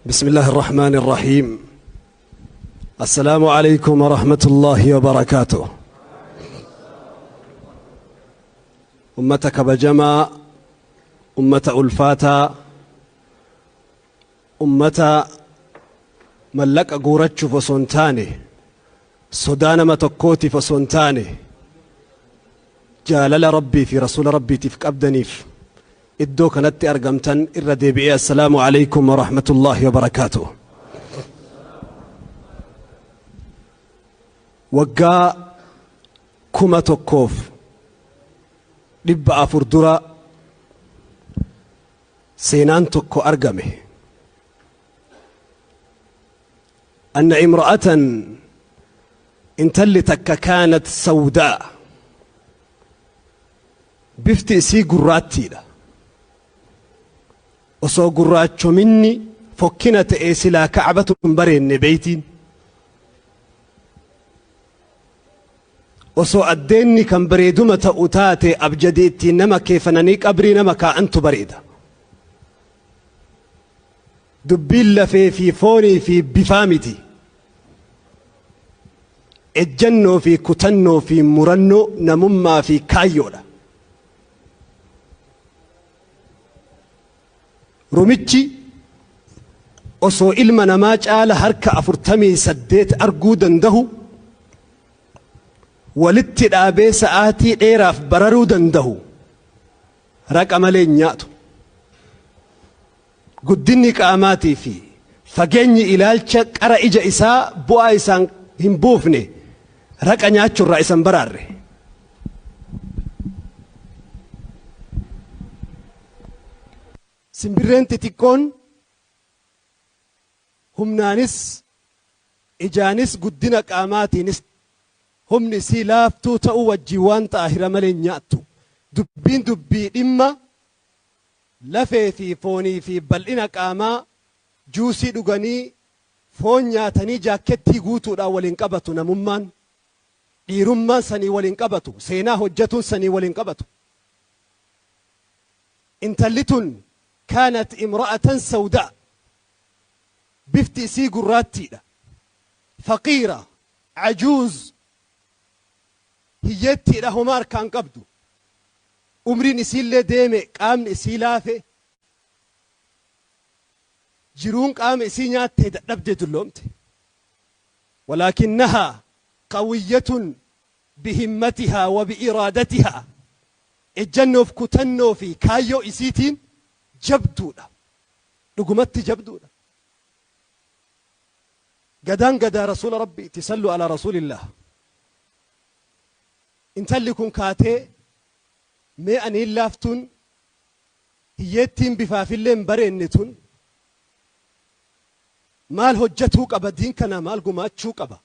بسم الله الرحمن الرحيم. السلام عليكم ورحمة الله وبركاته. Ummata kabajamaa, ummata ulfaataa, ummata mallaqa guurachuuf osoo hin taane, sodaa nama tokkootiif osoo hin taane, jaalala Rabbii fi Rasuula Rabbiitiif qabdaniif iddoo kanatti argamtan, irra deebi'ee assalaamu alaykum wa rahmatullaahi wa barakaatuh. Waggaa 1400 dura seenaan tokko argame. Anna imra'atan, intalli takka, kaanat sawdaa, bifti isii gurraattiidha. Osoo gurraachominni fokkina ta'ee silaa Kacbatu hin bareenne beeytiin. Osoo addeenni kan bareeduma ta'u taate, abjadii ittiin nama keefananii qabrii nama kaa'antu bareeda. Dubbiin lafee fi foonii fi bifaa miti. Ejjannoo fi kutannoo fi murannoo namummaa fi kaayyoodha. Rumichi osoo ilma namaa caala harka 48 arguu danda'u, walitti dhaabee sa'aatii dheeraaf bararuu danda'u, raqa malee hin nyaatu. Guddinni qaamaatii fi fageenyi ilaalcha qara ija isaa bu'aa isaan hin buufne, raqa nyaachuurraa isan baraarre. Simbirreen xixiqqoon humnaanis ijaanis guddina qaamaatiinis humni isii laaftuu ta'uu wajjin waan xaahira malee hin nyaattu. Dubbiin dubbii dhimma lafee fi foonii fi bal'ina qaamaa, juusii dhuganii, foon nyaatanii, jaakkettii guutuudhaan waliin qabatu. Namummaan, dhiirummaan sanii waliin qabatu, seenaa hojjetuun sanii waliin qabatu. Intalli tun kaanat imra'atan sawdaa, bifti isii gurraattiidha, faqiira ajuuz, hiyyeettiidha, homaa harkaan qabdu, umriin isiillee deeme, qaamni isii laafe, jiruun qaama isii nyaattee dadhabdee dulloomte. Walaakinnahaa qawiyyatun bihimmatihaa wa bi'iraadatihaa, ejjannoof kutannoo fi kaayyoo isiitiin jabduudha, dhugumatti jabduudha. Gadaan gadaa Rasuula Rabbiiti, sallu alaa rasuulillaah. Intalli kun kaatee, mee aniin laaftuun hiyyeettiin bifaafillee hin bareenne tun maal hojjatuu qaba, diin kanaa maal gumaachuu qaba,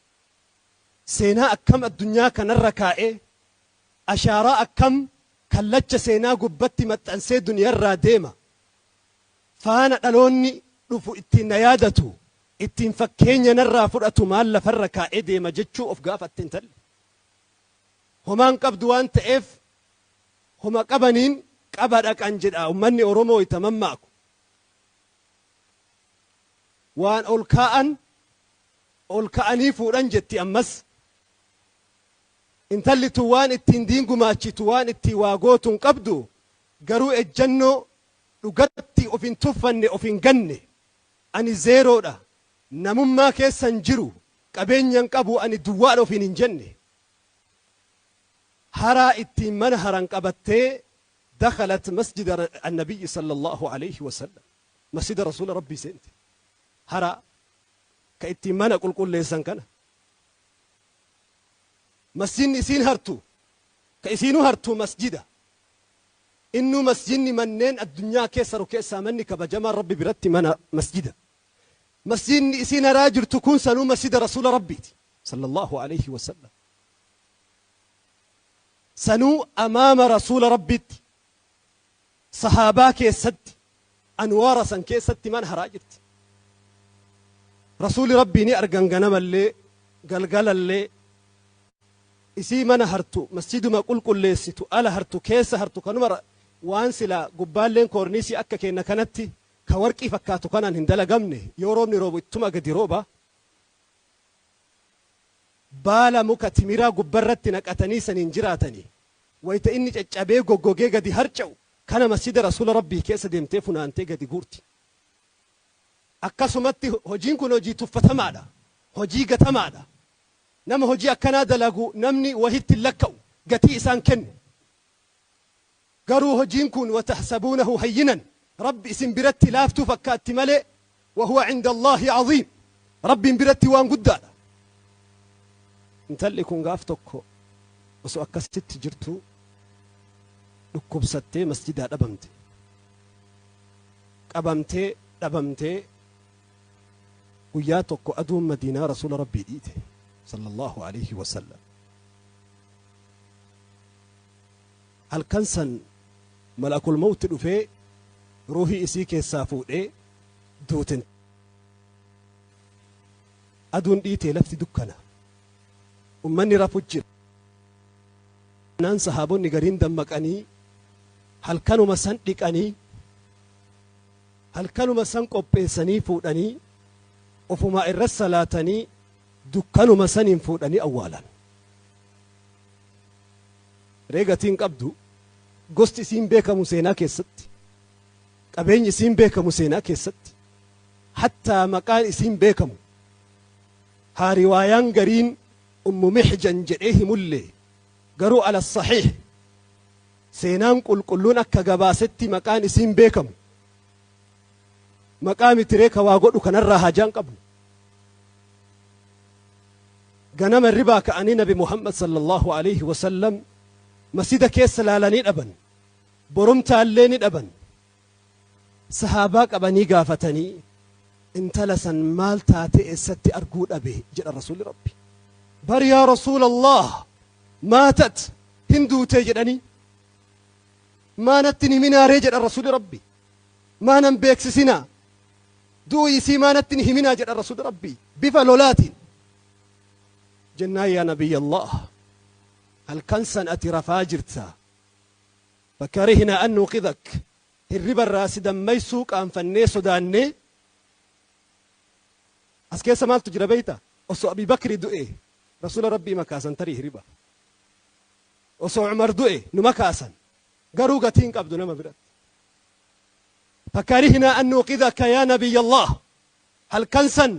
seenaa akkam addunyaa kanarra kaa'ee, ashaaraa akkam kallacha seenaa gubbatti maxxansee duniyarraa deema, faana dhaloonni dhufu ittiin na yaadatu, ittiin fakkeenya narraa fudhatu maal lafarra kaa'ee deema jechuu of gaafatte intalli. Homaan qabdu waan ta'eef homa qabaniin qaba dhaqan jedha ummanni Oromoo itti mammaaku. Waan ol kaa'an ol ka'anii fuudhan jetti ammas. Intalli tun waan ittiin diin gumaachitu, waan ittiin waa gootu hin qabdu, garuu ejjannoo dhugatti of hin tuffanne, of hin ganne. Ani zeeroodha, namummaa keessa hin jiru, qabeenya hin qabu, ani duwwaadha ofiin hin jenne. Haraa ittiin mana haran qabattee dakhalat masjida annabiyyi sallallahu alayhi wasallam, masjida Rasuula Rabbii seente. Haraa ka ittiin mana qulqulleessan kana, masjidni isiin hartu, ka isiinuu hartu masjida. Innuu masjidni manneen addunyaa keessa ru keessaa manni kabajamaan Rabbi biratti mana masjida. Masjidni isiin haraa jirtu kun sanuu masjida Rasuula Rabbiiti sallallahu alayhi wasallam. Sanuu amaama Rasuula Rabbiitti, sahaabaa keessatti, anwaara san keessatti mana haraa jirti. Rasuuli Rabbii ni argan, ganamallee galgalallee isii mana hartu, masjiduma qulqulleessitu, ala hartu, keessa hartu. Kanuma waan silaa gubbaalleen koorniisii akka kenna kanatti Ka warqii fakkaatu kanaan hin dalagamne, yoo roobni roobu ittuma gadi rooba. Baala muka timiraa gubbarratti naqatanii saniin jiraatanii. Wayta inni caccabee goggogee gadi harca'u kana masjida Rasuula Rabbii keessa deemtee funaantee gadi guurti. Akkasumatti hojiin kun hojii tuffatamaadha. Hojii gatamaadha. Nama hojii akkanaa dalagu namni wahitti hin lakka'u, gatii isaan kennu. Garuu hojiin kun watahsabuunahu hayyinan, Rabbi isin biratti laaftuu fakkaatti malee, wahuwa cinda Allaahi aziim, Rabbiin biratti waan guddaadha. Intalli kun gaaf tokko osoo akkasitti jirtuu dhukkubsattee masjidaa dhabamte. Qabamtee dhabamtee guyyaa tokko aduun Madiinaa Rasuula Rabbii dhiite sallallahu aleyhi wasallam. Halkan san malakul mawti dhufee ruuhii isii keessaa fuudhee duute. Aduun dhiitee lafti dukkana. Ummanni rafu jira. Naan sahaabonni gariin dammaqanii halkanuma san dhiqanii, halkanuma san qopheessanii fuudhanii ofumaa irra salaatanii dukkanuma saniin fuudhanii awwaalan. Ree gatii hin qabdu. Gosti isiin beekamu seenaa keessatti. Qabeenyi isiin beekamu seenaa keessatti. Hattaa maqaan isiin beekamu. Haa riwaayaan gariin Ummu Mihjan jedhee himullee, garuu ala sahiih seenaan qulqulluun akka gabaasetti maqaan isiin beekamu. Maqaa mitiree ka waa godhu kanarraa haajaan qabnu. Ganama hirribaa ka'anii Nabi Muhammad sallallahu alaihi wasallam masjida keessa laalanii dhaban. Borumtaallee ni dhaban. Sahaabaa qabanii gaafatanii, intala san maal taatee eessatti arguu dhabe jedha Rasuulli Rabbi. Bar yaa Rasuulallah, maatat, hin duutee jedhanii. Maa natti hin himinaaree jedha Rasuulli Rabbi. Maa nan beeksisinaa? Du'uu isii maa natti hin himinaa jedha Rasuulli Rabbii bifa lolaatiin. Jennaan, yaa Nabiyyallaah, halkan san ati rafaa jirta. Fakarihnaa an nuuqidak, hirriba irraa si dammaysuu qaanfannee sodaannee. As keessa maaltu jira beeyta? Osoo Abii Bakri du'e Rasuula Rabbii makaasan tarii hiriba. Osoo Umar du'e numa kaasan. Garuu gatii hin qabdu nama biratti. Fakarihnaa an nuuqidaka yaa Nabiyyallaah, halkan san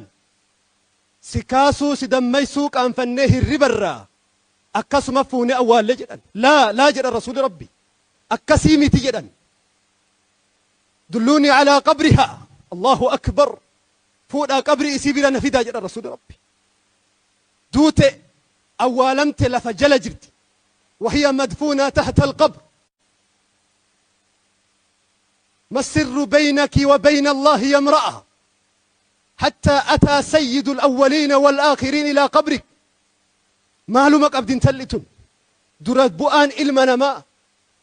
si kaasuu, si dammaysuu qaanfannee hirriba irraa akkasuma fuunee awwaalle jedhan. Laa laa jedhan Rasuulli Rabbi. Akkasii miti jedhan. Dulluunii alaa qabrihaa. Allahu akbar. Fuudhaa qabrii isii bira na fidaa jedhan Rasuulli Rabbi. Duute, awwaalamte, lafa jala jirti. Wahiya madfuunaa tahta alqabr. ما السر بينك وبين الله يا امرأة حتى أتى سيد الأولين والآخرين إلى قبرك؟ Maaluma qabdi intalli tun, dura bu'aan ilma namaa,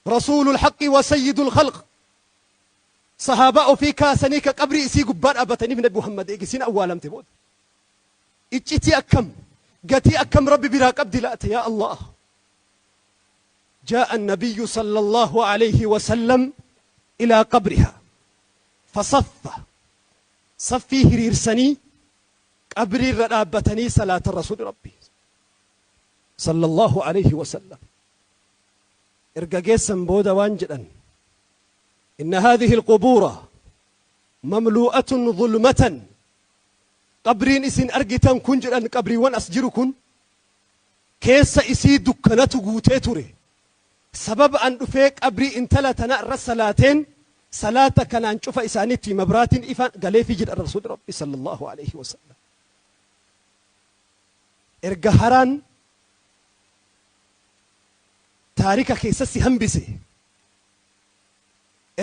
rasuulul haqqi wa sayyidul khalq, sahaabaa ofii kaasanii ka qabrii isii gubbaa dhaabbataniif Nabi Muhammad eegisiin awwaalamte booda? Iccitii akkam, gatii akkam Rabbi biraa qabdi laata, yaa Allah? جاء النبي صلى الله عليه وسلم إلى قبرها فصف، saffii hiriirsanii qabrii irra dhaabbatanii salaata Rasuuli Rabbi sallallahu alayhi wasallam. Erga geessan booda waan jedhan: inna haadhihi alqubuura mamluu'atun zulmatan, qabriin isin argitan kun jedhan, qabriiwwan as jiru kun keessa isii dukkanatu guutee ture. Sababa an dhufee qabrii intala tana irra salaateen, salaata kanaan cufa isaaniitti mabraatiin ifa galeefii jedha Rasuuli Rabbi sallallahu alayhi wasallam. Erga haraan taarika keessatti hambise,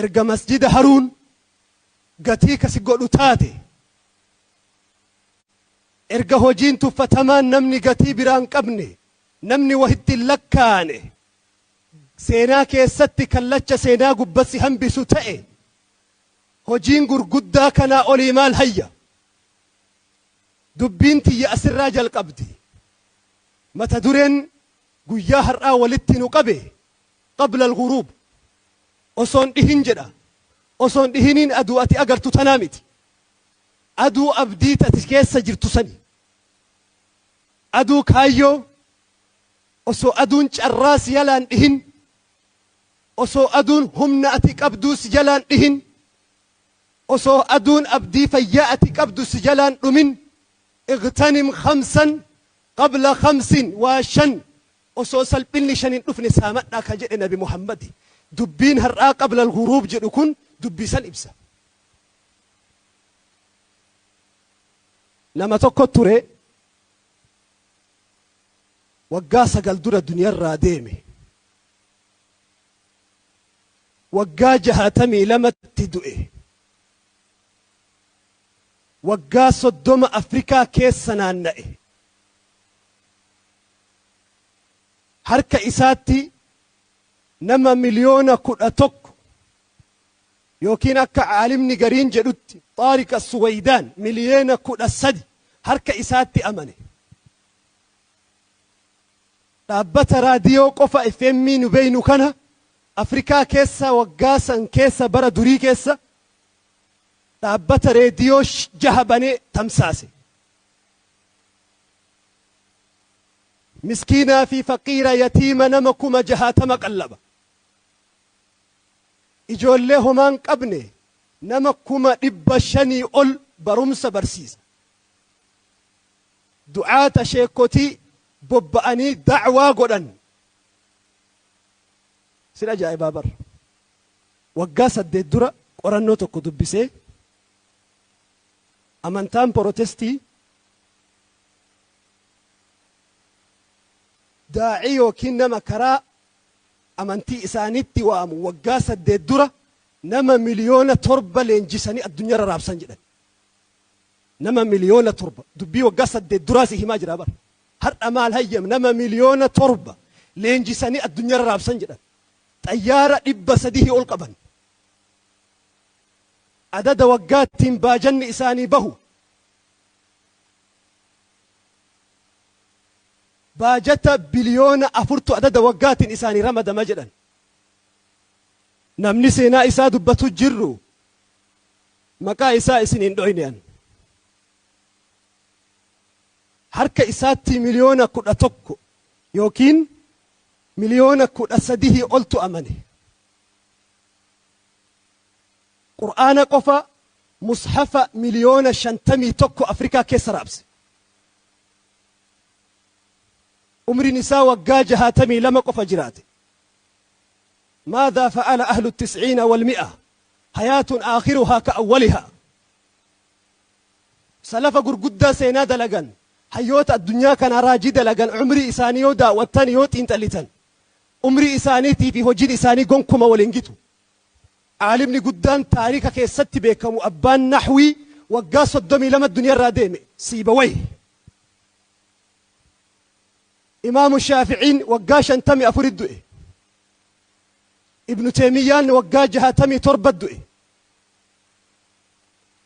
erga masjida haruun gatii kasi godhu taate, erga hojiin tuffatamaan namni gatii biraan qabne, namni wahitti hin lakkaane, seenaa keessatti kallacha seenaa gubbatti hambisu ta'e, hojiin gurguddaa kanaa olii maal hayya? Dubbiin tiyya asirraa jalqabdi. Mata dureen guyyaa har'aa walitti nu qabe qabla al-ghuruub, osoon dhihin jedha. Osoo hin dhihiniin aduu ati agartu tanaa miti. Aduu abdii ati keessa jirtu sani. Aduu kaayyoo osoo aduun carraa si jalaan dhihin, osoo aduun humna ati qabduu si jalaan dhihin, osoo aduun abdii fayyaa ati qabdu si jalaan dhumin, اغتنم خمسا قبل خمس, waa shan osoo salphinni shan hin dhufne saamadhaa ka jedhe Nabi Muhammadi. Dubbiin har'aa قبل الغروب jedhu kun dubbii san ibsa. Nama tokko ture, waggaa 9 dura duniyarraa deeme. Waggaa 62tti du'e. Waggaa 30 Afrikaa keessa naanna'e. Harka isaatti nama 11 miliyoona yookiin akka caalimni gariin jedhutti, Xaariq Suwaydaan, 13 miliyoona harka isaatti amane. Dhaabbata raadiyoo qofa, FM nu beeynu kana, Afrikaa keessa waggaa san keessa, bara durii keessa, dhaabbata reediyoo jaha banee tamsaase. Miskiinaa fi faqiira, yatiima nama 60,000 qallaba. Ijoollee homaan qabne nama 500,000 ol barumsa barsiisa. Du'aata, sheekotii bobba'anii da'waa godhan. Sin ajaa'ibaa bara. Waggaa 8 dura qorannoo tokko dubbisee, amantaan Porotestii daa'ii yookiin nama karaa amantii isaaniitti waamu waggaa 8 dura nama 7 miliyoona leenjisanii addunyaarra raabsan jedhan. Nama 7 miliyoona, dubbii waggaa 8 duraa si himaa jira bara. Har'a maal hayyam? Nama 7 miliyoona leenjisanii addunyaarra raabsan jedhan. Xayyaara 300 ol qaban. Adada waggaattiin baajanni isaanii bahu baajata 4 biliyoona adada waggaatiin isaanii ramadama jedhan. Namni seenaa isaa dubbatu jirru, maqaa isaa isin hin dhoyne an. Harka isaatti 11 miliyoona yookiin 13 miliyoona oltu amane. Qur'aana qofa mushafa 51 miliyoona Afrikaa keessa raabse. Umriin isaa waggaa 62 qofa jiraate. ماذا فعل أهل التسعين والمئة؟ حياة آخرها كأولها. Salafa gurguddaa seenaa dalagan, hayyoota addunyaa kana raajii dalagan, umrii isaanii yoo daawwattan, yoo xiinxallitan, umrii isaaniitii fi hojiin isaanii gonkuma waliin gitu. Caalimni guddaan taarika keessatti beekamu, abbaan naxwii, waggaa 32 duniyaarraa deeme, Siibaway. Imaamu Shaaficiin waggaa 54 du'e. Ibnu Teemiyyaan waggaa 67 du'e.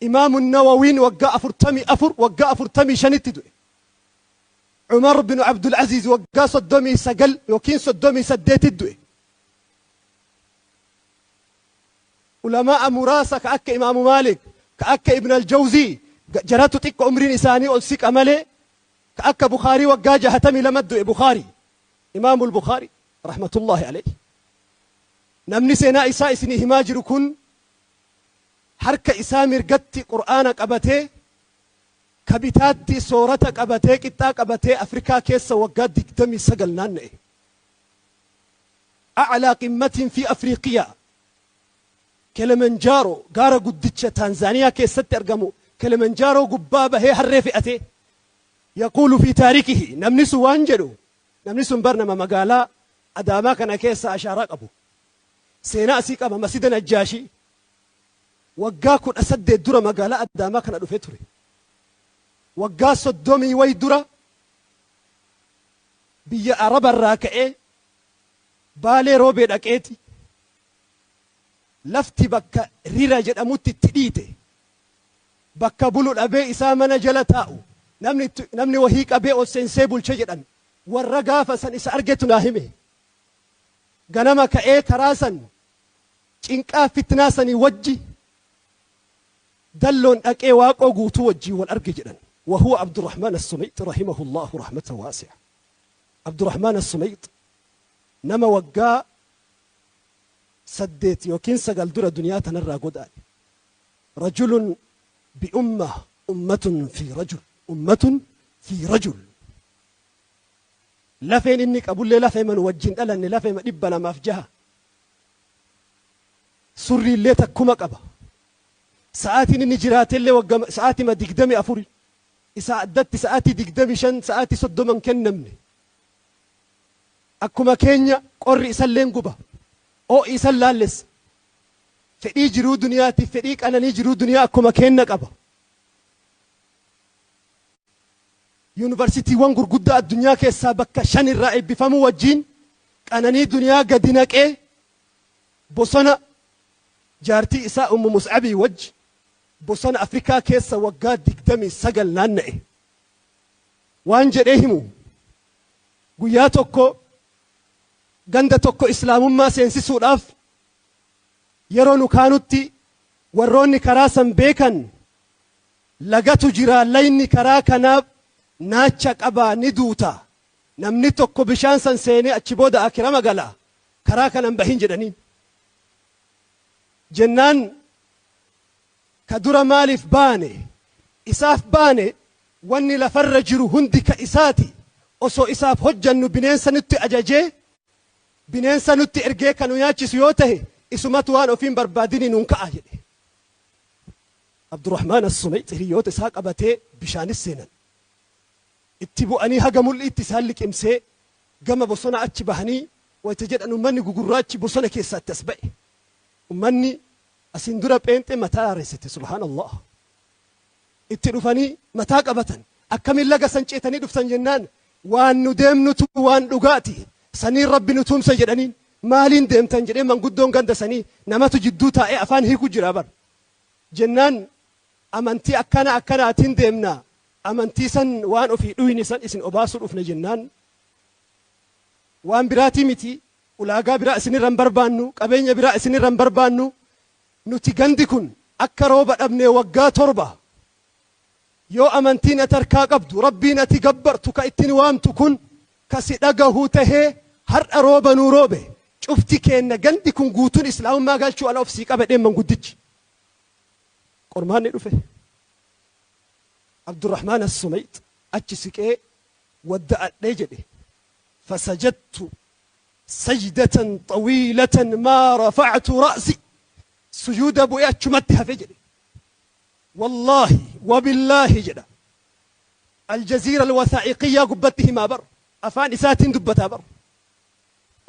Imaamu Nawawiin waggaa 44, waggaa 45tti du'e. Cumar bin Abdul Aziz waggaa 39 yookiin 38tti du'e. Ulamaa muraasa ka akka Imaamu Maalik, ka akka Ibn Aljawzii, jaratu xiqqo umriin isaanii ol siqa malee, ka akka Bukaarii waggaa 62 du'e. Bukaarii, Imaamu Bukaarii رحمة الله عليه. Namni seenaa isaa isinii himaa jiru kun harka isaa mirgatti Qur'aana qabatee, ka bitaatti soorata qabatee, qixxaa qabatee, Afrikaa keessa waggaa 29 naanna'e. أعلى قمة في أفريقيا, Kilimanjaaroo, gaara guddicha Taanzaaniyaa keessatti argamu, Kilimanjaaroo gubbaa bahee harree fe'ate. يقول في تاريخه, namni sun waan jedhu, namni sun bar nama magaalaa Adaamaa kana keessa ashaaraa qabu, seenaa asii qaba, Masjida Najjaashii. Waggaa 18 dura magaalaa Adaamaa kana dhufee ture. Waggaa 30 way dura biyya Arabarraa ka'ee Baalee Roobee dhaqeeti lafti bakka Rira jedhamutti itti dhiite. Bakka bulu dhabee isaa mana jala taa'u namni wahii qabee ol seensee bulche jedhan. Warra gaafa san isa argetu naa hime. Ganama ka'ee karaa san Cinqaa fitnaa sanii wajji dalloon dhaqee Waaqoo Guutuu wajjiin wal arge jedhan. Wahuwa Abdurrahmaan As-Sumayx rahimahullaahu rahmatan waasi'a. Abdurrahmaan As-Sumayx nama waggaa 8 yookiin 9 dura duniyaa tanarraa godaane. Rajulun bi ummah ummatun fi rajul ummatun fi rajul. Lafeen inni qabullee lafeema nu wajjin dhalanne lafeema 206. Surriillee takkuma qaba. Sa'aatiin inni jiraatellee waggama sa'aatima 24. Isaa addatti sa'aatii 25 sa'aatii 30 hin kennamne. Akkuma keenya qorri isalleen guba. Oo'i isan laallessa. Fedhii jiruu duniyaatiif fedhii qananii jiruu duniyaa akkuma keenna qaba. Yuunivarsitiiwwan gurguddaa addunyaa keessaa bakka 5 irraa eebbifamuu wajjiin qananii duniyaa gadi naqee bosona jaartii isaa Ummu Mus'abii wajji bosona Afrikaa keessa waggaa 29 naanna'e. Waan jedhee himu guyyaa tokko ganda tokko Islaamummaa seensisuudhaaf yeroo nu kaanutti warroonni karaa san beekan Lagatu jira layni karaa kanaa naacha qaba ni duuta namni tokko bishaan san seenee achi booda aakirama gala karaa kana hin bahin jedhaniin jennaan ka dura maaliif baane isaaf baane wanni lafarra jiru hundi ka isaati osoo isaaf hojjannu bineensa nutti ajajee bineensa nutti ergee ka nu nyaachisu yoo tahe isumatu waan ofiin barbaadinii nuun ka'a jedhe. Abdurrahmaan As-Sumayx hiriyyoota isaa qabatee bishaanis seenan. Itti bu'anii haga mul'iitti isaan liqimsee gama bosonaa achi bahanii wayta jedhan ummanni gugurraachi bosona keessaa itti as ba'e. Ummanni asiin dura pheenxee mataa haaressite subhaanallah. Itti dhufanii mataa qabatan. Akkamiin laga san ceetanii dhuftan jennaan waan nu deemnutu waan dhugaati. Saniin Rabbi nu tumsa jedhaniin. Maaliin deemtan jedhee manguddoon ganda sanii namatu jidduu taa'ee afaan hiiku jira bar. Jennaan amantii akkana akkanaatiin deemna amantii san waan ofii dhuyne san isin obaasuu dhufne jennaan waan biraatii miti ulaagaa biraa isinirra hin barbaannu qabeenya biraa isinirra hin barbaannu nuti gandi kun akka rooba dhabnee waggaa 7 yoo amantiin ati harkaa qabdu rabbiin ati gabbartu ka ittiin waamtu kun ka si dhagahu tahee har'a rooba nuu roobe cufti keenna gandi kun guutuun islaamummaa galchuu ala of sii qaba jedheen manguddichi. Qormaanni dhufe. Abdurrahmaan As-Sumayx achi siqee wadda'adhee jedhe fasajadtu sajdatan xawiilatan maa rafa'tu ra'si sujuuda bu'ee achumatti hafe jedhe. Wallaahi wabillaahi jedha. Aljaziira alwasaa'iqiyyaa gubbatti himaa bar. Afaan isaatiin dubbataa bar.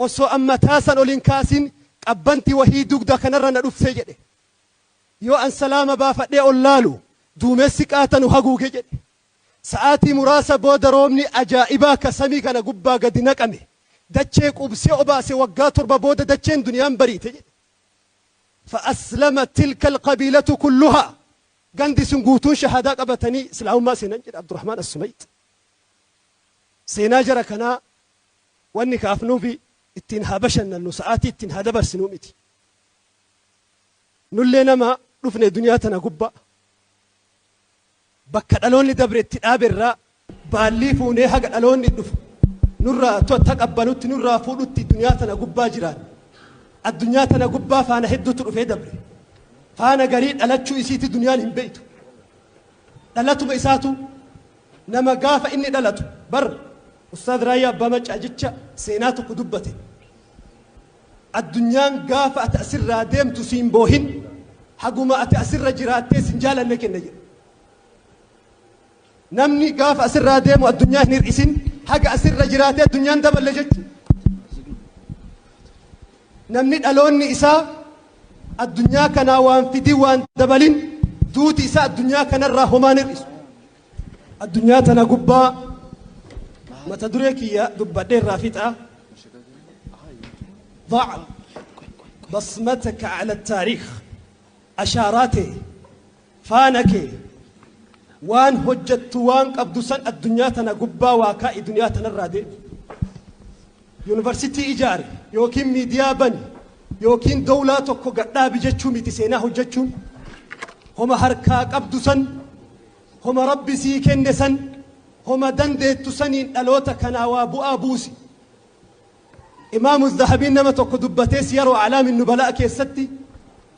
Osoo an mataa san ol hin kaasin qabbanti wahii dugda kanarra na dhufte jedhe. Yoo an salaama baafadhee ol laalu duumessi qaata nu haguuge jedhe. Sa'aatii muraasa booda roobni ajaa'ibaa ka samii kana gubbaa gadi naqame dachee quubsee obaase waggaa 7 booda dacheen duniyaan bariite jedhe. Fa aslamat tilka alqabiilatu kulluhaa gandi sun guutuun shahaadaa qabatanii islaamummaa seenan jedhe Abdurrahmaan As-Sumayx. Seenaa jara kanaa Wanni kaafnuufi ittiin haa bashannannu, sa'aatii ittiin haa dabarsinuu miti. Nullee nama dhufne duniyaa tana gubbaa. Bakka dhaloonni dabre itti dhaabe irraa baallii fuunee haga dhaloonni dhufu nurraa taqabbalutti nurraa fuudhutti duniyaa tana gubbaa jiraanne. Addunyaa tana gubbaa faana hedduutu dhufee dabre. Faana garii dhalachuu isiiti duniyaan hin beeytu. Dhalatuma isaatu nama gaafa inni dhalatu bar Ustaaz Raayyaa Abbaa Maccaa jecha seenaa tokko dubbate. Addunyaan gaafa ati asirraa deemtu siin boohin haguma ati asirra jiraattee sin jaalanne kenna jedhe. Namni gaafa asirraa deemu addunyaa hin hir'isin haga asirra jiraatee addunyaan daballe jechuudha. Namni dhaloonni isaa addunyaa kanaa waan fidin waan dabalin duuti isaa addunyaa kanarraa homaan hir'isu. Addunyaa tana gubbaa mata duree kiyya dubbadhee irraa fixa. ضع بصمتك على التاريخ ashaaraa tee faana kee waan hojjattu waan qabdu san addunyaa tana gubbaa waa kaa'i duniyaa tanarraa deemi. Yuunivarsitii ijaari yookiin miidiyaa bani Yookiin dawlaa tokko gadhaabi jechuu miti seenaa hojjechuun. Homa harkaa qabdu san, homa Rabbi sii kenne san, homa dandeettu saniin dhaloota kanaa waa bu'aa buusi. Imaamu Zahabiin nama tokko dubbatee Siyar Aclaami Nubalaa keessatti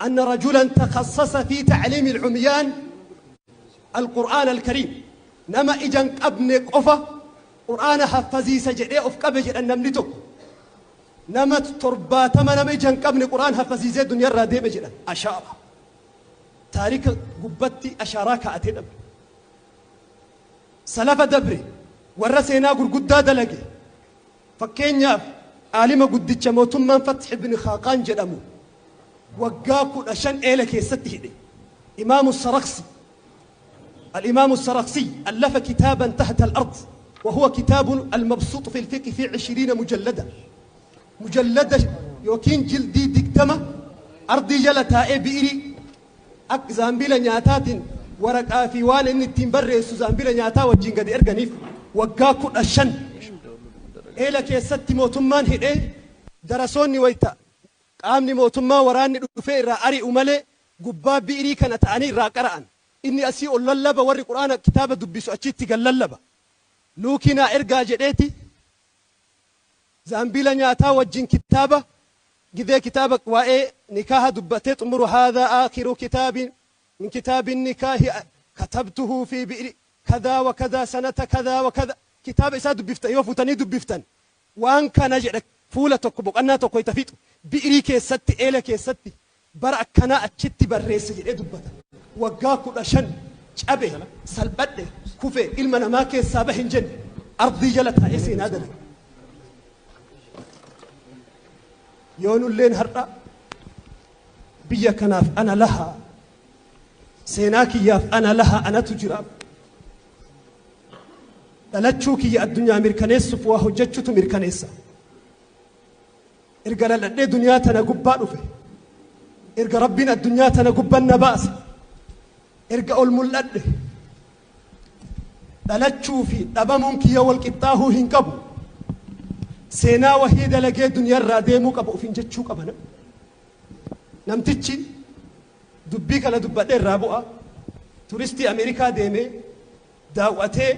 أن رجلا تخصص في تعليم العميان القرآن الكريم. Nama ija hin qabne qofa qur'aana haffaziisa jedhee of qabe jedhan. Namni tokko nama 70 nama ija hin qabne qur'aan haffaziisee duniyaarraa deeme jedhan. Ashaara taarika gubbatti ashaaraa kaa'atee dhabe. Salafa dabre warra seenaa gurguddaa dalage, fakkeenyaaf aalima guddicha mootummaan Fath ibn Khaaqaan jedhamu waggaa 15 eela keessatti hidhe. Imaamu Saraksi, الإمام السرخسي، ألف كتابا تحت الأرض، وهو كتاب المبسوط في الفقه في 20 مجلدة. مجلدة yookiin jildii 20 ardii jala taa'ee bi'irii akka zaambila nyaataatiin waraqaa fi waan inni ittiin barreessu zaambila nyaataa wajjin gadi erganiif. Waggaa 15 eela keessatti mootummaan hidhee, darasoonni wayta qaamni mootummaa waraanni dhufee irraa ari'u malee gubbaa bi'irii kana ta'anii irraa qara'an. Inni asii ol lallaba, warri quraana kitaaba dubbisu achitti gad lallaba. Luukinaa ergaa jedheeti zaambila nyaataa wajjin kitaaba gidee kitaaba waa'ee nikaaha dubbatee xumuru, "هذا آخر كتاب من كتاب النكاح كتبته في بئر كذا وكذا سنة كذا وكذا." Kitaaba isaa dubbiftan yoo fuutanii dubbiftan waan kana jedha. Fuula tokko boqonnaa tokko itti fixu bi'irii keessatti eela keessatti bara akkanaa achitti barreesse jedhee dubbata. Waggaa 15 cabe, salphadhe, kufe, ilma namaa keessaa bahe hin jenne. Ardii jala taa'ee seenaa dalage. Yoo nulleen har'a biyya kanaaf ana lahaa, seenaa kiyyaaf ana lahaa, anatu jiraaf, dhalachuu kiyya addunyaa mirkaneessuuf waa hojjechuutu mirkaneessa. Erga dhaladhee duniyaa tana gubbaa dhufe, erga Rabbiin addunyaa tana gubban na baase, erga ol mul'adhe, dhalachuu fi dhabamuun kiyya wal qixxaahuu hin qabu. Seenaa wahii dalagee duniyaarraa deemuu qaba ofiin jechuu qaba. Namtichi dubbii kana dubbadhee irraa bu'a. Turistii Ameerikaa deemee daawwatee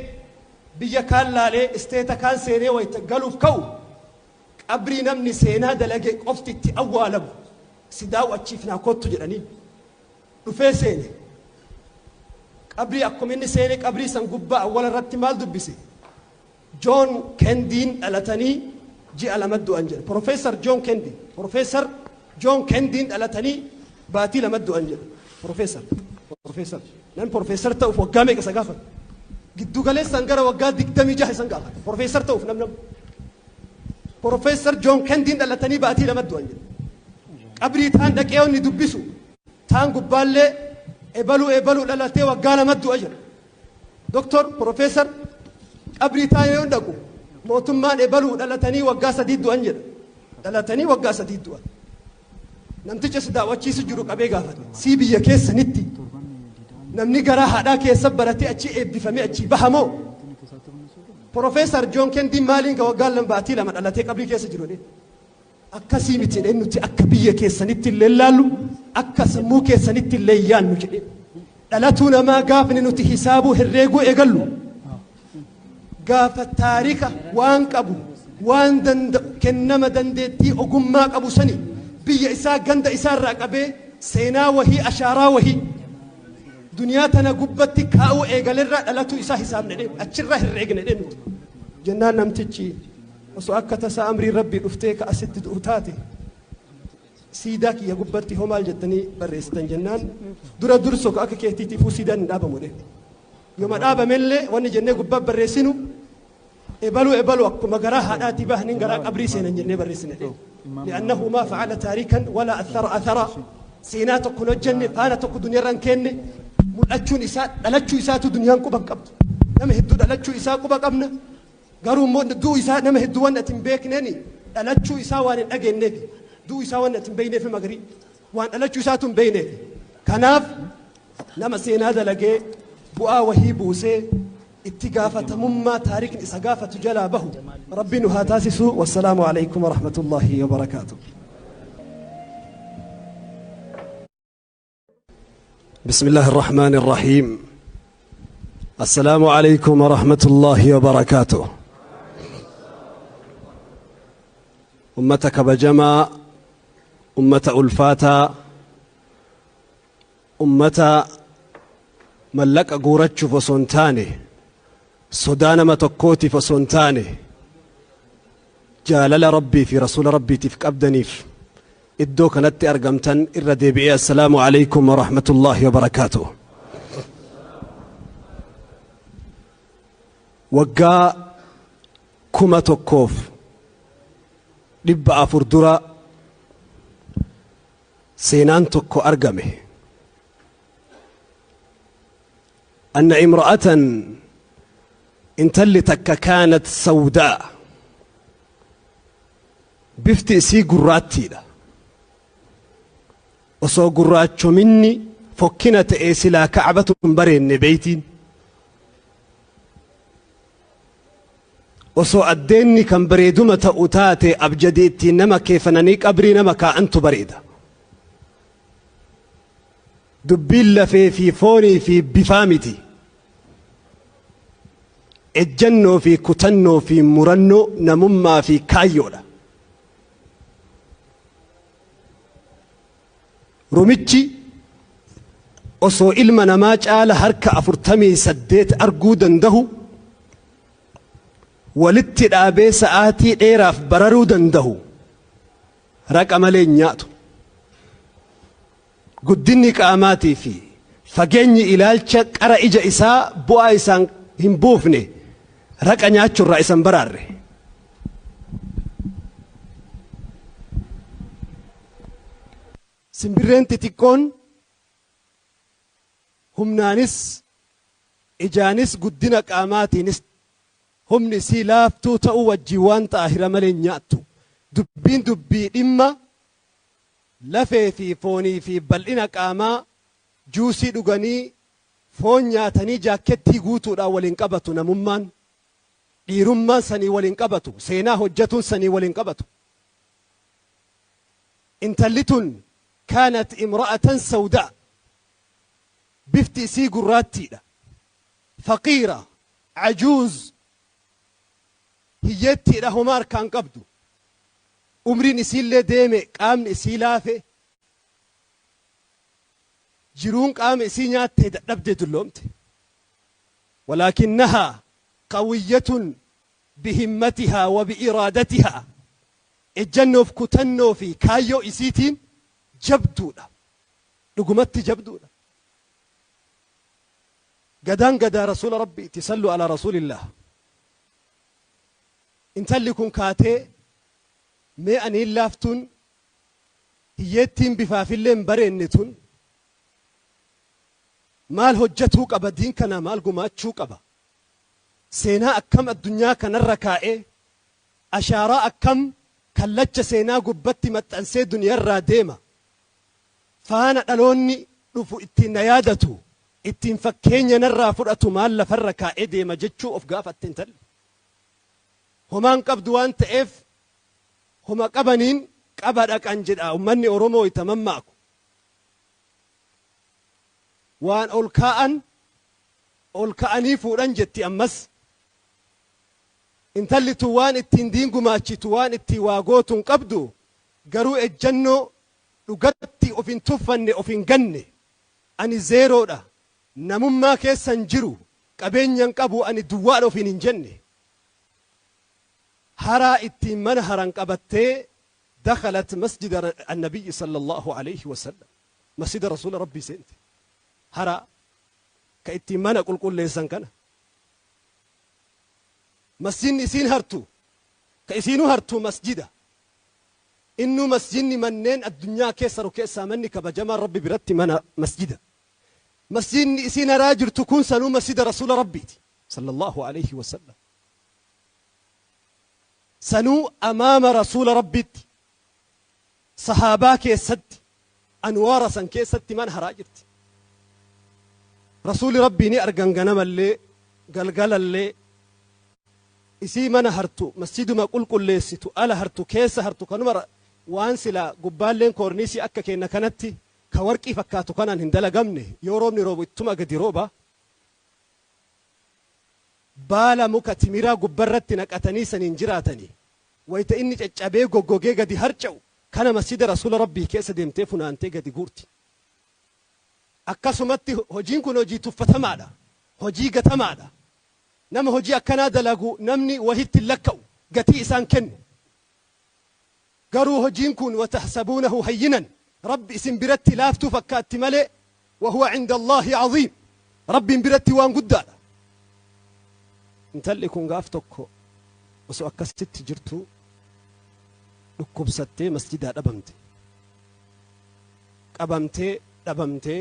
biyya kaan laalee isteeta kaan seenee wayita galuuf ka'u, qabrii namni seenaa dalage qofti itti awwaalamu si daawwachiifnaa kottu jedhanii dhufee seene. Qabrii akkuma inni seene qabrii san gubbaa awwala irratti maal dubbise? Joon Kendiin dhalatanii ji'a 2 du'an jedhe. Profeesar Joon Kendi, Profeesar Joon Kendiin dhalatanii baatii 2 du'an jedhe. Profeesar namni profeesar ta'uuf waggaa meeqa isa gaafata? Giddu galeessaan gara waggaa 26 isan gaafata profeesar ta'uuf. Nam Profeesar Joon Kendiin dhalatanii baatii 2 du'an jedhe. Qabrii taan dhaqee inni dubbisu taan gubbaallee ebaluu ebaluu dhalatee waggaa 2 du'a jedha. Doktor profeesar qabrii taan yoo dhaqu mootummaan ebaluu dhalatanii waggaa 3 du'an jedha. Dhalatanii waggaa 3 du'an. Namticha si daawwachiisu jiru qabee gaafate, "Sii biyya keessanitti namni garaa haadhaa keessa baratee achi eebbifamee achi bahamoo Profeesar Joon Kendiin maaliin ka waggaa 2 baatii 2 dhalatee qabrii keessa jiru?" "Akkasii miti," jedhee, "nuti akka biyya keessanitti illee laallu, akka sammuu keessanitti illee yaannu," jedhee. Dhalatuu namaa gaafni nuti hisaabuu herreeguu eegallu gaafa taarika waan qabu, waan danda'u, kennama dandeettii ogummaa qabu sani biyya isaa ganda isaa irraa qabee seenaa wahii, ashaaraa wahii duniyaa tana gubbatti kaa'uu eegalerraa dhalatuu isaa hisaabne dhee achirraa herreegne dhee nuti jennaan, namtichi osoo akka tasaa amrii Rabbii dhuftee ka asitti du'u taate siidaa kiyya gubbatti hoo maal jettanii barreessitan jennaan, "Dura durso ka akka keetiitiifuu siidaan hin dhaabamu dhee. Yooma dhaabamellee wanni jennee gubbaa barreessinu ebaluu ebaluu akkuma garaa haadhaatii bahaniin garaa qabrii seenan jennee barreessine dhee. لأنه ما فعل تاريخا ولا أثر أثرا." Seenaa tokko hin hojjenne, faana tokko duniyaarra hin kenne. Mul'achuun isaa, dhalachuu isaatu duniyaan quba hin qabdu. Nama hedduu dhalachuu isaa quba qabna, garuu immoo du'u isaa nama hedduu waan ati hin beekneeni dhalachuu isaa waan hin dhageenyeef, du'u isaa waan ati hin beekneef magarii waan dhalachuu isaatu hin beekneef. Kanaaf nama seenaa dalagee bu'aa wahii buusee itti gaafatamummaa taarikni isa gaafatu jalaa bahu Rabbi nu haa taasisu. والسلام عليكم ورحمة الله وبركاته. بسم الله الرحمن الرحيم. السلام عليكم ورحمة الله وبركاته. Ummata kabajamaa, ummata ulfaataa, ummata mallaqa guurachuuf osoo hin taane, sodaa nama tokkootiif osoo hin taane, jaalala Rabbii fi Rasuula Rabbiitiif qabdaniif iddoo kanatti argamtan, irra deebi'ee assalaamu alaykum wa rahmatullaahi wa barakaatuh. Waggaa 1400 dura seenaan tokko argame. Anna imra'atan, intalli takka, kaanat sawdaa, bifti isii gurraattiidha. Osoo gurraachominni fokkina ta'ee silaa Kacbatu hin bareenne beeytiin. Osoo addeenni kan bareeduma ta'u taate abjadii ittiin nama keefananii qabrii nama kaa'antu bareeda. Dubbiin lafee fi foonii fi bifaa miti. Ejjannoo fi kutannoo fi murannoo namummaa fi kaayyoodha. Rumichi osoo ilma namaa caala harka 48 arguu dandahu, walitti dhaabee sa'aatii dheeraaf bararuu dandahu, raqa malee hin nyaatu. Guddinni qaamaatii fi fageenyi ilaalcha qara ija isaa bu'aa isaan hin buufne, raqa nyaachurraa isan baraarre. Simbirreen xixiqqoon humnaanis ijaanis guddina qaamaatiinis humni isii laaftuu ta'uu wajjin waan xaahira malee hin nyaattu. Dubbiin dubbii dhimma lafee fi foonii fi bal'ina qaamaa, juusii dhuganii, foon nyaatanii jaakkettii guutuudhaan wal hin qabatu namummaan. Dhiirummaan sanii wal hin qabatu. Seenaa hojjatuun sanii wal hin qabatu. Intalli tun kaanat imra'atan sawdaa, bifti isii gurraattiidha. Faqiira, ajuuz, hiyyeettiidha, homaa harkaa hin qabdu. Umriin isiillee deeme, qaamni isii laafe, jiruun qaama isii nyaattee dadhabdee dulloomte. Walaakinnahaa qawiyyatun bihimmatihaa wa bi'iraadatihaa, ejjannoof kutannoo fi kaayyoo isiitiin jabduudha. Dhugumatti jabduudha. Gadaan gadaa Rasuula Rabbiiti, sallu alaa Rasuulillaah. Intalli kun kaatee, mee aniin laaftuun hiyyeettiin bifaafillee hin bareenne tun maal hojjatuu qaba, diin kanaa maal gumaachuu qaba, seenaa akkam addunyaa kanarra kaa'ee, ashaaraa akkam kallacha seenaa gubbatti maxxansee duniyarraa deema, faana dhaloonni dhufu ittiin na yaadatu, ittiin fakkeenya narraa fudhatu maal lafarra kaa'ee deema jechuu of gaafatte intalli. Homaan qabdu waan ta'eef homa qabaniin qaba dhaqan jedha ummanni Oromoo itti mammaaku. Waan ol kaa'an ol ka'anii fuudhan jetti ammas. Intalli tun waan ittiin diin gumaachitu, waan ittiin waa gootu hin qabdu, garuu ejjannoo dhugatti of hin tuffanne, of hin ganne. Ani zeeroodha, namummaa keessa hin jiru, qabeenya hin qabu, ani duwwaadha ofiin hin jenne. Haraa ittiin mana haran qabattee dakhalat masjida annabiyyi sallallahu alayhi wa sallam, masjida Rasuula Rabbii seente. Haraa ka ittiin mana qulqulleessan kana. Masjidni isiin hartu, ka isiinuu hartu masjida. Innuu masjidni manneen addunyaa keessa jiru keessaa manni kabajamaan Rabbi biratti mana masjida. Masjidni isiin haraa jirtu kun sanuu masjida Rasuula Rabbiiti sallallahu alayhi wa sallam. Sanuu amaama Rasuula Rabbiitti, sahaabaa keessatti, anwaara san keessatti mana haraa jirti. Rasuuli Rabbii ni argan, ganamallee galgalallee isii mana hartu, masjiduma qulqulleessitu, ala hartu, keessa hartu, kanuma waan silaa gubbaalleen koorniisii akka kenna kanatti Ka warqii fakkaatu kanaan hin dalagamne, yoo roobni roobu ittuma gadi rooba. Baala muka timiraa gubbarratti naqatanii saniin jiraatanii. Wayta inni caccabee goggogee gadi harca'u kana masjida Rasuula Rabbii keessa deemtee funaantee gadi guurti. Akkasumatti hojiin kun hojii tuffatamaadha. Hojii gatamaadha. Nama hojii akkanaa dalagu namni wahitti hin lakka'u, gatii isaan kennu. Garuu hojiin kun watahsabuunahu hayyinan, Rabbi isin biratti laaftuu fakkaatti malee, wahuwa cinda Allaahi aziim, Rabbiin biratti waan guddaadha. Intalli kun gaaf tokko osoo akkasitti jirtuu dhukkubsattee masjidaa dhabamte. Qabamtee dhabamtee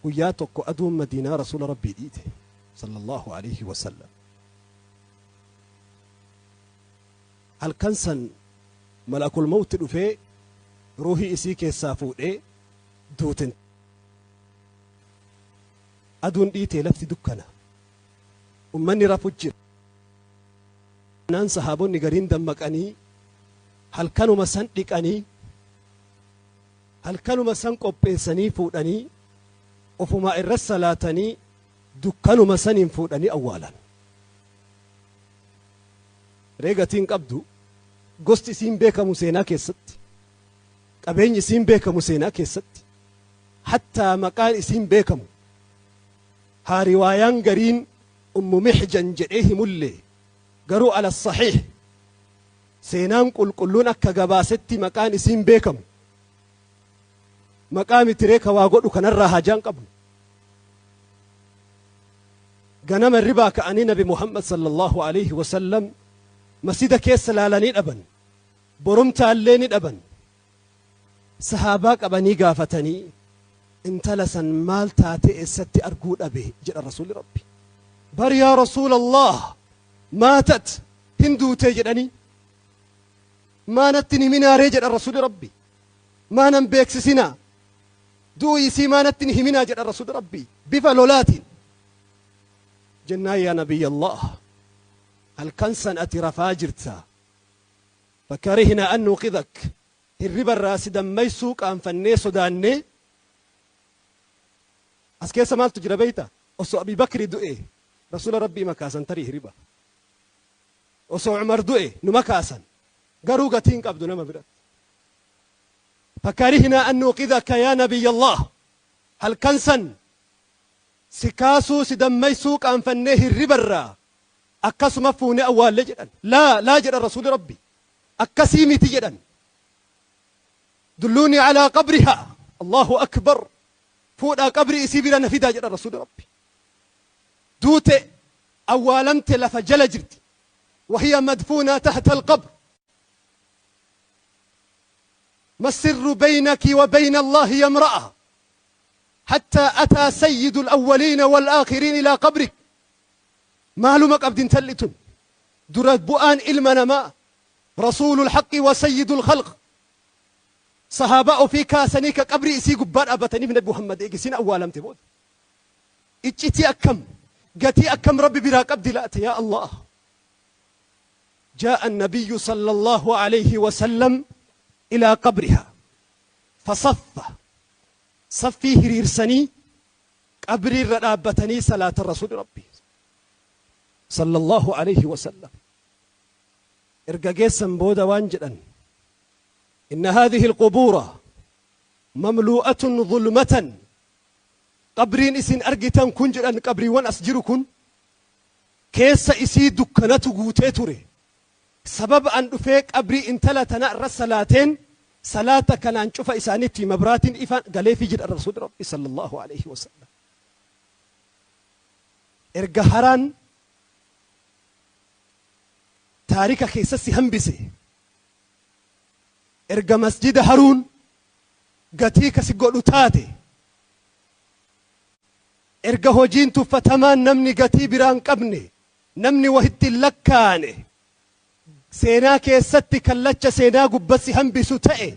guyyaa tokko aduun Madiinaa Rasuula Rabbii dhiite sallallahu aleyhi wasallam. Halkan san malakul mawti dhufee ruuhii isii keessaa fuudhee duute. Aduun dhiitee lafti dukkana. Ummanni rafu jira. Naan sahaabonni gariin dammaqanii halkanuma san dhiqanii halkanuma san qopheessanii fuudhanii ofumaa irra salaatanii dukkanuma saniin fuudhanii awwaalan. Ree gatii hin qabdu. Gosti isiin beekamu seenaa keessatti. Qabeenyi isiin beekamu seenaa keessatti. Hattaa maqaan isiin beekamu. Haa riwaayaan gariin Ummu Mihjan jedhee himullee garuu ala sahiih seenaan qulqulluun akka gabaasetti maqaan isiin beekamu. Maqaa mitiree ka waa godhu kanarraa haajaan qabnu. Ganama hirribaa ka'anii Nabi Muhammad sallallahu alaihi wasallam masjida keessa laalanii dhaban. Borumtaallee ni dhaban. Sahaabaa qabanii gaafatanii, intala san maal taatee eessatti arguu dhabe jedha Rasuulli Rabbi. Bar yaa Rasuulallah, maatat, hin duutee jedhanii. Maa natti hin himinaaree jedha Rasuulli Rabbi. Maa nan beeksisinaa. Du'uu isii maa natti hin himinaa jedha Rasuulli Rabbii bifa lolaatiin. Jennaan yaa Nabiyyallah, halkan san ati rafaa jirta. Fakarihnaa an nuuqidak, hirriba irraa si dammaysuu qaanfannee sodaannee. As keessa maaltu jira beeyta? Osoo Abii Bakri du'e Rasuula Rabbii ima kaasan tarii hiriba. Osoo Umar du'e numa kaasan. Garuu gatii hin qabdu nama biratti. Fakarihnaa an nuuqidaka yaa Nabiyyallah, halkan san si kaasuu si dammaysuu qaanfannee hirriba irraa akkasuma fuunee awwaalle jedhan. Laa laa jedhan Rasuulli Rabbi, akkasii miti jedhan. Dulluunii alaa qabrihaa, Allahu akbar, fuudhaa qabrii isii bira na fidaa jedhan Rasuulli Rabbi. Duute, awwaalamte, lafa jala jirti. Wahiya madfuunaa tahta alqabr. ما السر بينك وبين الله يا امرأة حتى أتى سيد الأولين والآخرين إلى قبرك؟ Maaluma qabdi intalli tun? Dura bu'aan ilma namaa, رسول الحق وسيد الخلق, sahaabaa ofii kaasanii ka qabrii isii gubbaa dhaabbataniif Nabi Muhammad eegisiin awwaalamte booda. Iccitii akkam, gatii akkam Rabbi biraa qabdi laata, yaa Allah? جاء النبي صلى الله عليه وسلم إلى قبرها فصف، saffii hiriirsanii qabrii irra dhaabbatanii salaata Rasuuli Rabbi صلى الله عليه وسلم. Erga geessan booda waan jedhan: إن هذه القبور مملوءة ظلمة, qabriin isin argitan kun jedhan, qabriiwwan as jiru kun keessa isii dukkanatu guutee ture. Sababa an dhufee qabrii intala tana irra salaateen, salaata kanaan cufa isaaniitti mabraatiin ifa galeefii jedha Rasuuli Rabbi صلى الله عليه وسلم. Erga haraan taarika keessatti hambise, erga masjida haruun gatii kasi godhu taate, erga hojiin tuffatamaan namni gatii biraan qabne, namni wahitti hin lakkaane, seenaa keessatti kallacha seenaa gubbatti hambisu ta'e,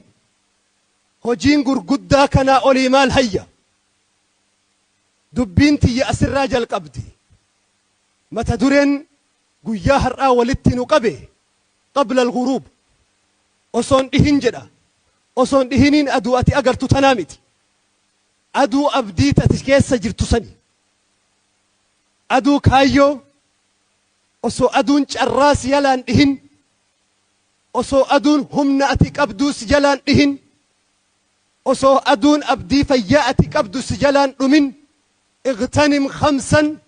hojiin gurguddaa kanaa olii maal hayya? Dubbiin tiyya asirraa jalqabdi. Mata dureen guyyaa har'aa walitti nu qabe قبل الغروب, osoon dhihin jedha. Osoo hin dhihiniin aduu ati agartu tanaa miti. Aduu abdii ati keessa jirtu sani. Aduu kaayyoo osoo aduun carraa si jalaan dhihin, osoo aduun humna ati qabduu si jalaan dhihin, osoo aduun abdii fayyaa ati qabdu si jalaan dhumin, اغتنم خمسا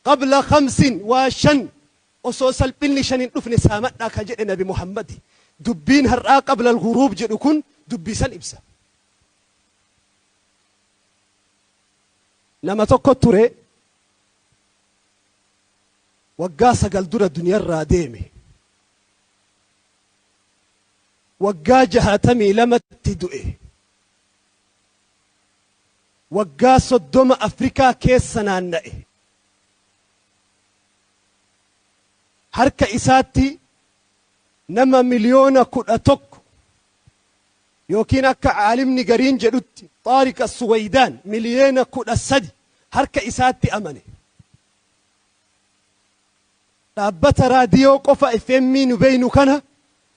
قبل خمس, waa shan osoo salphinni shan hin dhufne saamadhaa ka jedhe Nabi Muhammadi. Dubbiin har'aa قبل الغروب jedhu kun dubbii san ibsa. Nama tokko ture, waggaa 9 dura duniyarraa deeme. Waggaa 62tti du'e. Waggaa 30 Afrikaa keessa naanna'e. Harka isaatti nama 11 miliyoona yookiin akka caalimni gariin jedhutti, Xaariq Suwaydaan, 13 miliyoona harka isaatti amane. Dhaabbata raadiyoo qofa, FM nu beeynu kana,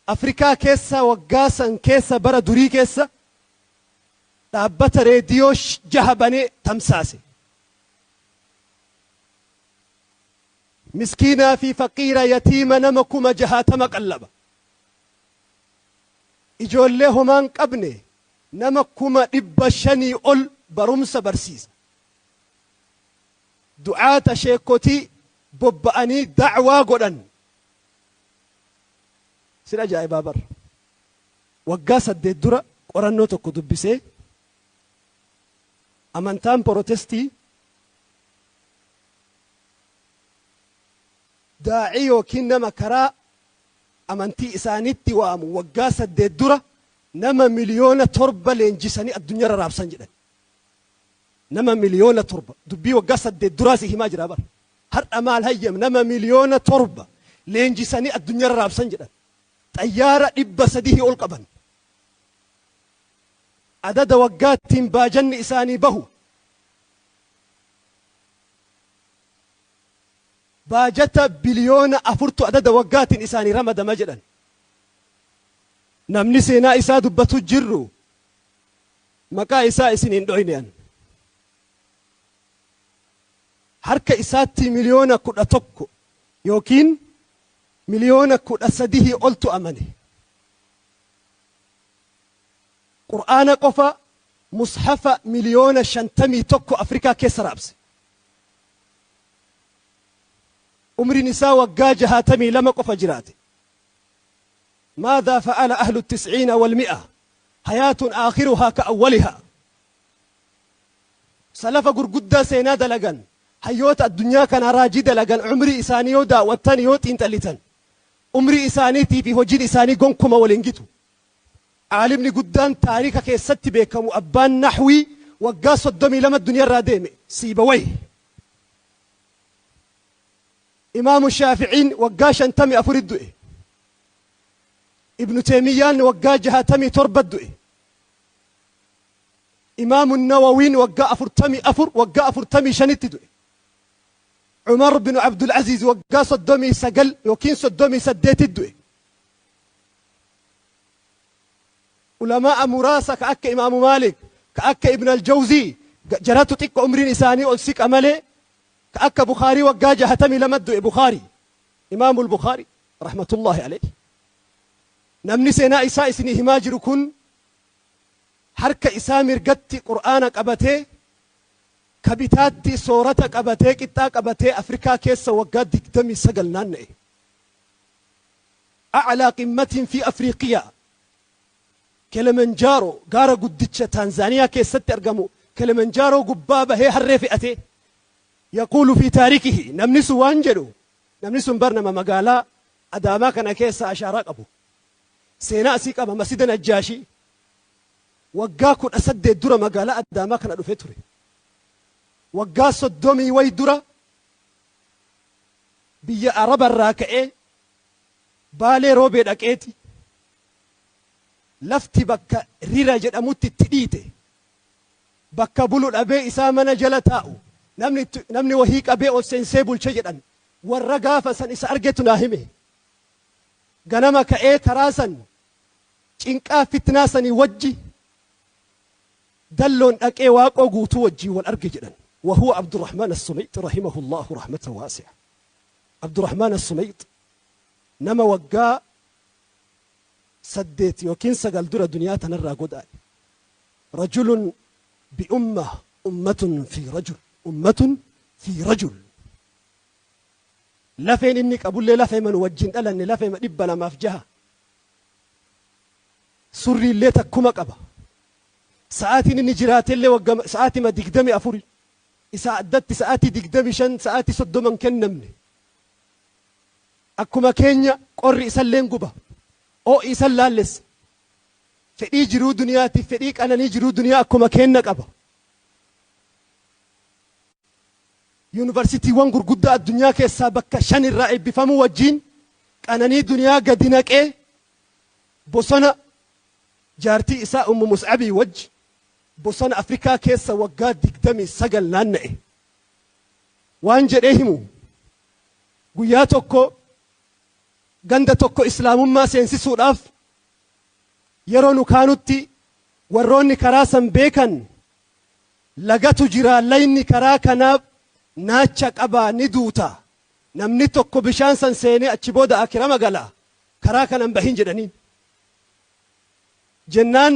Afrikaa keessa waggaa san keessa, bara durii keessa, dhaabbata reediyoo jaha banee tamsaase. Miskiinaa fi faqiira, yatiima nama 60,000 qallaba. Ijoollee homaan qabne nama 500,000 ol barumsa barsiisa. Du'aata, sheekotii bobba'anii da'waa godhan. Sin ajaa'ibaa barra. Waggaa 8 dura qorannoo tokko dubbisee, amantaan Protestii daa'ii yookiin nama karaa amantii isaaniitti waamu waggaa 8 dura nama 7 miliyoona leenjisanii addunyaarra raabsan jedhan. Nama 7 miliyoona, dubbii waggaa 8 duraa si himaa jira bara. Har'a maal hayyam? Nama 7 miliyoona leenjisanii addunyaarra raabsan jedhan. Xayyaara 300 ol qaban. Adada waggaattiin baajanni isaanii bahu baajata 4 biliyoona adada waggaatiin isaanii ramadama jedhan. Namni seenaa isaa dubbatu jirru, maqaa isaa isin hin dhoyne an. Harka isaatti 11 miliyoona yookiin 13 miliyoona oltu amane. Qur'aana qofa mushafa 51 miliyoona Afrikaa keessa raabse. Umriin isaa waggaa 62 qofa jiraate. ماذا فعل أهل التسعين والمئة؟ حياة آخرها كأولها. Salafa gurguddaa seenaa dalagan, hayyoota addunyaa kana raajii dalagan, umrii isaanii yoo daawwattan, yoo xiinxallitan, umrii isaaniitii fi hojiin isaanii gonkuma waliin gitu. Caalimni guddaan taarika keessatti beekamu, abbaan naxwii, waggaa 32 duniyaarraa deeme, Siibaway. Imaamu Shaaficiin waggaa 54 du'e. Ibnu Teemiyyaan waggaa 67 du'e. Imaamu Nawawiin waggaa 44, waggaa 45tti du'e. Cumar bin Abdulaziz waggaa 39 yookiin 38tti du'e. Ulamaa muraasa ka akka Imaamu Maalik, ka akka Ibn Aljawzii, jaratu xiqqo umriin isaanii ol siqa malee, ka akka Bukaarii waggaa 62 du'e. Bukaarii, Imaamu Bukaarii رحمة الله عليه. Namni seenaa isaa isinii himaa jiru kun harka isaa mirgatti Qur'aana qabatee, ka bitaatti soorata qabatee, qixxaa qabatee, Afrikaa keessa waggaa 29 naanna'e. أعلى قمة في أفريقيا, Kilimanjaaroo, gaara guddicha Taanzaaniyaa keessatti argamu, Kilimanjaaroo gubbaa bahee harree fe'ate. يقول في تاريخه, namni sun waan jedhu, namni sun bar nama magaalaa Adaamaa kana keessa ashaaraa qabu, seenaa asii qaba. Masjida Najjaashii waggaa 18 dura magaalaa Adaamaa kana dhufee ture. Waggaa 30 way dura biyya Arabarraa ka'ee Baalee Roobee dhaqeeti lafti bakka Rira jedhamutti itti dhiite. Bakka bulu dhabee isaa mana jala taa'u namni wahii qabee ol seensee bulche jedhan. Warra gaafa san isa argetu naa hime. Ganama ka'ee karaa san Cinqaa fitnaa sanii wajji dalloon dhaqee Waaqoo Guutuu wajjiin wal arge jedhan. Wahuwa Abdurrahmaan As-Sumayx rahimahullaahu rahmatan waasi'a. Abdurrahmaan As-Sumayx nama waggaa 8 yookiin 9 dura duniyaa tanarraa godaane. Rajulun bi ummah ummatun fi rajul ummatun fi rajul. Lafeen inni qabullee lafeema nu wajjin dhalanne lafeema 206. Surriillee takkuma qaba. Sa'aatiin inni jiraatellee waggama sa'aatima 24. Isaa addatti sa'aatii 25 sa'aatii 30 hin kennamne. Akkuma keenya qorri isalleen guba. Oo'i isan laallessa. Fedhii jiruu duniyaatiif fedhii qananii jiruu duniyaa akkuma keenna qaba. Yuunivarsitiiwwan gurguddaa addunyaa keessaa bakka 5 irraa eebbifamuu wajjiin qananii duniyaa gadi naqee bosona jaartii isaa Ummu Mus'abii wajji bosona Afrikaa keessa waggaa 29 naanna'e. Waan jedhee himu guyyaa tokko ganda tokko Islaamummaa seensisuudhaaf yeroo nu kaanutti warroonni karaa san beekan Lagatu jira layni karaa kanaa naacha qaba ni duuta namni tokko bishaan san seenee achi booda aakirama gala karaa kana hin bahin jedhaniin jennaan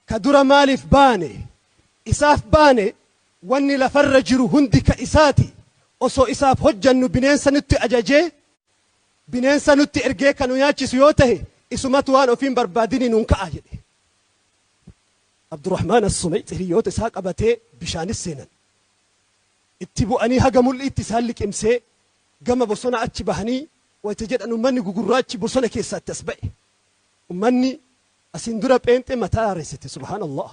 ka dura maaliif baane isaaf baane wanni lafarra jiru hundi ka isaati osoo isaaf hojjannu bineensa nutti ajajee bineensa nutti ergee ka nu nyaachisu yoo tahe isumatu waan ofiin barbaadinii nuun ka'a jedhe. Abdurrahmaan As-Sumayx hiriyyoota isaa qabatee bishaanis seenan. Itti bu'anii haga mul'iitti isaan liqimsee gama bosonaa achi bahanii wayta jedhan ummanni gugurraachi bosona keessaa itti as ba'e. Ummanni asiin dura pheenxee mataa haaressite subhaanallah.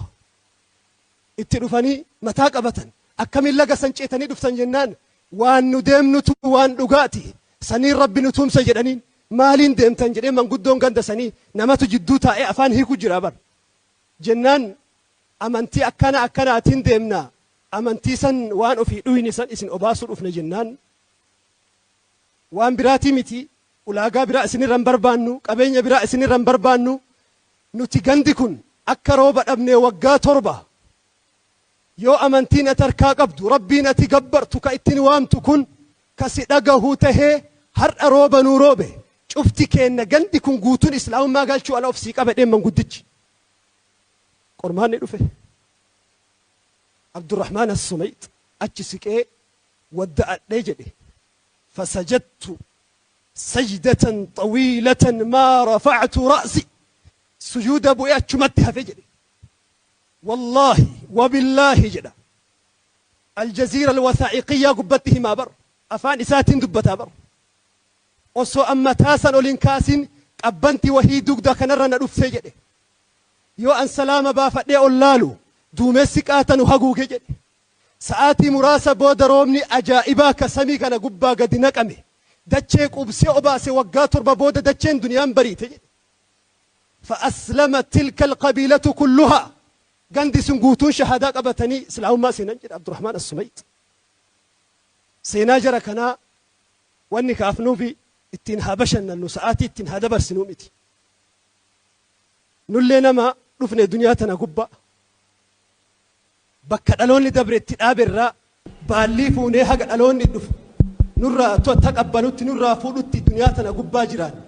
Itti dhufanii mataa qabatan. Akkamiin laga san ceetanii dhuftan jennaan waan nu deemnutu waan dhugaati. Saniin Rabbi nu tumsa jedhaniin. Maaliin deemtan jedhee manguddoon ganda sanii namatu jidduu taa'ee afaan hiiku jira bar. Jennaan amantii akkana akkanaatiin deemna amantii san waan ofii dhuyne san isin obaasuu dhufne jennaan waan biraatii miti ulaagaa biraa isinirra hin barbaannu qabeenya biraa isinirra hin barbaannu nuti gandi kun akka rooba dhabnee waggaa 7 yoo amantiin ati harkaa qabdu rabbiin ati gabbartu ka ittiin waamtu kun ka si dhagahu tahee har'a rooba nuu roobe cufti keenna gandi kun guutuun islaamummaa galchuu ala of sii qaba jedheen manguddichi. Qormaanni dhufe. Abdurrahmaan As-Sumayx achi siqee wadda'adhee jedhe fasajadtu sajdatan xawiilatan maa rafa'tu ra'si sujuuda bu'ee achumatti hafe jedhe. Wallaahi wabillaahi jedha. Aljaziira alwasaa'iqiyyaa gubbatti himaa bar. Afaan isaatiin dubbataa bar. Osoo an mataa san ol hin kaasin qabbanti wahii dugda kanarra na dhufte jedhe. Yoo an salaama baafadhee ol laalu duumessi qaata nu haguuge jedhe. Sa'aatii muraasa booda roobni ajaa'ibaa ka samii kana gubbaa gadi naqame dachee quubsee obaase waggaa 7 booda dacheen duniyaan bariite jedhe. Fa aslamat tilka alqabiilatu kulluhaa gandi sun guutuun shahaadaa qabatanii islaamummaa seenan jedhe Abdurrahmaan As-Sumayx. Seenaa jara kanaa Wanni kaafnuufi ittiin haa bashannannu, sa'aatii ittiin haa dabarsinuu miti. Nullee nama dhufne duniyaa tana gubbaa. Bakka dhaloonni dabre itti dhaabe irraa baallii fuunee haga dhaloonni dhufu nurraa taqabbalutti nurraa fuudhutti duniyaa tana gubbaa jiraanne.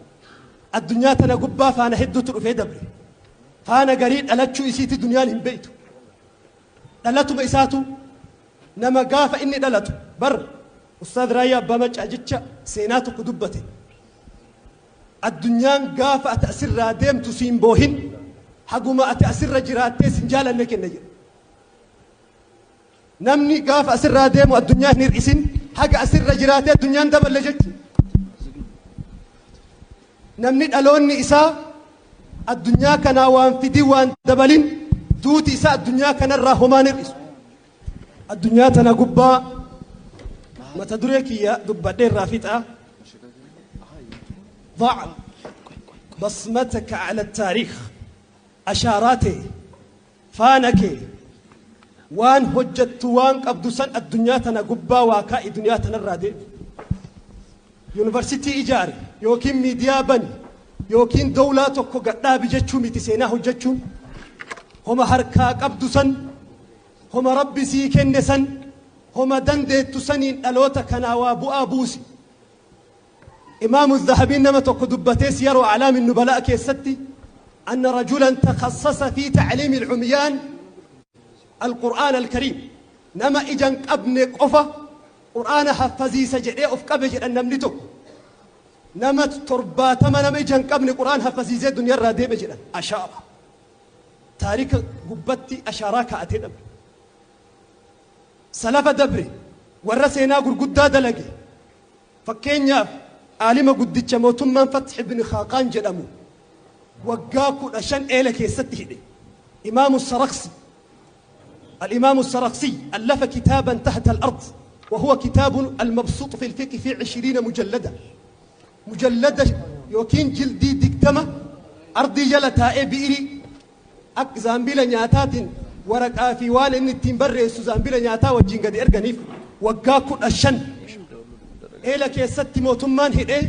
Addunyaa tana gubbaa faana hedduutu dhufee dabre. Faana garii dhalachuu isiiti duniyaan hin beeytu. Dhalatuma isaatu Nama gaafa inni dhalatu bar Ustaaz Raayyaa Abbaa Maccaa jecha seenaa tokko dubbate. Addunyaan gaafa ati asirraa deemtu siin boohin haguma ati asirra jiraattee sin jaalanne kenna jedhe. Namni gaafa asirraa deemu addunyaa hin hir'isin haga asirra jiraatee addunyaan daballe jechuudha. Namni dhaloonni isaa addunyaa kanaa waan fidin waan dabalin duuti isaa addunyaa kanarraa homaan hir'isu. Addunyaa tana gubbaa mata duree kiyya dubbadhee irraa fixa. ضع بصمتك على التاريخ ashaaraa tee faana kee waan hojjattu waan qabdu san addunyaa tana gubbaa waa kaa'i duniyaa tanarraa deemi. Yuunivarsitii ijaari yookiin miidiyaa bani Yookiin dawlaa tokko gadhaabi jechuu miti seenaa hojjechuun. Homa harkaa qabdu san, homa Rabbi sii kenne san, homa dandeettu saniin dhaloota kanaa waa bu'aa buusi. Imaamu Zahabiin nama tokko dubbatee Siyar Aclaami Nubalaa keessatti أن رجلا تخصص في تعليم العميان القرآن الكريم. Nama ija hin qabne qofa qur'aana haffaziisa jedhee of qabe jedhan. Namni tokko nama 70 nama ija hin qabne qur'aan haffaziisee duniyaarraa deeme jedhan. Ashaara taarika gubbatti ashaaraa kaa'atee dhabe. Salafa dabre warra seenaa gurguddaa dalage, fakkeenyaaf aalima guddicha mootummaan Fath ibn Khaaqaan jedhamu waggaa 15 eela keessatti hidhe. Imaamu Saraksi, الإمام السرخسي، ألف كتابا تحت الأرض، وهو كتاب المبسوط في الفقه في 20 مجلدة. مجلدة yookiin jildii 20 ardii jala taa'ee bi'irii akka zaambila nyaataatiin waraqaa fi waan inni ittiin barreessu zaambila nyaataa wajjin gadi erganiif waggaa 15 eela keessatti mootummaan hidhee.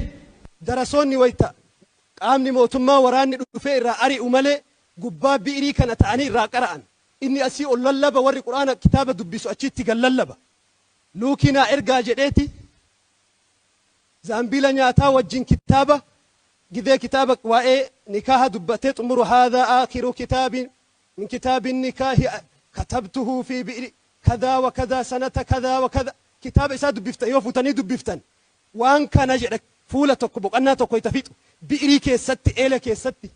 Darasoonni wayta qaamni mootummaa waraanni dhufee irraa ari'u malee gubbaa bi'irii kana ta'anii irraa qara'an. Inni asii ol lallaba, warri quraana kitaaba dubbisu achitti gad lallaba. Luukinaa ergaa jedheeti zaambila nyaataa wajjin kitaaba gidee kitaaba waa'ee nikaaha dubbatee xumuru, "هذا آخر كتاب من كتاب النكاح كتبته في بئر كذا وكذا سنة كذا وكذا." Kitaaba isaa dubbiftan yoo fuutanii dubbiftan waan kana jedha. Fuula tokko boqonnaa tokko itti fixu bi'irii keessatti eela keessatti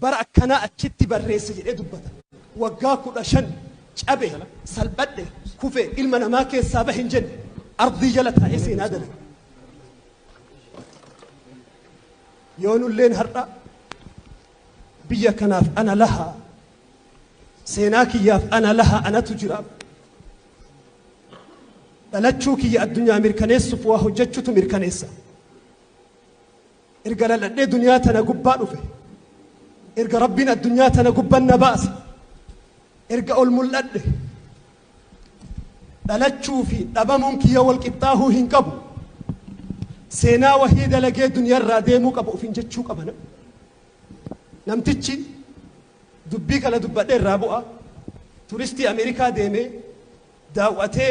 bara akkanaa achitti barreesse jedhee dubbata. Waggaa 15 cabe, salphadhe, kufe, ilma namaa keessaa bahe hin jenne. Ardii jala taa'ee seenaa dalaga. Yoo nulleen har'a biyya kanaaf ana lahaa, seenaa kiyyaaf ana lahaa, anatu jiraaf, dhalachuu kiyya addunyaa mirkaneessuuf waa hojjechuutu mirkaneessa. Erga dhaladhee duniyaa tana gubbaa dhufe, erga Rabbiin addunyaa tana gubban na baase, erga ol mul'adhe, dhalachuu fi dhabamuun kiyya wal qixxaahuu hin qabu. Seenaa wahii dalagee duniyaarraa deemuu qaba ufin jechuu qaba. Namtichi dubbii kana dubbadhee irraa bu'a. Turistii Ameerikaa deemee daawwatee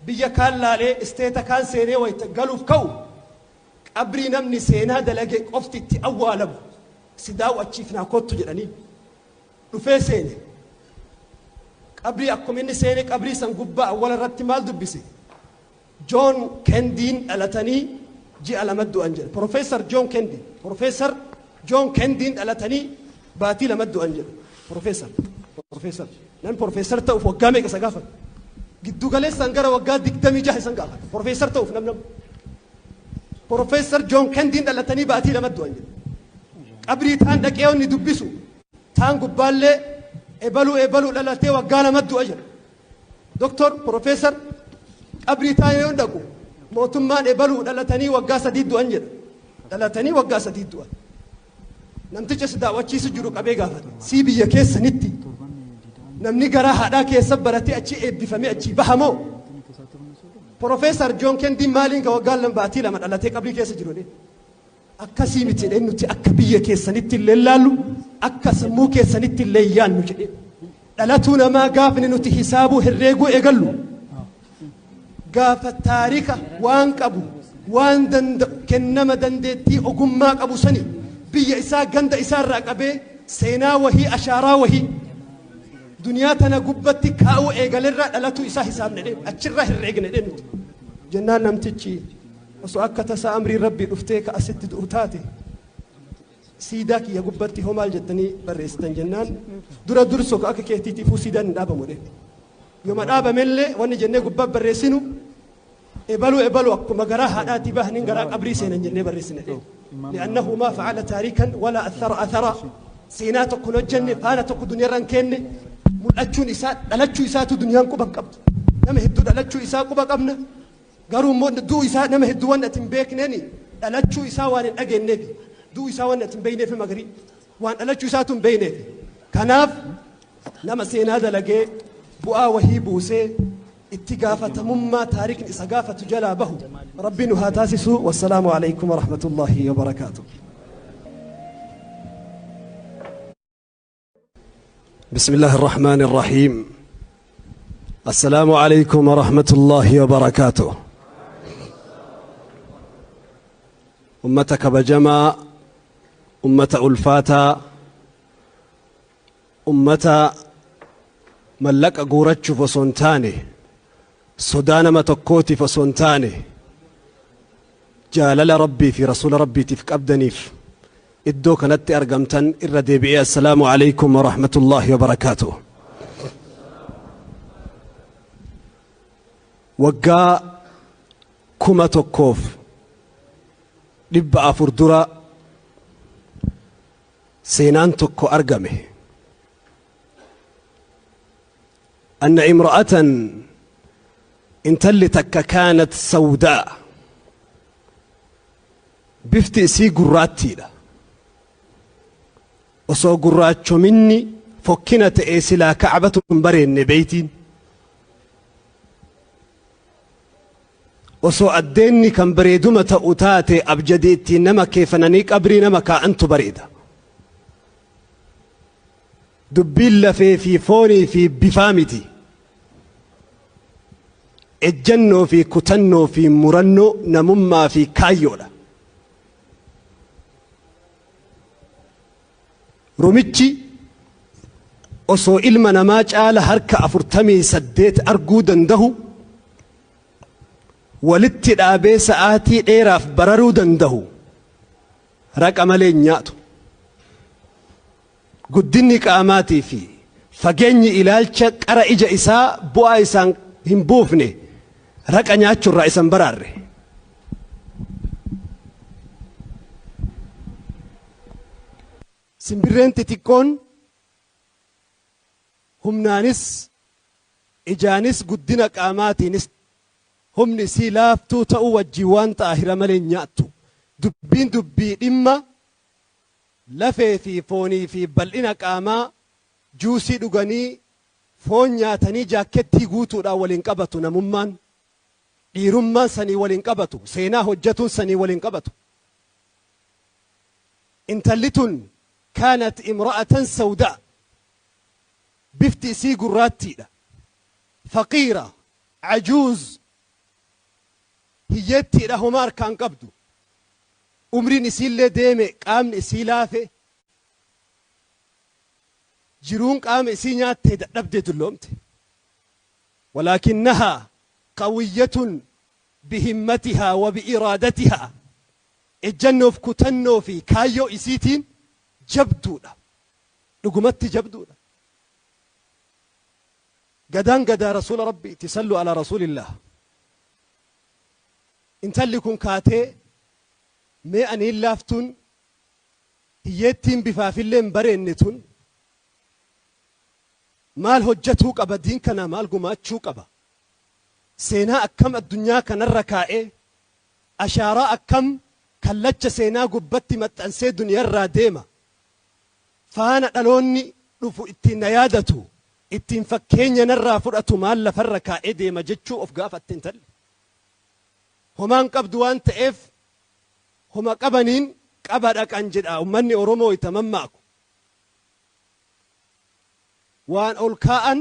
biyya kaan laalee isteeta kaan seenee wayita galuuf ka'u, qabrii namni seenaa dalage qofti itti awwaalamu si daawwachiifnaa kottu jedhanii dhufee seene. Qabrii akkuma inni seene qabrii san gubbaa awwala irratti maal dubbise? Joon Kendiin dhalatanii ji'a 2 du'an jedhe. Profeesar Joon Kendi, Profeesar Joon Kendiin dhalatanii baatii 2 du'an jedhe. Profeesar namni profeesar ta'uuf waggaa meeqa isa gaafata? Giddu galeessaan gara waggaa 26 isan gaafata profeesar ta'uuf. Nam Profeesar Joon Kendiin dhalatanii baatii 2 du'an jedhe. Qabrii taan dhaqee inni dubbisu taan gubbaallee ebaluu ebaluu dhalatee waggaa 2 du'a jedhe. Doktor profeesar qabrii taan yoo dhaqu mootummaan ebaluu dhalatanii waggaa 3 du'an jedha. Dhalatanii waggaa 3 du'an. Namticha si daawwachiisu jiru qabee gaafate, "Sii biyya keessanitti namni garaa haadhaa keessa baratee achi eebbifamee achi bahamoo Profeesar Joon Kendiin maaliin ka waggaa 2 baatii 2 dhalatee qabrii keessa jiru?" "Akkasii miti," jedhee, "nuti akka biyya keessanitti illee laallu, akka sammuu keessanitti illee yaannu," jedhee. Dhalatuu namaa gaafni nuti hisaabuu herreeguu eegallu gaafa taarika waan qabu, waan danda'u, kennama dandeettii ogummaa qabu sani biyya isaa ganda isaa irraa qabee seenaa wahii, ashaaraa wahii duniyaa tana gubbatti kaa'uu eegalerraa dhalatuu isaa hisaabne dhee achirraa herreegne dhee nuti. Jennaan namtichi, "Osoo akka tasaa amriin Rabbii dhuftee ka asitti du'u taate, siidaa kiyya gubbatti hoo maal jettanii barreessitan?" jennaan, "Dura durso ka akka keetiitiifuu siidaan hin dhaabamu," dhee. "Yooma dhaabamellee wanni jennee gubbaa barreessinu ebaluu ebaluu akkuma garaa haadhaatii bahaniin garaa qabrii seenan jennee barreessine," dhee. لأنه ما فعل تاريخا ولا أثر أثرا. Seenaa tokko hin hojjenne, faana tokko duniyaarra hin kenne. Mul'achuun isaa, dhalachuu isaatu duniyaan quba hin qabdu. Nama hedduu dhalachuu isaa quba qabna, garuu immoo du'u isaa nama hedduu waan ati hin beekneeni dhalachuu isaa waan hin dhageenyeef, du'u isaa waan ati hin beekneef, magarii waan dhalachuu isaatu hin beekneef. Kanaaf nama seenaa dalagee bu'aa wahii buusee itti gaafatamummaa taarikni isa gaafatu jalaa bahu Rabbi nu haa taasisu. والسلام عليكم ورحمة الله وبركاته. بسم الله الرحمن الرحيم. السلام عليكم ورحمة الله وبركاته. Ummata kabajamaa, ummata ulfaataa, ummata mallaqa guurachuuf osoo hin taane, sodaa nama tokkootiif osoo hin taane, jaalala Rabbii fi Rasuula Rabbiitiif qabdaniif iddoo kanatti argamtan, irra deebi'ee assalaamu alaykum wa rahmatullaahi wa barakaatuh. Waggaa 1400 dura seenaan tokko argame. Anna imra'atan, intalli takka, kaanat sawdaa, bifti isii gurraattiidha. Osoo gurraachominni fokkina ta'ee silaa Kacbatu hin bareenne beeytiin. Osoo addeenni kan bareeduma ta'u taate abjadii ittiin nama keefananii qabrii nama kaa'antu bareeda. Dubbiin lafee fi foonii fi bifaa miti. Ejjannoo fi kutannoo fi murannoo namummaa fi kaayyoodha. Rumichi osoo ilma namaa caala harka 48 arguu dandahu, walitti dhaabee sa'aatii dheeraaf bararuu dandahu, raqa malee hin nyaatu. Guddinni qaamaatii fi fageenyi ilaalcha qara ija isaa bu'aa isaan hin buufne, raqa nyaachurraa isan baraarre. Simbirreen xixiqqoon humnaanis ijaanis guddina qaamaatiinis humni isii laaftuu ta'uu wajjin waan xaahira malee hin nyaattu. Dubbiin dubbii dhimma lafee fi foonii fi bal'ina qaamaa, juusii dhuganii, foon nyaatanii, jaakkettii guutuudhaan waliin qabatu. Namummaan, dhiirummaan sanii waliin qabatu, seenaa hojjetuun sanii waliin qabatu. Intalli tun kaanat imra'atan sawdaa, bifti isii gurraattiidha, faqiira, ajuuz, hiyyeettiidha, homaa harkaan qabdu, umriin isiillee deeme, qaamni isii laafe, jiruun qaama isii nyaattee dadhabdee dulloomte. Walaakinnahaa qawiyyatun bihimmatihaa wa bi'iraadatihaa, ejjannoof kutannoo fi kaayyoo isiitiin jabduudha, dhugumatti jabduudha. Gadaan gadaa Rasuula Rabbiiti, sallu alaa rasuulillah. Intalli kun kaatee, mee aniin laaftuun hiyyeettiin bifaafillee hin bareenne tun maal hojjatuu qaba, diin kanaa maal gumaachuu qaba, seenaa akkam addunyaa kanarra kaa'ee, ashaaraa akkam kallacha seenaa gubbatti maxxansee duniyarraa deema, faana dhaloonni dhufu ittiin na yaadatu, ittiin fakkeenya narraa fudhatu maal lafarra kaa'ee deema jechuu of gaafatte intalli. Homaan qabdu waan ta'eef homa qabaniin qaba dhaqan jedha ummanni Oromoo itti mammaaku. Waan ol kaa'an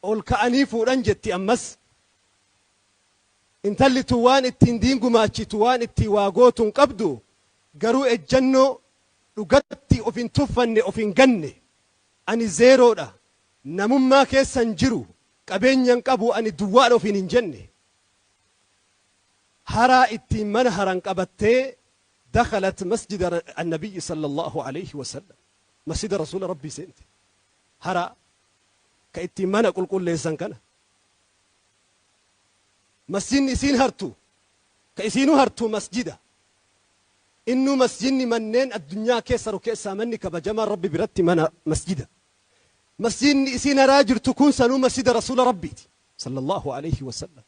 ol ka'anii fuudhan jetti ammas. Intalli tun waan ittiin diin gumaachitu, waan ittiin waa gootu hin qabdu, garuu ejjannoo dhugatti of hin tuffanne, of hin ganne. Ani zeeroodha, namummaa keessa hin jiru, qabeenya hin qabu, ani duwwaadha ofiin hin jenne. Haraa ittiin mana haran qabattee dakhalat masjida annabiyyi sallallahu alayhi wasallam, masjida Rasuula Rabbii seente. Haraa ka ittiin mana qulqulleessan kana, masjidni isiin hartu, ka isiinuu hartu masjida. Innuu masjidni manneen addunyaa keessa ru keessaa manni kabajamaan Rabbi biratti mana masjida. Masjidni isiin haraa jirtu kun sanuu masjida Rasuula Rabbiiti sallallahu alayhi wasallam.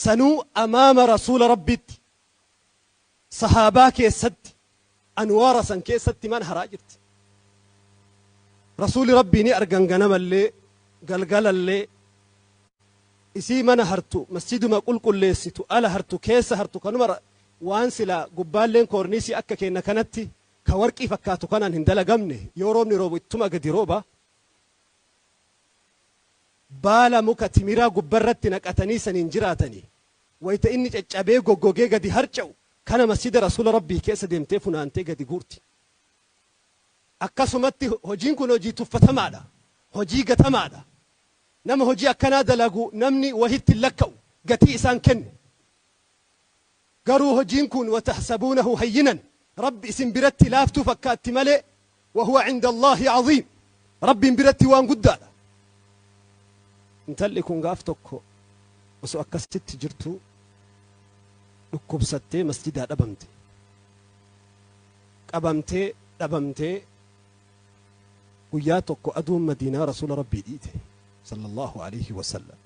Sanuu amaama Rasuula Rabbiitti, sahaabaa keessatti, anwaara san keessatti mana haraa jirti. Rasuuli Rabbii ni argan, ganamallee galgalallee isii mana hartu, masjiduma qulqulleessitu, ala hartu, keessa hartu. Kanuma waan silaa gubbaalleen koorniisii akka kenna kanatti Ka warqii fakkaatu kanaan hin dalagamne, yoo roobni roobu ittuma gadi rooba. Baala muka timiraa gubbarratti naqatanii saniin jiraatanii. Wayta inni caccabee goggogee gadi harca'u kana masjida Rasuula Rabbii keessa deemtee funaantee gadi guurti. Akkasumatti hojiin kun hojii tuffatamaadha. Hojii gatamaadha. Nama hojii akkanaa dalagu namni wahitti hin lakka'u, gatii isaan kennu. Garuu hojiin kun watahsabuunahu hayyinan, Rabbi isin biratti laaftuu fakkaatti malee, wahuwa cinda Allaahi aziim, Rabbiin biratti waan guddaadha. Intalli kun gaaf tokko osoo akkasitti jirtuu dhukkubsattee masjidaa dhabamte. Qabamtee dhabamtee guyyaa tokko aduun Madiinaa Rasuula Rabbii dhiite sallallahu aleyhi wasallam.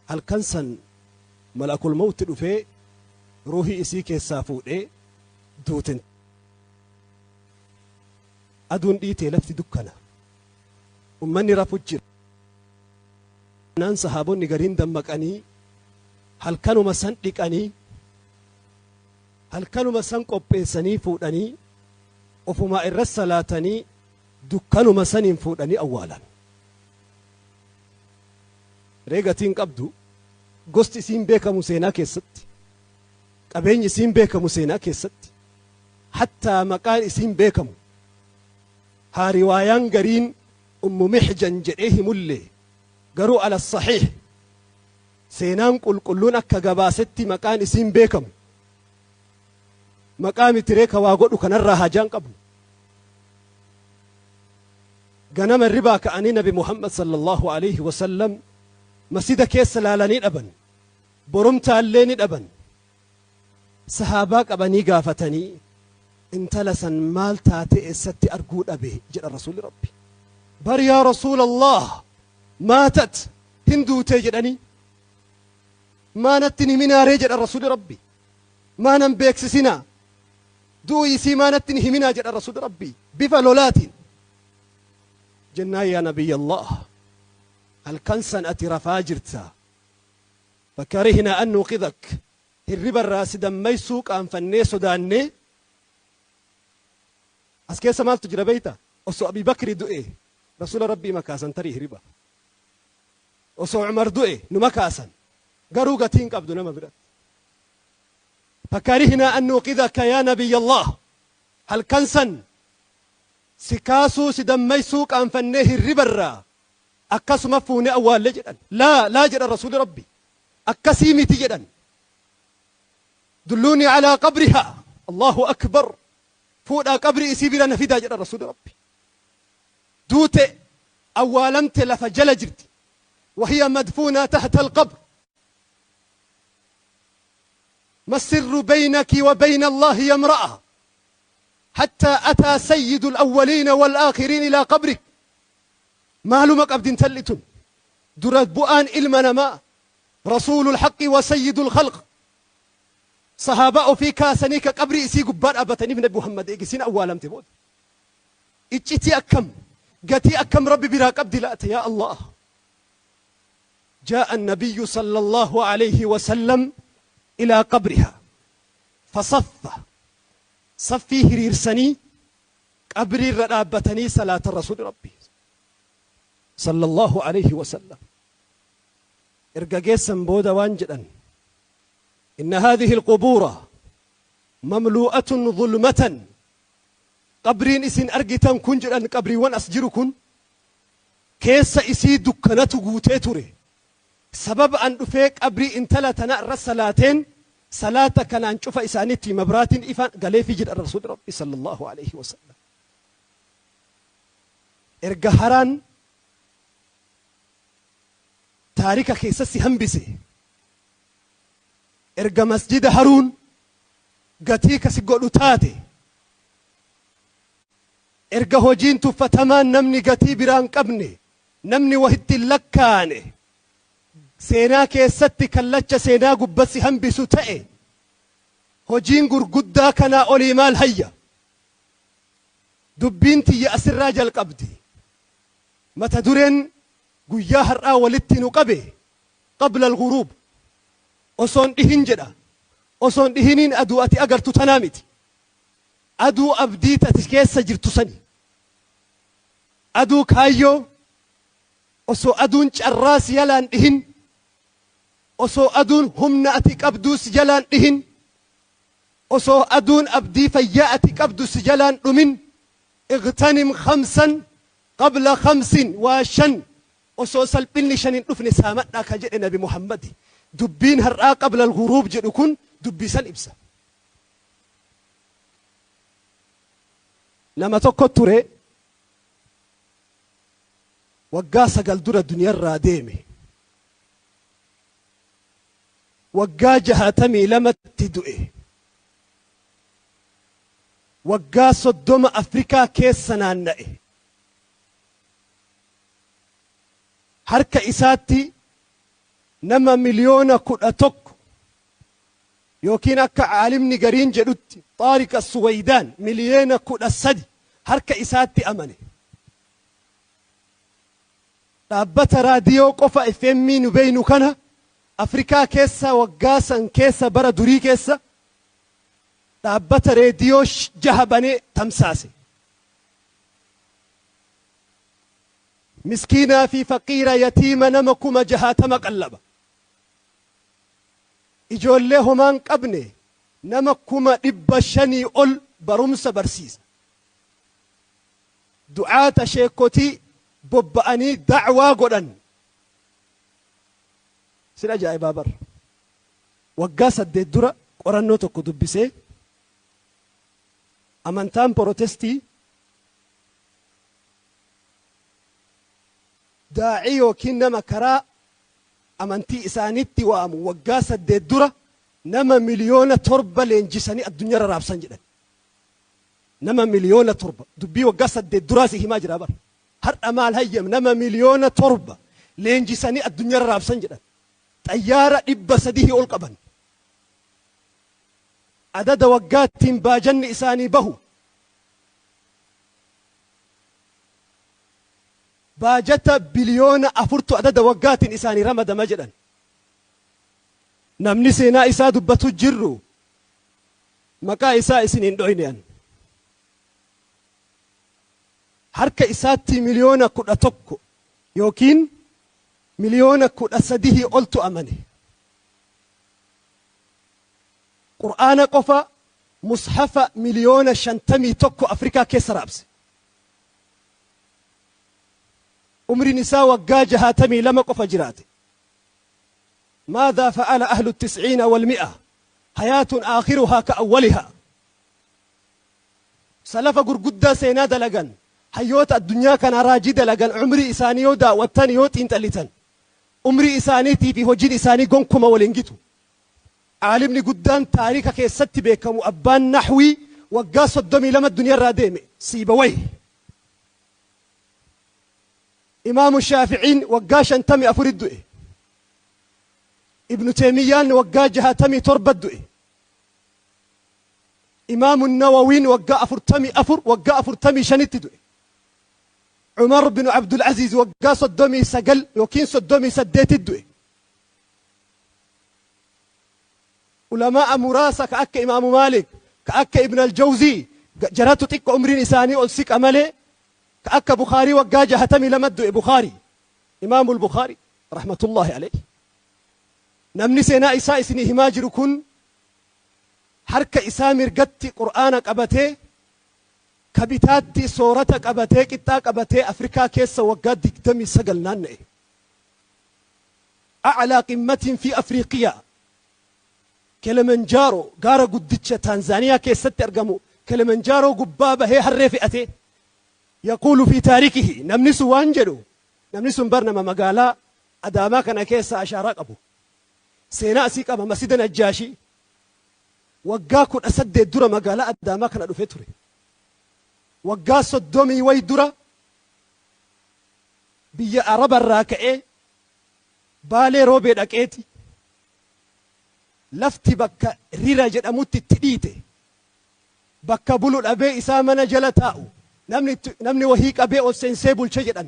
Halkan san malakul mawti dhufee ruuhii isii keessaa fuudhee duute. Aduun dhiitee lafti dukkana. Ummanni rafu jira. Naan sahaabonni gariin dammaqanii halkanuma san dhiqanii, halkanuma san qopheessanii fuudhanii ofumaa irra salaatanii dukkanuma saniin fuudhanii awwaalan. Ree gatiin qabdu, gosti isiin beekamu seenaa keessatti, qabeenyi isiin beekamu seenaa keessatti, hattaa maqaan isiin beekamu. Haa riwaayaan gariin Ummu Mihjan jedhee himullee, garuu ala sahiih seenaan qulqulluun akka gabaasetti maqaan isiin beekamu. Maqaa mitiree ka waa godhu kanarraa haajaan qabnu. Ganama hirribaa ka'anii Nabi Muhammad sallallahu alaihi wasallam masjida keessa laalanii dhaban. Borumtaallee ni dhaban. Sahaabaa qabanii gaafatanii, intala san maal taatee eessatti arguu dhabe jedha Rasuulli Rabbi. Bar yaa Rasuulallah, maatat, hin duutee jedhanii. Maa natti hin himinaaree jedha Rasuulli Rabbi. Maa nan beeksisinaa. Du'uu isii maa natti hin himinaa jedha Rasuulli Rabbi bifa lolaatiin. Jennaan yaa Nabiyyallah, halkan san ati rafaa jirta. Fakarihna an nuuqidak, hirriba irraa si dammaysuu qaanfannee sodaannee. As keessa maaltu jira beeyta? Osoo Abii Bakri du'e Rasuula Rabbii makaasan tarii hiriba. Osoo Umar du'e numa kaasan. Garuu gatii hin qabdu nama biratti. Fakarihna an nuuqidaka yaa Nabiyyallah, halkan san si kaasuu si dammaysuu qaanfannee hirriba irraa akkasuma fuunee awwaalle jedhan. Laa laa jedhan Rasuulli Rabbi. Akkasii miti jedhan. Dulluunii alaa qabrihaa. Allahu akbar. Fuudhaa qabrii isii bira na fidaa jedhan Rasuulli Rabbi. Duute, awwaalamte, lafa jala jirti. Wahiya madfuunaa tahta alqabr. Ma sirru baynaki wa bayna Allahi ya imra'a hattaa ataa sayyidu alawwaliina wal aakhiriin ilaa qabrik. Maaluma qabdi intalli tun? Dura bu'aan ilma namaa, rasuulul haqqi wa sayyidul khalq, sahaabaa ofii kaasanii ka qabrii isii gubbaa dhaabataniif Nabi Muhammad eega isiin awwaalamte booda. Iccitii akkam, gatii akkam Rabbi biraa qabdi laata yaa Allah? Jaa'a an-nabiyyu sallallahu alayhi wa sallam ilaa qabrihaa fasaffa, saffii hiriirsanii qabrii irra dhaabbatanii salaatan Rasuulli Rabbii sallallahu alayhi wa sallam. Erga geessan booda waan jedhan: Inna haadhihi alqubuura mamluu'atun zulmatan, qabriin isin argitan kun jedhan, qabriiwwan as jiru kun keessa isii dukkanatu guutee ture. Sababa an dhufee qabrii intala tanaa irra salaateen, salaata kanaan cufa isaaniitti mabraatiin ifa galeefii jedhan Rasuulli Rabbi sallallahu alayhi wa sallam. Erga haraan taarika keessa si hambise, erga masjida haruun gatii ka si godhu taate, erga hojiin tuffatamaan namni gatii biraa hin qabne, namni wahitti hin lakkaa'ane, seenaa keessatti kallacha seenaa gubba si hambisu ta'e, hojiin gurguddaa kanaa olii maal hayya? Dubbiin tiyya asirraa jalqabdi. Mata dureen guyyaa har'aa walitti nu qabe qabla al-ghuruub, osoon dhihin jedha. Osoo hin dhihiniin aduu ati agartu tanaa miti. Aduu abdii ati keessa jirtu sani. Aduu kaayyoo osoo aduun carraa si jalaan dhihin, osoo aduun humna ati qabduu si jalaan dhihin, osoo aduun abdii fayyaa ati qabdu si jalaan dhumin, اغتنم خمسا قبل خمس, waa shan osoo salphinni shan hin dhufne saamadhaa ka jedhe Nabi Muhammadi. Dubbiin har'aa قبل الغروب jedhu kun dubbii san ibsa. Nama tokko ture, waggaa 9 dura duniyarraa deeme. Waggaa 62tti du'e. Waggaa 30 Afrikaa keessa naanna'e. Harka isaatti nama 11 miliyoona yookiin akka caalimni gariin jedhutti, Xaariq Suwaydaan, 13 miliyoona harka isaatti amane. Dhaabbata raadiyoo qofa, FM nu beeynu kana, Afrikaa keessa waggaa san keessa, bara durii keessa, dhaabbata reediyoo jaha banee tamsaase. Miskiinaa fi faqiira, yatiima nama 60,000 qallaba. Ijoollee homaan qabne nama 500,000 ol barumsa barsiisa. Du'aata, sheekotii bobba'anii da'waa godhan. Sin ajaa'ibaa bara. Waggaa 8 dura qorannoo tokko dubbisee, amantaan Protestii daa'ii yookiin nama karaa amantii isaaniitti waamu waggaa 8 dura nama 7 miliyoona leenjisanii addunyaarra raabsan jedhan. Nama 7 miliyoona, dubbii waggaa 8 duraa si himaa jira bara. Har'a maal hayyam? Nama 7 miliyoona leenjisanii addunyaarra raabsan jedhan. Xayyaara 300 ol qaban. Adada waggaattiin baajanni isaanii bahu baajata 4 biliyoona adada waggaatiin isaanii ramadama jedhan. Namni seenaa isaa dubbatu jirru, maqaa isaa isin hin dhoyne an. Harka isaatti 11 miliyoona yookiin 13 miliyoona oltu amane. Qur'aana qofa mushafa 51 miliyoona Afrikaa keessa raabse. Umriin isaa waggaa 62 qofa jiraate. ماذا فعل أهل التسعين والمئة؟ حياة آخرها كأولها. Salafa gurguddaa seenaa dalagan, hayyoota addunyaa kana raajii dalagan, umrii isaanii yoo daawwattan, yoo xiinxallitan, umrii isaaniitii fi hojiin isaanii gonkuma waliin gitu. Caalimni guddaan taarika keessatti beekamu, abbaan naxwii, waggaa 32 duniyaarraa deeme, Siibawayh. Imaamu Shaaficiin waggaa 54 du'e. Ibnu Teemiyyaan waggaa 67 du'e. Imaamu Nawawiin waggaa 44, waggaa 45tti du'e. Cumar bin Abdul Aziz waggaa 39 yookiin 38tti du'e. Ulamaa muraasa ka akka Imaamu Maalik, ka akka Ibn Aljawzii, jaratu xiqqo umriin isaanii ol siqa malee, ka akka Bukaarii waggaa 62 du'e. Bukaarii, Imaamu Bukaarii رحمة الله عليه. Namni seenaa isaa isinii himaa jiru kun harka isaa mirgatti Qur'aana qabatee, ka bitaatti soorata qabatee, qixxaa qabatee, Afrikaa keessa waggaa 29 naanna'e. أعلى قمة في أفريقيا, Kilimanjaaroo, gaara guddicha Taanzaaniyaa keessatti argamu, Kilimanjaaroo gubbaa bahee harree fe'ate. يقول في تاريخه, namni sun waan jedhu, namni sun bar nama magaalaa Adaamaa kana keessa ashaaraa qabu, seenaa asii qaba, Masjida Najjaashii. Waggaa 18 dura magaalaa Adaamaa kana dhufee ture. Waggaa 30 way dura biyya Arabarraa ka'ee Baalee Roobee dhaqeeti lafti bakka Rira jedhamutti itti dhiite. Bakka bulu dhabee isaa mana jala taa'u namni wahii qabee ol seensee bulche jedhan.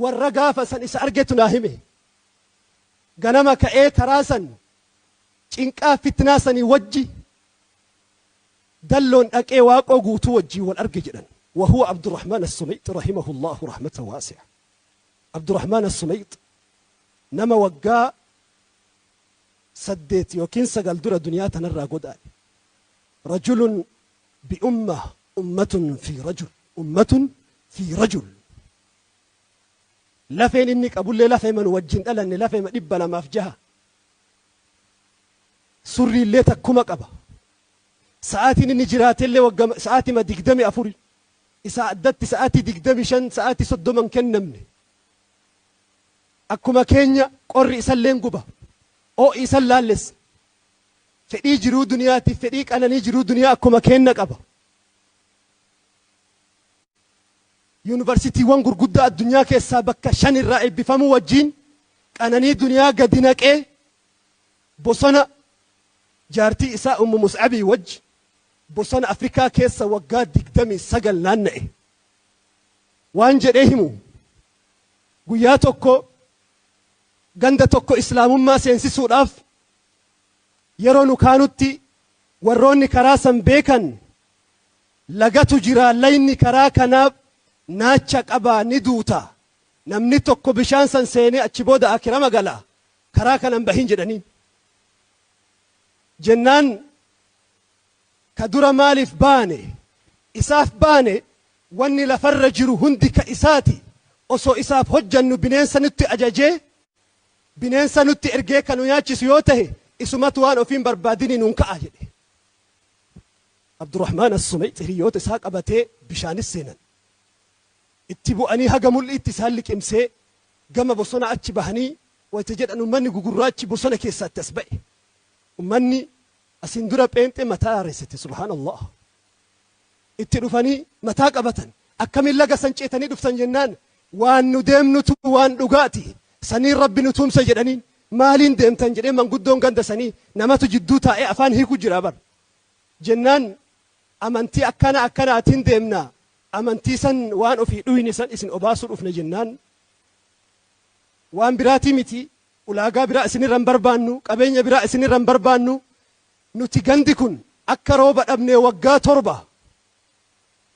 Warra gaafa san isa argetu naa hime. Ganama ka'ee karaa san Cinqaa fitnaa sanii wajji dalloon dhaqee Waaqoo Guutuu wajjiin wal arge jedhan. Wahuwa Abdurrahmaan As-Sumayx rahimahullaahu rahmatan waasi'a. Abdurrahmaan As-Sumayx nama waggaa 8 yookiin 9 dura duniyaa tanarraa godaane. Rajulun bi ummah ummatun fi rajul ummatun fi rajul. Lafeen inni qabullee lafeema nu wajjin dhalanne lafeema 206. Surriillee takkuma qaba. Sa'aatiin inni jiraatellee waggama sa'aatima 24. Isaa addatti sa'aatii 25 sa'aatii 30 hin kennamne. Akkuma keenya qorri isalleen guba. Oo'i isan laallessa. Fedhii jiruu duniyaatiif fedhii qananii jiruu duniyaa akkuma keenna qaba. Yuunivarsitiiwwan gurguddaa addunyaa keessaa bakka 5 irraa eebbifamuu wajjiin qananii duniyaa gadi naqee bosona jaartii isaa Ummu Mus'abii wajji bosona Afrikaa keessa waggaa 29 naanna'e. Waan jedhee himu guyyaa tokko ganda tokko Islaamummaa seensisuudhaaf yeroo nu kaanutti warroonni karaa san beekan Lagatu jira layni karaa kanaa naacha qaba ni duuta namni tokko bishaan san seenee achi booda aakirama gala karaa kana hin bahin jedhaniin jennaan ka dura maaliif baane isaaf baane wanni lafarra jiru hundi ka isaati osoo isaaf hojjannu bineensa nutti ajajee bineensa nutti ergee ka nu nyaachisu yoo tahe isumatu waan ofiin barbaadinii nuun ka'a jedhe. Abdurrahmaan As-Sumayx hiriyyoota isaa qabatee bishaanis seenan. Itti bu'anii haga mul'iitti isaan liqimsee gama bosonaa achi bahanii wayta jedhan ummanni gugurraachi bosona keessaa itti as ba'e. Ummanni asiin dura pheenxee mataa haaressite subhaanallah. Itti dhufanii mataa qabatan. Akkamiin laga san ceetanii dhuftan jennaan waan nu deemnutu waan dhugaati. Saniin Rabbi nu tumsa jedhaniin. Maaliin deemtan jedhee manguddoon ganda sanii namatu jidduu taa'ee afaan hiiku jira bar. Jennaan amantii akkana akkanaatiin deemna amantii san waan ofii dhuyne san isin obaasuu dhufne jennaan waan biraatii miti ulaagaa biraa isinirra hin barbaannu qabeenya biraa isinirra hin barbaannu nuti gandi kun akka rooba dhabnee waggaa 7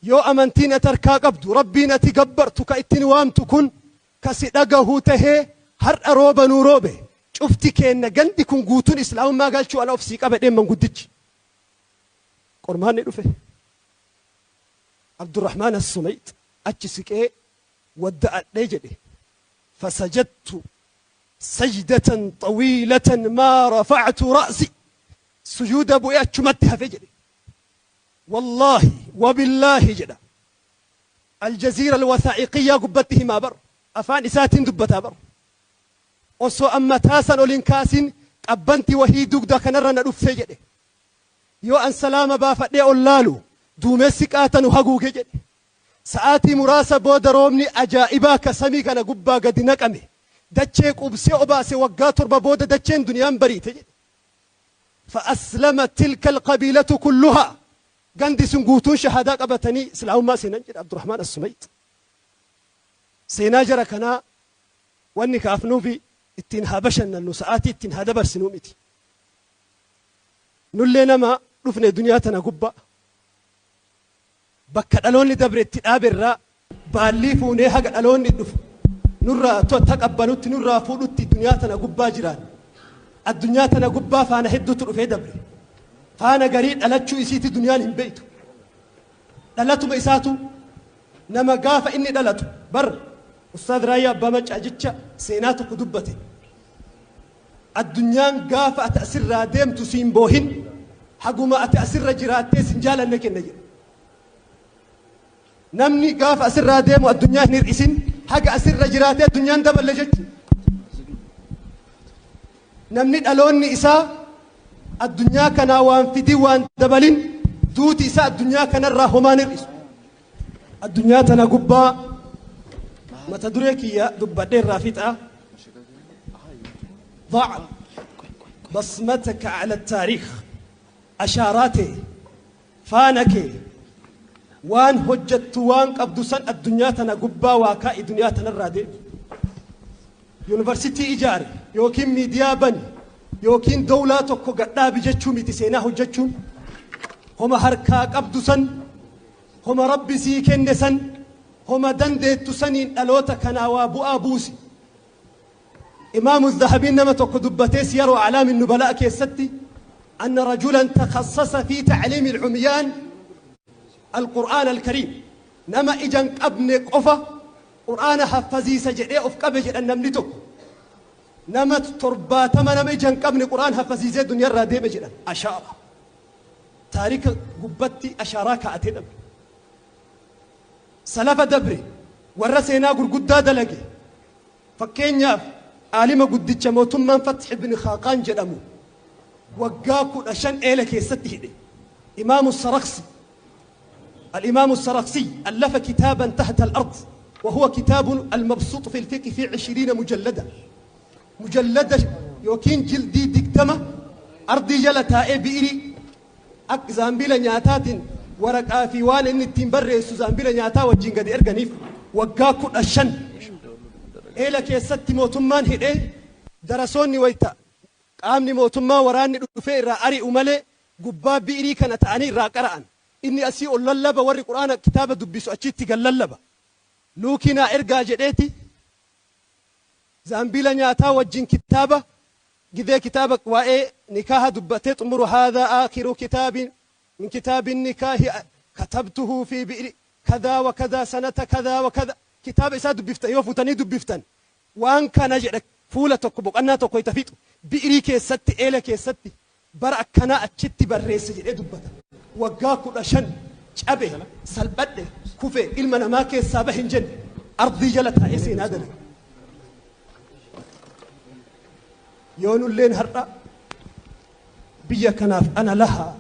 yoo amantiin ati harkaa qabdu rabbiin ati gabbartu ka ittiin waamtu kun ka si dhagahu tahee har'a rooba nuu roobe cufti keenna gandi kun guutuun islaamummaa galchuu ala of sii qaba jedheen manguddichi. Qormaanni dhufe. Abdurrahmaan As-Sumayx achi siqee wadda'adhee jedhe fasajadtu sajdatan xawiilatan maa rafa'tu ra'si sujuuda bu'ee achumatti hafe jedhe. Wallaahi wabillaahi jedha. Aljaziira Alwasaa'iqiyyaa gubbatti himaa bar. Afaan isaatiin dubbataa bar. Osoo an mataa san ol hin kaasin qabbanti wahii dugda kanarra na dhufte jedhe. Yoo an salaama baafadhee ol laalu duumessi qaata nu haguuge jedhe. Sa'aatii muraasa booda roobni ajaa'ibaa ka samii kana gubbaa gadi naqame dachee quubsee obaase waggaa 7 booda dacheen duniyaan bariite jedhe. Fa aslamat tilka alqabiilatu kulluhaa Gandi sun guutuun shahaadaa qabatanii Islaamummaa seenan jedhe Abdurrahmaan As-Sumayx. Seenaa jara kanaa wanni kaafnuufi ittiin haa bashannannu sa'aatii ittiin haa dabarsinuu miti. Nullee nama dhufne duniyaa tana gubbaa bakka dhaloonni dabre itti dhaabe irraa baallii fuunee haga dhaloonni dhufu nurraa taqabbalutti nurraa fuudhutti duniyaa tana gubbaa jiraan. Addunyaa tana gubbaa faana hedduutu dhufee dabre. Faana garii dhalachuu isiiti duniyaan hin beeytu. Dhalatuma isaatu nama gaafa inni dhalatu bar Ustaaz Raayyaa Abbaa Maccaa jecha seenaa tokko dubbate. Addunyaan gaafa ati asirraa deemtu siin boohin haguma ati asirra jiraattee sin jaalanne kenna jedhe. Namni gaafa asirraa deemu addunyaa hin hir'isin haga asirra jiraatee addunyaan daballe jechuudha. Namni dhaloonni isaa addunyaa kanaa waan fidin waan dabalin duuti isaa addunyaa kanarraa homaan hir'isu. Addunyaa tana gubbaa mata duree kiyya dubbadhee irraa fixa. ضع بصمتك على التاريخ ashaaraa tee faana kee waan hojjattu waan qabdu san addunyaa tana gubbaa waa kaa'i duniyaa tanarraa deemi. Yuunivarsitii ijaari yookiin miidiyaa bani Yookiin dawlaa tokko gadhaabi jechuu miti seenaa hojjechuun. Homa harkaa qabdu san, homa Rabbi sii kenne san, homa dandeettu saniin dhaloota kanaa waa bu'aa buusi. Imaamu Zahabiin nama tokko dubbatee Siyaru Aclaami Nubalaa keessatti أن رجلا تخصص في تعليم العميان القرآن الكريم. Nama ija hin qabne qofa qur'aana haffaziisa jedhee of qabe jedhan. Namni tokko nama 70 nama ija hin qabne qur'aan haffaziisee duniyaarraa deeme jedhan. Ashaara taarika gubbatti ashaaraa kaa'atee dhabe. Salafa dabre warra seenaa gurguddaa dalage, fakkeenyaaf aalima guddicha mootummaan Fath ibn Khaaqaan jedhamu waggaa 15 eela keessatti hidhe. Imaamu Saraksi, الإمام السرخسي، ألف كتابا تحت الأرض، وهو كتاب المبسوط في الفقه في 20 مجلدة، مجلدة yookiin jildii 20 ardii jala taa'ee bi'irii akka zaambila nyaataatiin waraqaa fi waan inni ittiin barreessu zaambila nyaataa wajjin gadi erganiif waggaa 15 eela keessatti mootummaan hidhee. Darasoonni wayta qaamni mootummaa waraanni dhufee irraa ari'u malee gubbaa bi'irii kana ta'anii irraa qara'an. Inni asii ol lallaba, warri quraana kitaaba dubbisu achitti gad lallaba. Luukinaa ergaa jedheeti zaambila nyaataa wajjin kitaaba gidee kitaaba waa'ee nikaaha dubbatee xumuru, "هذا آخر كتاب من كتاب النكاح كتبته في بئر كذا وكذا سنة كذا وكذا." Kitaaba isaa dubbiftan yoo fuutanii dubbiftan waan kana jedha. Fuula tokko boqonnaa tokko itti fixu bi'irii keessatti eela keessatti bara akkanaa achitti barreesse jedhee dubbata. Waggaa 15 cabe, salphadhe, kufe, ilma namaa keessaa bahe hin jenne. Ardii jala taa'ee seenaa dalage. Yoo nulleen har'a biyya kanaaf ana lahaa,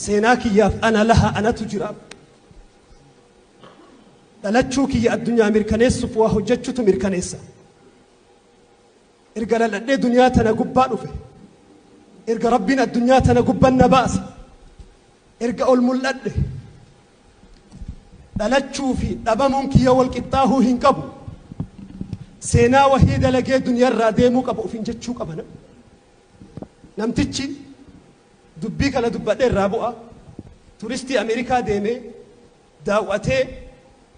seenaa kiyyaaf ana lahaa, anatu jira, dhalachuu kiyya addunyaa mirkaneessuuf waa hojjechuutu mirkaneessa. Erga dhaladhee duniyaa tana gubbaa dhufe, erga Rabbiin addunyaa tana gubban na baase, erga ol mul'adhe, dhalachuu fi dhabamuun kiyya wal qixxaahuu hin qabu. Seenaa wahii dalagee duniyaarraa deemuu qaba ufin jechuu qaba. Namtichi dubbii kana dubbadhee irraa bu'a. Turistii Ameerikaa deemee daawwatee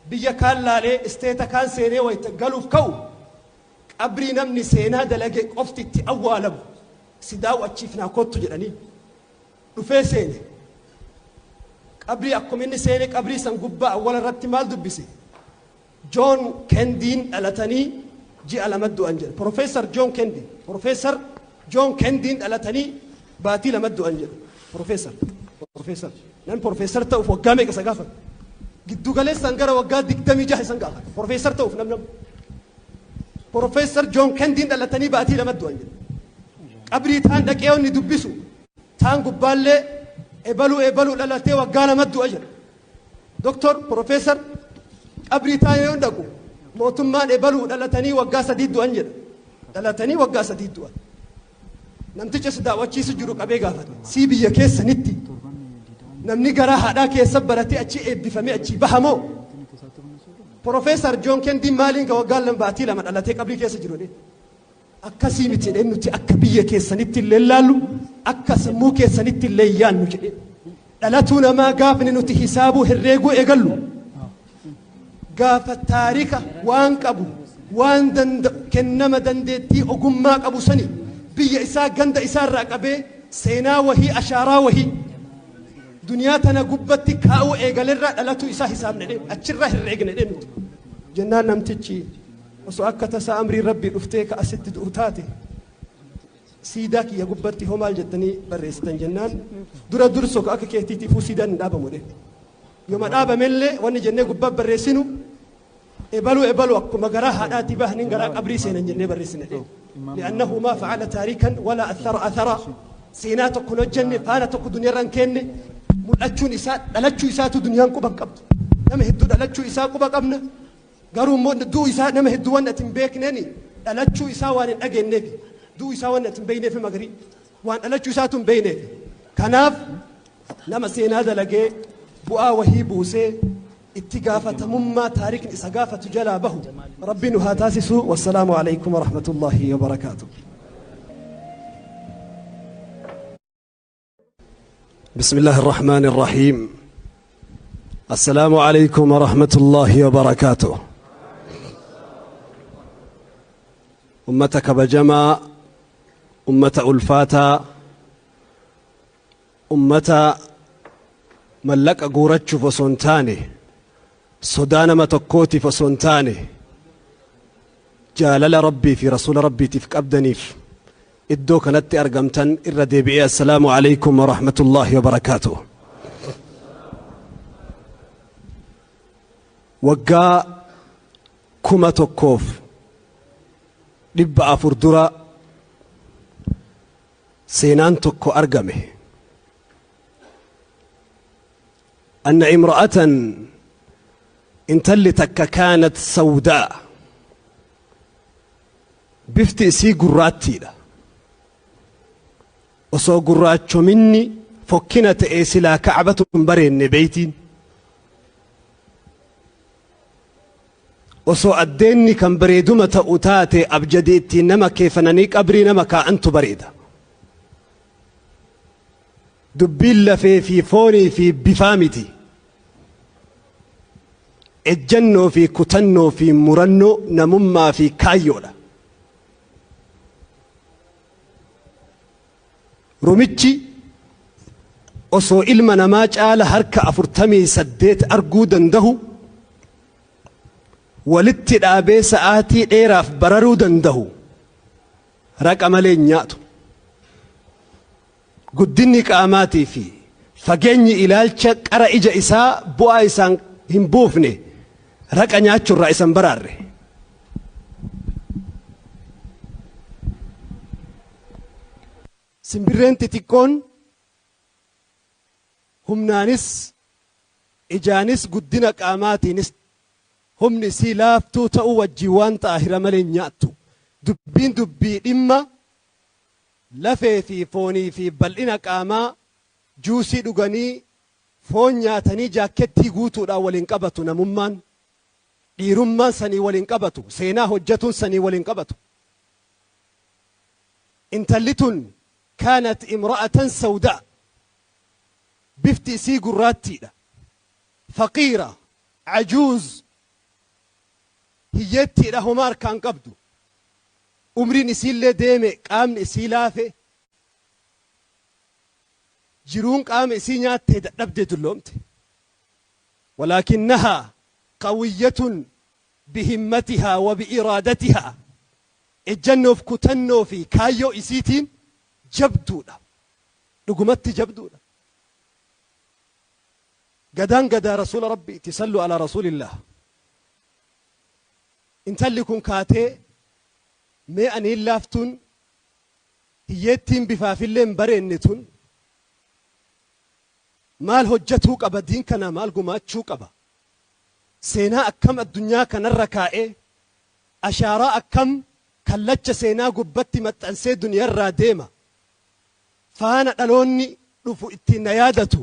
biyya kaan laalee isteeta kaan seenee wayita galuuf ka'u, qabrii namni seenaa dalage qofti itti awwaalamu si daawwachiifnaa kottu jedhanii dhufee seene. Qabrii akkuma inni seene qabrii san gubbaa awwala irratti maal dubbise? Joon Kendiin dhalatanii ji'a 2 du'an jedhe. Profeesar Joon Kendi, Profeesar Joon Kendiin dhalatanii baatii 2 du'an jedhe. Profeesar nan profeesar ta'uuf waggaa meeqa isa gaafata? Giddu galeessaan gara waggaa 26 isan gaafata profeesar ta'uuf. Nam Profeesar Joon Kendiin dhalatanii baatii 2 du'an jedhe. Qabrii taan dhaqee inni dubbisu taan gubbaallee ebaluu ebaluu dhalatee waggaa 2 du'a jedhe. Doktor profeesar qabrii taan yoo dhaqu mootummaan ebaluu dhalatanii waggaa 3 du'an jedha. Dhalatanii waggaa 3 du'an. Namticha si daawwachiisu jiru qabee gaafate, "Sii biyya keessanitti namni garaa haadhaa keessa baratee achi eebbifamee achi bahamoo Profeesar Joon Kendiin maaliin ka waggaa 2 baatii 2 dhalatee qabrii keessa jiru?" "Akkasii miti," jedheen, "nuti akka biyya keessanitti illee laallu, akka sammuu keessanitti illee yaannu," jedheen. "Dhalatuu namaa gaafni nuti hisaabuu herreeguu eegallu gaafa taarika waan qabu, waan danda'u, kennama dandeettii ogummaa qabu sani biyya isaa ganda isaa irraa qabee seenaa wahii, ashaaraa wahii duniyaa tana gubbatti kaa'uu eegalerraa dhalatuu isaa hisaabne dheen, achirraa herreegne dheen nuti." Jennaan namtichi, "Osoo akka tasaa amriin Rabbii dhuftee ka asitti du'u taate, siidaa kiyya gubbatti hoo maal jettanii barreessitan?" jennaan, "Dura durso ka akka keetiitiifuu siidaan hin dhaabamu dheen. Yooma dhaabamellee wanni jennee gubbaa barreessinu ebaluu ebaluu akkuma garaa haadhaatii bahaniin garaa qabrii seenan jennee barreessine dheen. لأنه ما فعل تاريخا ولا أثر أثرا." Seenaa tokko hin hojjenne, faana tokko duniyaarra hin kenne. Mul'achuun isaa, dhalachuu isaatu duniyaan quba hin qabdu. Nama hedduu dhalachuu isaa quba qabna, garuu immoo du'u isaa nama hedduu waan ati hin beekneeni dhalachuu isaa waan hin dhageenyeef, du'u isaa waan ati hin beekneef, magarii waan dhalachuu isaatu hin beekneef. Kanaaf nama seenaa dalagee bu'aa wahii buusee itti gaafatamummaa taarikni isa gaafatu jalaa bahu Rabbi nu haa taasisu. والسلام عليكم ورحمة الله وبركاته. بسم الله الرحمن الرحيم. السلام عليكم ورحمة الله وبركاته. Ummata kabajamaa, ummata ulfaataa, ummata mallaqa guurachuuf osoo hin taane, sodaa nama tokkootiif osoo hin taane, jaalala Rabbii fi Rasuula Rabbiitiif qabdaniif iddoo kanatti argamtan, irra deebi'ee assalaamu alaykum wa rahmatullaahi wa barakaatuh. Waggaa 1400 dura seenaan tokko argame. Anna imra'atan, intalli takka, kaanat sawdaa, bifti isii gurraattiidha. Osoo gurraachominni fokkina ta'ee silaa Kacbatu hin bareenne beeytiin. Osoo addeenni kan bareeduma ta'u taate abjadii ittiin nama keefananii qabrii nama kaa'antu bareeda. Dubbiin lafee fi foonii fi bifaa miti. Ejjannoo fi kutannoo fi murannoo namummaa fi kaayyoodha. Rumichi osoo ilma namaa caala harka 48 arguu dandahu, walitti dhaabee sa'aatii dheeraaf bararuu dandahu, raqa malee hin nyaatu. Guddinni qaamaatii fi fageenyi ilaalcha qara ija isaa bu'aa isaan hin buufne, raqa nyaachurraa isan baraarre. Simbirreen xixiqqoon humnaanis ijaanis guddina qaamaatiinis humni isii laaftuu ta'uu wajjin waan xaahira malee hin nyaattu. Dubbiin dubbii dhimma lafee fi foonii fi bal'ina qaamaa, juusii dhuganii, foon nyaatanii, jaakkettii guutuudhaan waliin qabatu. Namummaan, dhiirummaan sanii waliin qabatu, seenaa hojjetuun sanii waliin qabatu. Intalli tun kaanat imra'atan sawdaa, bifti isii gurraattiidha, faqiira cajuuz, hiyyeettiidha, homaa harkaan qabdu, umriin isiillee deeme, qaamni isii laafe, jiruun qaama isii nyaattee dadhabdee dulloomte. Walaakinnahaa qawiyyatun bihimmatihaa wa biiraadatihaa, ejjannoof kutannoo fi kaayyoo isiitiin jabduudha, dhugumatti jabduudha. Gadaan gadaa Rasuula Rabbiiti, sallu alaa rasuulillah. Intalli kun kaatee, mee aniin laaftuun hiyyeettiin bifaafillee hin bareenne tun maal hojjatuu qaba, diin kana maal gumaachuu qaba, seenaa akkam addunyaa kanarra kaa'ee, ashaaraa akkam kallacha seenaa gubbatti maxxansee duniyarraa deema, faana dhaloonni dhufu ittiin na yaadatu,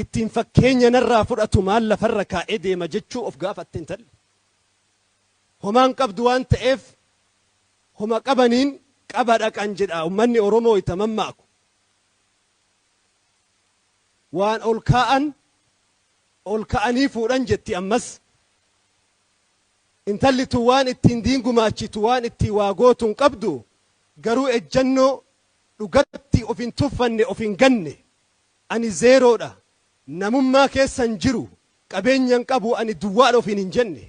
ittiin fakkeenya narraa fudhatu maal lafarra kaa'ee deema jechuu of gaafatte. Intalli homaan qabdu waan ta'eef homa qabaniin qaba dhaqan jedha ummanni Oromoo itti mammaaku. Waan ol kaa'an ol ka'anii fuudhan jetti. Ammas intalli tun waan ittiin diin gumaachitu, waan ittiin waa gootu hin qabdu, garuu ejjannoo dhugatti of hin tuffanne, of hin ganne. Ani zeeroodha, namummaa keessan jiru, qabeenyan qabu, ani duwwaadha ofiin hin jenne.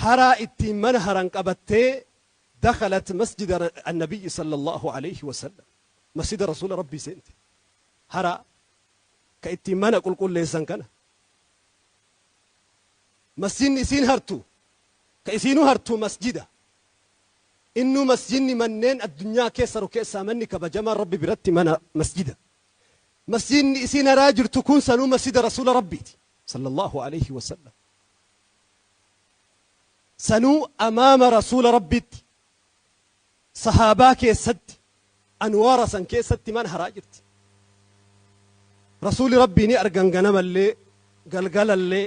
Haraa ittiin mana haran qabattee dakhalat masjida annabiyyi sallallahu alayhi wasallam, masjida Rasuula Rabbii seente. Haraa ka ittiin mana qulqulleessan kana, masjidni isiin hartu, ka isiinuu hartu masjida innuu, masjidni manneen addunyaa keessa ru keessaa manni kabajamaan Rabbi biratti mana masjida. Masjidni isiin haraa jirtu kun sanuu masjida Rasuula Rabbiiti sallallahu alayhi wasallam, sanuu amaama Rasuula Rabbiitti, sahaabaa keessatti, anwaara san keessatti mana haraa jirti. Rasuuli Rabbii ni argan, ganamallee galgalallee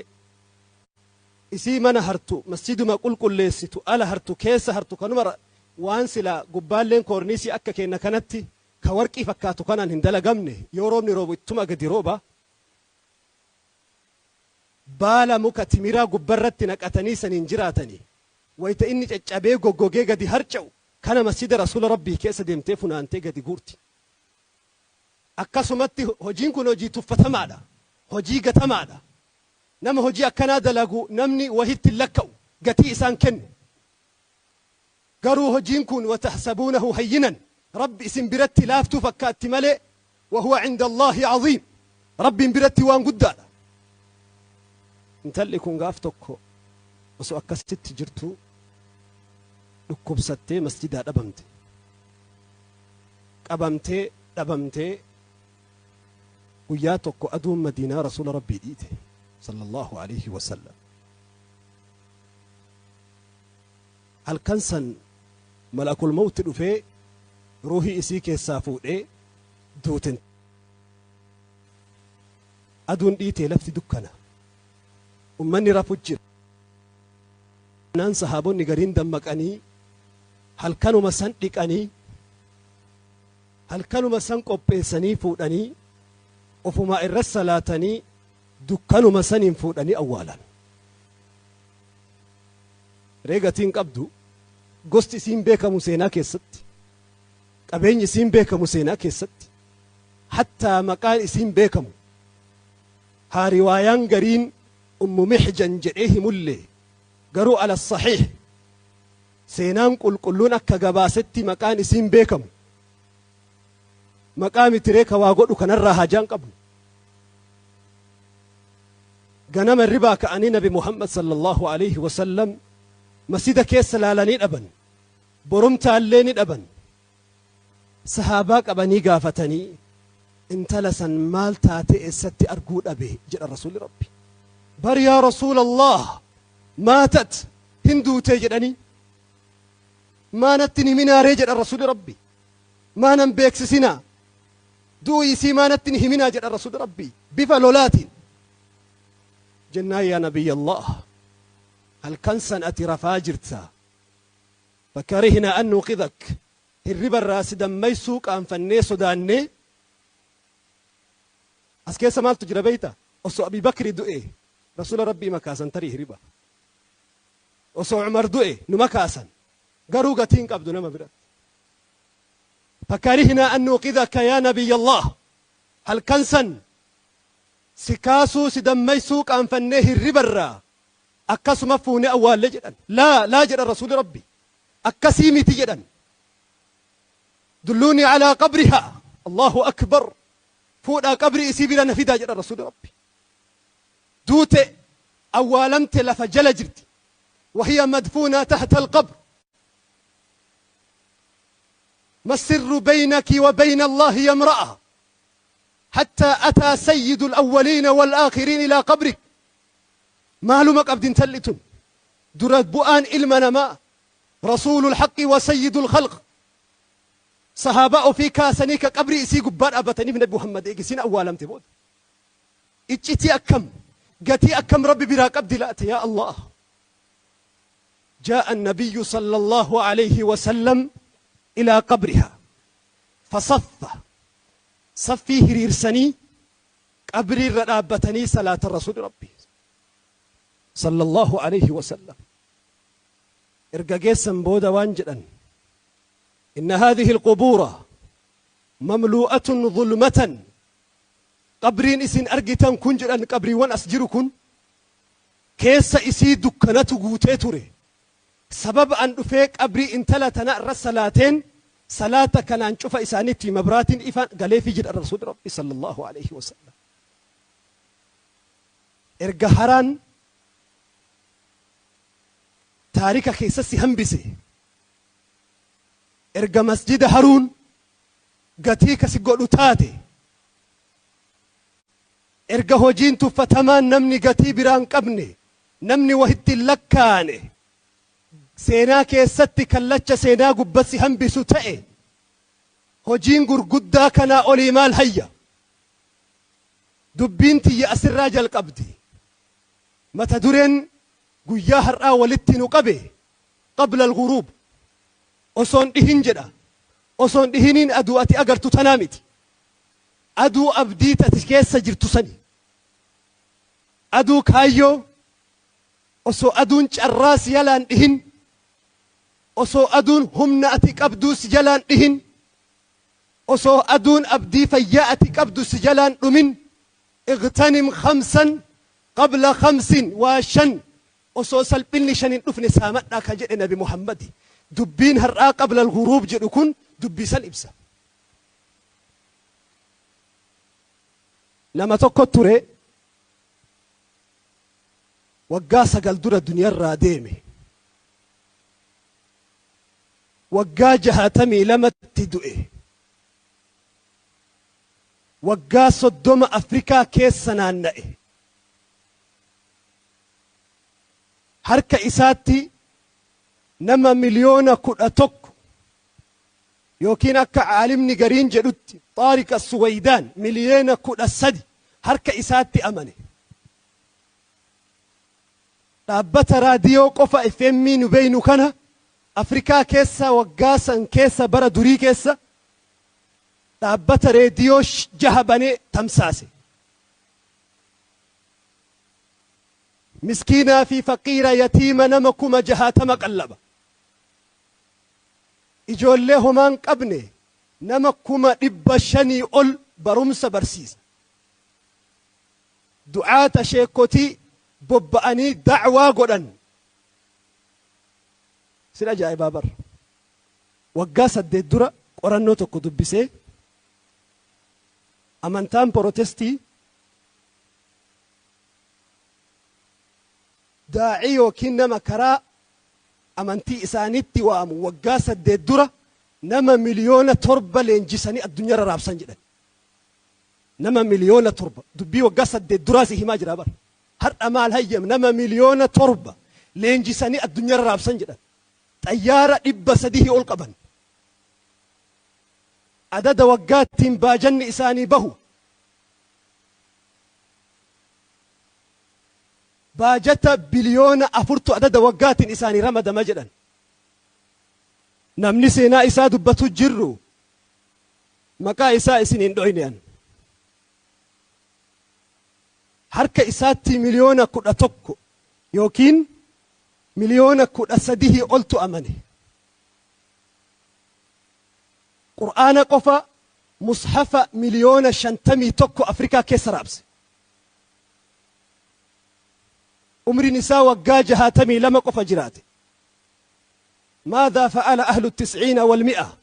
isii mana hartu, masjiduma qulqulleessitu, ala hartu, keessa hartu. Kanuma waan sila gubbaalleen koorniisii akka kenna kanatti Ka warqii fakkaatu kanaan hin dalagamne, yoo roobni roobu ittuma gadi rooba. Baala muka timiraa gubbarratti naqatanii saniin jiraatanii. Wayta inni caccabee goggogee gadi harca'u kana masjida Rasuula Rabbii keessa deemtee funaantee gadi guurti. Akkasumatti hojiin kun hojii tuffatamaadha. Hojii gatamaadha. Nama hojii akkanaa dalagu namni wahitti hin lakka'u, gatii isaan kennu. Garuu hojiin kun watahsabuunahu hayyinan, Rabbi isin biratti laaftuu fakkaatti malee, wahuwa cinda Allaahi aziim, Rabbiin biratti waan guddaadha. Intalli kun gaaf tokko osoo akkasitti jirtuu dhukkubsattee masjidaa dhabamte. Qabamtee dhabamtee guyyaa tokko aduun Madiinaa Rasuula Rabbii dhiite sallallahu aleyhi wasallam. Halkan san malakul mawti dhufee ruuhii isii keessaa fuudhee duute. Aduun dhiitee lafti dukkana. Ummanni rafu jira. Naan sahaabonni gariin dammaqanii halkanuma san dhiqanii, halkanuma san qopheessanii fuudhanii ofumaa irra salaatanii dukkanuma saniin fuudhanii awwaalan. Ree gatiin qabdu, gosti isiin beekamu seenaa keessatti, qabeenyi isiin beekamu seenaa keessatti, hattaa maqaan isiin beekamu. Haa riwaayaan gariin Ummu Mihjan jedhee himullee, garuu ala sahiih seenaan qulqulluun akka gabaasetti maqaan isiin beekamu. Maqaa mitiree ka waa godhu kanarraa haajaan qabnu. Ganama hirribaa ka'anii Nabi Muhammad sallallahu alaihi wasallam masjida keessa laalanii dhaban. Borumtaallee ni dhaban. Sahaabaa qabanii gaafatanii, intala san maal taatee eessatti arguu dhabe jedhan Rasuulli Rabbi. Bar yaa Rasuulallah, maatat, hin duutee jedhanii. Maa natti hin himinaaree jedhan Rasuulli Rabbi. Maa nan beeksisinaa. Du'uu isii maa natti hin himinaa jedhan Rasuulli Rabbi bifa lolaatiin. Jennaan yaa Nabiyyallah, halkan san ati rafaa jirta. Fakarihna an nuuqidak, hirriba irraa si dammaysuu qaanfannee sodaannee. As keessa maaltu jira beeyta? Osoo Abii Bakri du'e Rasuula Rabbii makaasan tarii hiriba. Osoo Umar du'e numa kaasan. Garuu gatii hin qabdu nama biratti. Fakarihna an nuuqidaka yaa Nabiyyallah, halkan san si kaasuu si dammaysuu qaanfannee hirriba irraa akkasuma fuunee awwaalle jedhan. Laa laa jedhan Rasuulli Rabbi. Akkasii miti jedhan. Dulluunii alaa qabrihaa. Allahu akbar. Fuudhaa qabrii isii bira na fidaa jedhan Rasuulli Rabbi. Duute, awwaalamte, lafa jala jirti. Wahiya madfuunaa tahta alqabr. Ma sirru baynaki wa bayna Allahi ya imra'a hattaa ataa sayyidu alawwaliina wal aakhiriin ilaa qabrik. Maaluma qabdi intalli tun? Dura bu'aan ilma namaa, rasuulul haqqi wa sayyidul khalq, sahaabaa ofii kaasanii ka qabrii isii gubbaa dhaabataniif Nabi Muhammad eega isiin awwaalamte booda. Iccitii akkam, gatii akkam Rabbi biraa qabdi laata yaa Allah? Jaa'a an-nabiyyu sallallahu alayhi wa sallam ilaa qabrihaa fasaffa, saffii hiriirsanii qabrii irra dhaabbatanii salaatan Rasuulli Rabbi sallallahu alayhi wa sallam. Erga geessan booda waan jedhan, inna haadhihi alqubuura mamluu'atun zulmatan, qabriin isin argitan kun jedhan, qabriiwwan as jiru kun keessa isii dukkanatu guutee ture. Sababa an dhufee qabrii intala tanaa irra salaateen, salaata kanaan cufa isaaniitti mabraatiin ifa galeefii jedhan Rasuulli Rabbi sallallahu alayhi wa sallam. Erga haraan taarika keessa si hambise, erga masjida haruun gatii ka si godhu taate, erga hojiin tuffatamaan namni gatii biraa hin qabne, namni wahitti hin lakkaa'ane, seenaa keessatti kallacha seenaa gubba si hambisu ta'e, hojiin gurguddaa kanaa olii maal hayya? Dubbiin tiyya asirraa jalqabdi. Mata dureen guyyaa har'aa walitti nu qabe qabla al-ghuruub, osoon dhihin jedha. Osoo hin dhihiniin aduu ati agartu tanaa miti. Aduu abdii ati keessa jirtu sani. Aduu kaayyoo osoo aduun carraa si jalaan dhihin, osoo aduun humna ati qabduu si jalaan dhihin, osoo aduun abdii fayyaa ati qabdu si jalaan dhumin, اغتنم خمسا قبل خمس, waa shan osoo salphinni shan hin dhufne saamadhaa ka jedhe Nabi Muhammadi. Dubbiin har'aa قبل الغروب jedhu kun dubbii san ibsa. Nama tokko ture, waggaa 9 dura duniyarraa deeme. Waggaa 62tti du'e. Waggaa 30 Afrikaa keessa naanna'e. Harka isaatti nama 11 miliyoona yookiin akka caalimni gariin jedhutti, Xaariq Suwaydaan, 13 miliyoona harka isaatti amane. Dhaabbata raadiyoo qofa, FM nu beeynu kana, Afrikaa keessa waggaa san keessa, bara durii keessa, dhaabbata reediyoo jaha banee tamsaase. Miskiinaa fi faqiira, yatiima nama 60,000 qallaba. Ijoollee homaan qabne nama 500,000 ol barumsa barsiisa. Du'aata, sheekotii bobba'anii da'waa godhan. Sin ajaa'ibaa bar. Waggaa 8 dura qorannoo tokko dubbisee, amantaan Porotestii daa'ii yookiin nama karaa amantii isaaniitti waamu waggaa 8 dura nama 7 miliyoona leenjisanii addunyaarra raabsan jedhan. Nama 7 miliyoona, dubbii waggaa 8 duraa si himaa jira bar. Har'a maal hayyam? Nama 7 miliyoona leenjisanii addunyaarra raabsan jedhan. Xayyaara 300 ol qaban. Adada waggaattiin baajanni isaanii bahu baajata 4 biliyoona adada waggaatiin isaanii ramadama jedhan. Namni seenaa isaa dubbatu jirru, maqaa isaa isin hin dhoyne an. Harka isaatti 11 miliyoona yookiin 13 miliyoona oltu amane. Qur'aana qofa mushafa 51 miliyoona Afrikaa keessa raabse. Umriin isaa waggaa 62 qofa jiraate. ماذا فعل أهل التسعين والمئة؟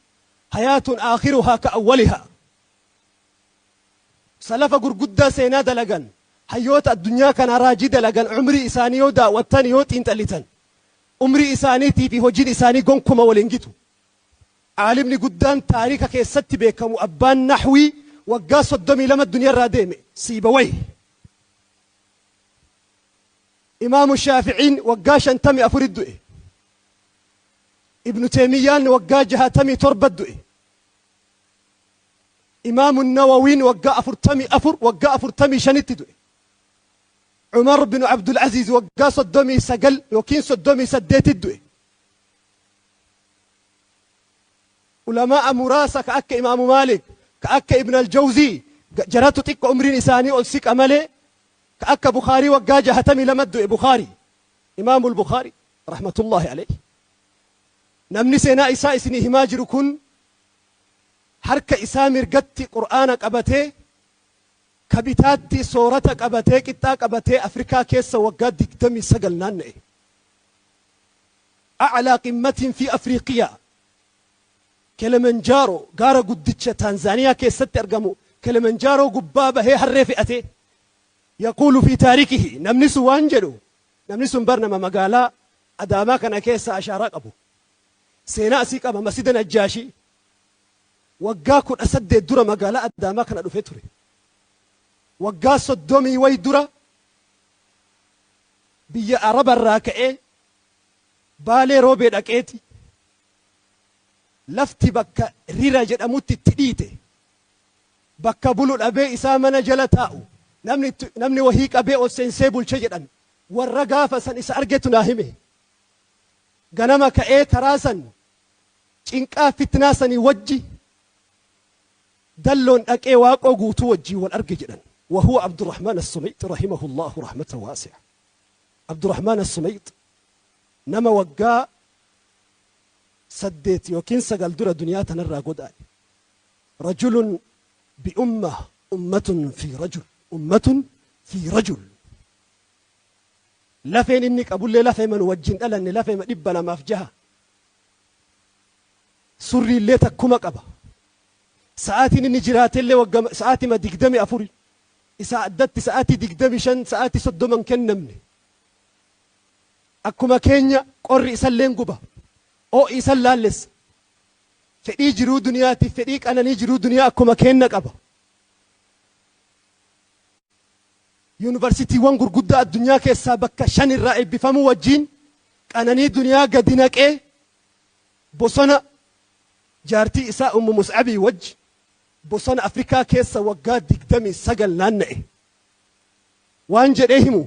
حياة آخرها كأولها. Salafa gurguddaa seenaa dalagan, hayyoota addunyaa kana raajii dalagan, umrii isaanii yoo daawwattan, yoo xiinxallitan, umrii isaaniitii fi hojiin isaanii gonkuma waliin gitu. Caalimni guddaan taarika keessatti beekamu, abbaan naxwii, waggaa 32 addunyaarraa deeme, Siibaway. Imaamu Shaaficiin waggaa 54 du'e. Ibnu Teemiyyaan waggaa 67 du'e. Imaamu Nawawiin waggaa 44, waggaa 45tti du'e. Cumar binu Abdulaziz waggaa 39 yookiin 38tti du'e. Ulamaa muraasa ka akka Imaamu Maalik, ka akka Ibn Aljawzii, jaratu xiqqo umriin isaanii ol siqa malee, ka akka Bukaarii waggaa 62 du'e. Bukaarii, Imaamul Bukaarii رحمة الله عليه. Namni seenaa isaa isinii himaa jiru kun harka isaa mirgatti Qur'aana qabatee, ka bitaatti soorata qabatee, qixxaa qabatee, Afrikaa keessa waggaa 29 naanna'e. أعلى قمة في أفريقيا, Kilimanjaaroo, gaara guddicha Taanzaaniyaa keessatti argamu, Kilimanjaaroo gubbaa bahee harree fe'ate. يقول في تاريخه, namni sun waan jedhu, namni sun bar nama magaalaa Adaamaa kana keessa ashaaraa qabu, seenaa asii qaba. Masjida Najjaashii waggaa 18 dura magaalaa Adaamaa kana dhufee ture. Waggaa 30 way dura biyya Arabarraa ka'ee Baalee Roobee dhaqeeti, lafti bakka Rira jedhamutti itti dhiite. Bakka bulu dhabee isaa mana jala taa'u namni wahii qabee ol seensee bulche jedhan. Warra gaafa san isa argetu naa hime. Ganama ka'ee karaa san Cinqaa fitnaa sanii wajji dalloon dhaqee Waaqoo Guutuu wajjiin wal arge jedhan. Wahuwa Abdurrahmaan As-Sumayx rahimahullaahu rahmatan waasi'a. Abdurrahmaan As-Sumayx nama waggaa 8 yookiin 9 dura duniyaa tanarraa godaane. Rajulun bi ummah ummatun fi rajul ummatun fi rajul. Lafeen inni qabullee lafeema nu wajjin dhalanne lafeema 206. Surriillee takkuma qaba. Sa'aatiin inni jiraatellee wagga sa'aatima 24. Isaa addatti sa'aatii 25 sa'aatii 30 hin kennamne. Akkuma keenya qorri isalleen guba. Oo'i isan laallessa. Fedhii jiruu duniyaatiif fedhii qananii jiruu duniyaa akkuma keenna qaba. Yuunivarsiitiiwwan gurguddaa addunyaa keessaa bakka 5 irraa eebbifamuu wajjiin qananii duniyaa gadi naqee bosona jaartii isaa Ummu Mus'abii wajji bosona Afrikaa keessa waggaa 29 naanna'e. Waan jedhee himu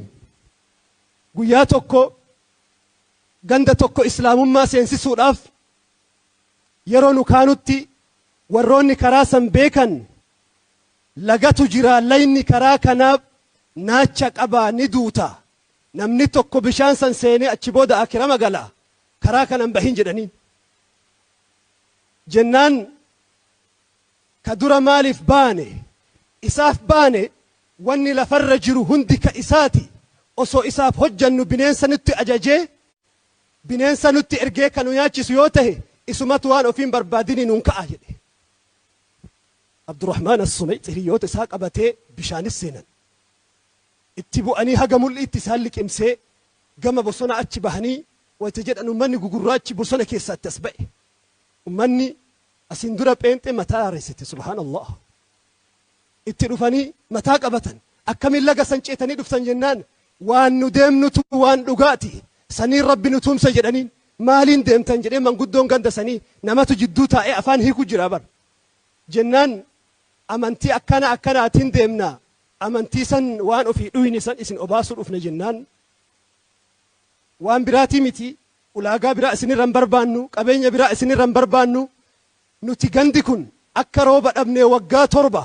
guyyaa tokko ganda tokko Islaamummaa seensisuudhaaf yeroo nu kaanutti warroonni karaa san beekan Lagatu jira layni karaa kanaa naacha qaba ni duuta namni tokko bishaan san seenee achi booda aakirama gala karaa kana hin bahin jedhaniin jennaan ka dura maaliif baane isaaf baane wanni lafarra jiru hundi ka isaati osoo isaaf hojjannu bineensa nutti ajajee bineensa nutti ergee ka nu nyaachisu yoo tahe isumatu waan ofiin barbaadinii nuun ka'a jedhe. Abdurrahmaan As-Sumayx hiriyyoota isaa qabatee bishaanis seenan. Itti bu'anii haga mul'iitti isaan liqimsee gama bosonaa achi bahanii wayta jedhan ummanni gugurraachi bosona keessaa itti as ba'e. Ummanni asiin dura pheenxee mataa haaressite subhaanallah. Itti dhufanii mataa qabatan. Akkamiin laga san ceetanii dhuftan jennaan waan nu deemnutu waan dhugaati. Saniin Rabbi nu tumsa jedhaniin. Maaliin deemtan jedhee manguddoon ganda sanii namatu jidduu taa'ee afaan hiiku jira bar. Jennaan amantii akkana akkanaatiin deemna amantii san waan ofii dhuyne san isin obaasuu dhufne jennaan waan biraatii miti ulaagaa biraa isinirra hin barbaannu qabeenya biraa isinirra hin barbaannu nuti gandi kun akka rooba dhabnee waggaa 7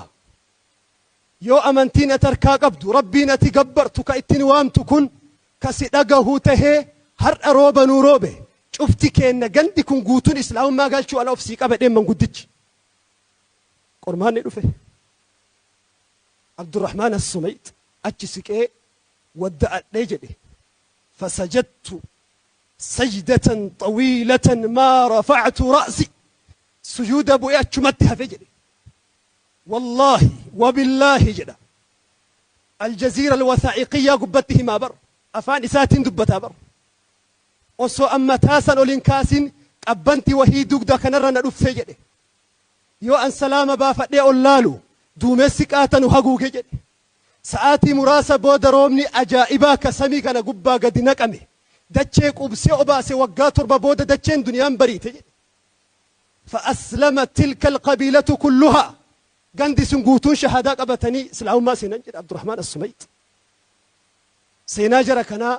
yoo amantiin ati harkaa qabdu rabbiin ati gabbartu ka ittiin waamtu kun ka si dhagahu tahee har'a rooba nuu roobe cufti keenna gandi kun guutuun islaamummaa galchuu ala of sii qaba jedheen manguddichi. Qormaanni dhufe. Abdurrahmaan As-Sumayx achi siqee wadda'adhee jedhe fasajadtu sajdatan xawiilatan maa rafa'tu ra'si sujuuda bu'ee achumatti hafe jedhe. Wallaahi wabillaahi jedha. Aljaziira Alwasaa'iqiyyaa gubbatti himaa bar. Afaan isaatiin dubbataa bar. Osoo an mataa san ol hin kaasin qabbanti wahii dugda kanarra na dhufte jedhe. Yoo an salaama baafadhee ol laalu duumessi qaata nu haguuge jedhe. Sa'aatii muraasa booda roobni ajaa'ibaa ka samii kana gubbaa gadi naqame dachee quubsee obaase waggaa 7 booda dacheen duniyaan bariite jedhe. Fa aslamat tilka alqabiilatu kulluhaa gandi sun guutuun shahaadaa qabatanii islaamummaa seenan jedhe Abdurrahmaan As-Sumayx. Seenaa jara kanaa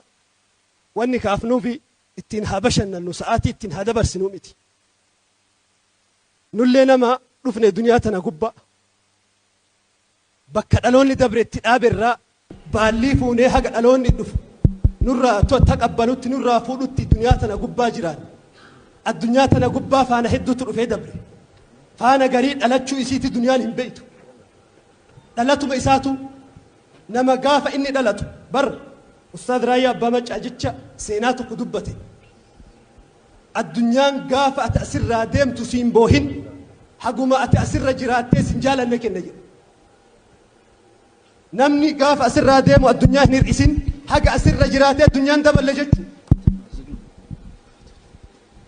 wanni kaafnuufi ittiin haa bashannannu sa'aatii ittiin haa dabarsinuu miti. Nullee nama dhufne duniyaa tana gubbaa bakka dhaloonni dabre itti dhaabe irraa baallii fuunee haga dhaloonni dhufu nurraa taqabbalutti nurraa fuudhutti duniyaa tana gubbaa jiraanne. Addunyaa tana gubbaa faana hedduutu dhufee dabre. Faana garii dhalachuu isiiti duniyaan hin beeytu. Dhalatuma isaatu nama gaafa inni dhalatu bar Ustaaz Raayyaa Abbaa Maccaa jecha seenaa tokko dubbate. Addunyaan gaafa ati asirraa deemtu siin boohin haguma ati asirra jiraattee sin jaalanne kenna jedhe. Namni gaafa asirraa deemu addunyaa hin hir'isin haga asirra jiraatee addunyaan daballe jechuudha.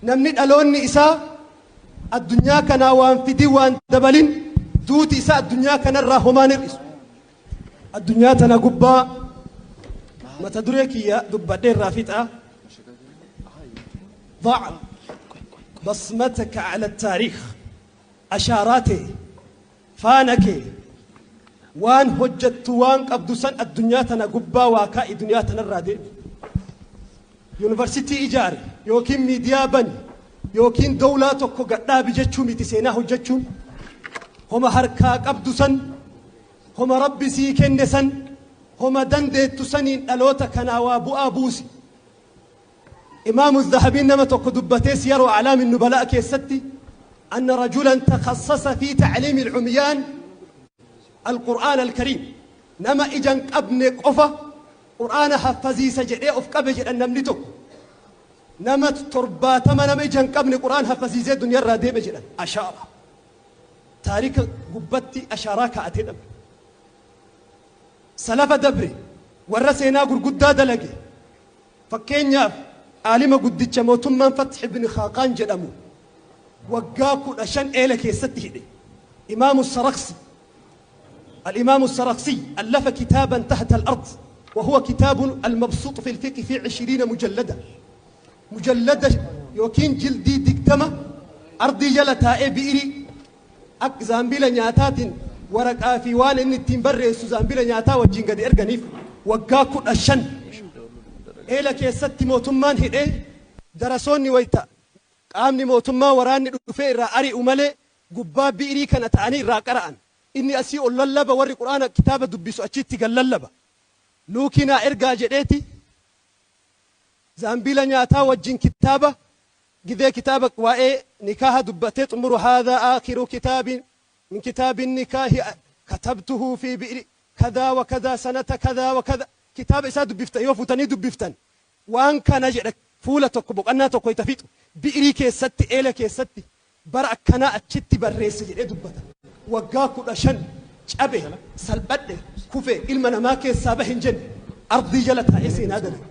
Namni dhaloonni isaa addunyaa kanaa waan fidin waan dabalin duuti isaa addunyaa kanarraa homaan hir'isu. Addunyaa tana gubbaa mata duree kiyya dubbadhee irraa fixa. ضع بصمتك على التاريخ ashaaraa tee faana kee waan hojjattu waan qabdu san addunyaa tana gubbaa waa kaa'i duniyaa tanarraa deemi. Yuunivarsitii ijaari yookiin miidiyaa bani. Yookiin dawlaa tokko gadhaabi jechuu miti seenaa hojjechuun. Homa harkaa qabdu san, homa Rabbi sii kenne san, homa dandeettu saniin dhaloota kanaa waa bu'aa buusi. Imaamu Zahabiin nama tokko dubbatee Siyaru Aclaami Nubalaa keessatti أن رجلا تخصص في تعليم العميان القرآن الكريم. Nama ija hin qabne qofa qur'aana haffasiisa jedhee of qabe jedhan. Namni tokko nama 70 nama ija hin qabne qur'aan haffasiisee duniyaarraa deeme jedhan. Ashaara taarika gubbatti ashaaraa kaa'atee dhabe. Salafa dabre warra seenaa gurguddaa dalage, fakkeenyaaf aalima guddicha mootummaan Fath ibn Khaaqaan jedhamu waggaa 15 eela keessatti hidhe. Imaamu Saraksi, الإمام السرخسي، ألف كتابا تحت الأرض، وهو كتاب المبسوط في الفقه في 20 مجلدة. مجلدة yookiin jildii 20 ardii jala taa'ee bi'irii akka zaambila nyaataatiin waraqaa fi waan inni ittiin barreessu zaambila nyaataa wajjin gadi erganiif waggaa 15 eela keessatti mootummaan hidhee. Darasoonni wayta qaamni mootummaa waraanni dhufee irraa ari'u malee gubbaa bi'irii kana ta'anii irraa qara'an. Inni asii ol lallaba, warri quraana kitaaba dubbisu achitti gad lallaba. Luukinaa ergaa jedheeti zaambila nyaataa wajjin kitaaba gidee kitaaba waa'ee nikaaha dubbatee xumuru, "هذا آخر كتاب من كتاب النكاح كتبته في بئر كذا وكذا سنة كذا وكذا." Kitaaba isaa dubbiftan yoo fuutanii dubbiftan waan kana jedha. Fuula tokko boqonnaa tokko itti fixu bi'irii keessatti eela keessatti bara akkanaa achitti barreesse jedhee dubbata. Waggaa 15 cabe, salphadhe, kufe, ilma namaa keessaa bahe hin jenne. Ardii jala taa'ee seenaa dalage.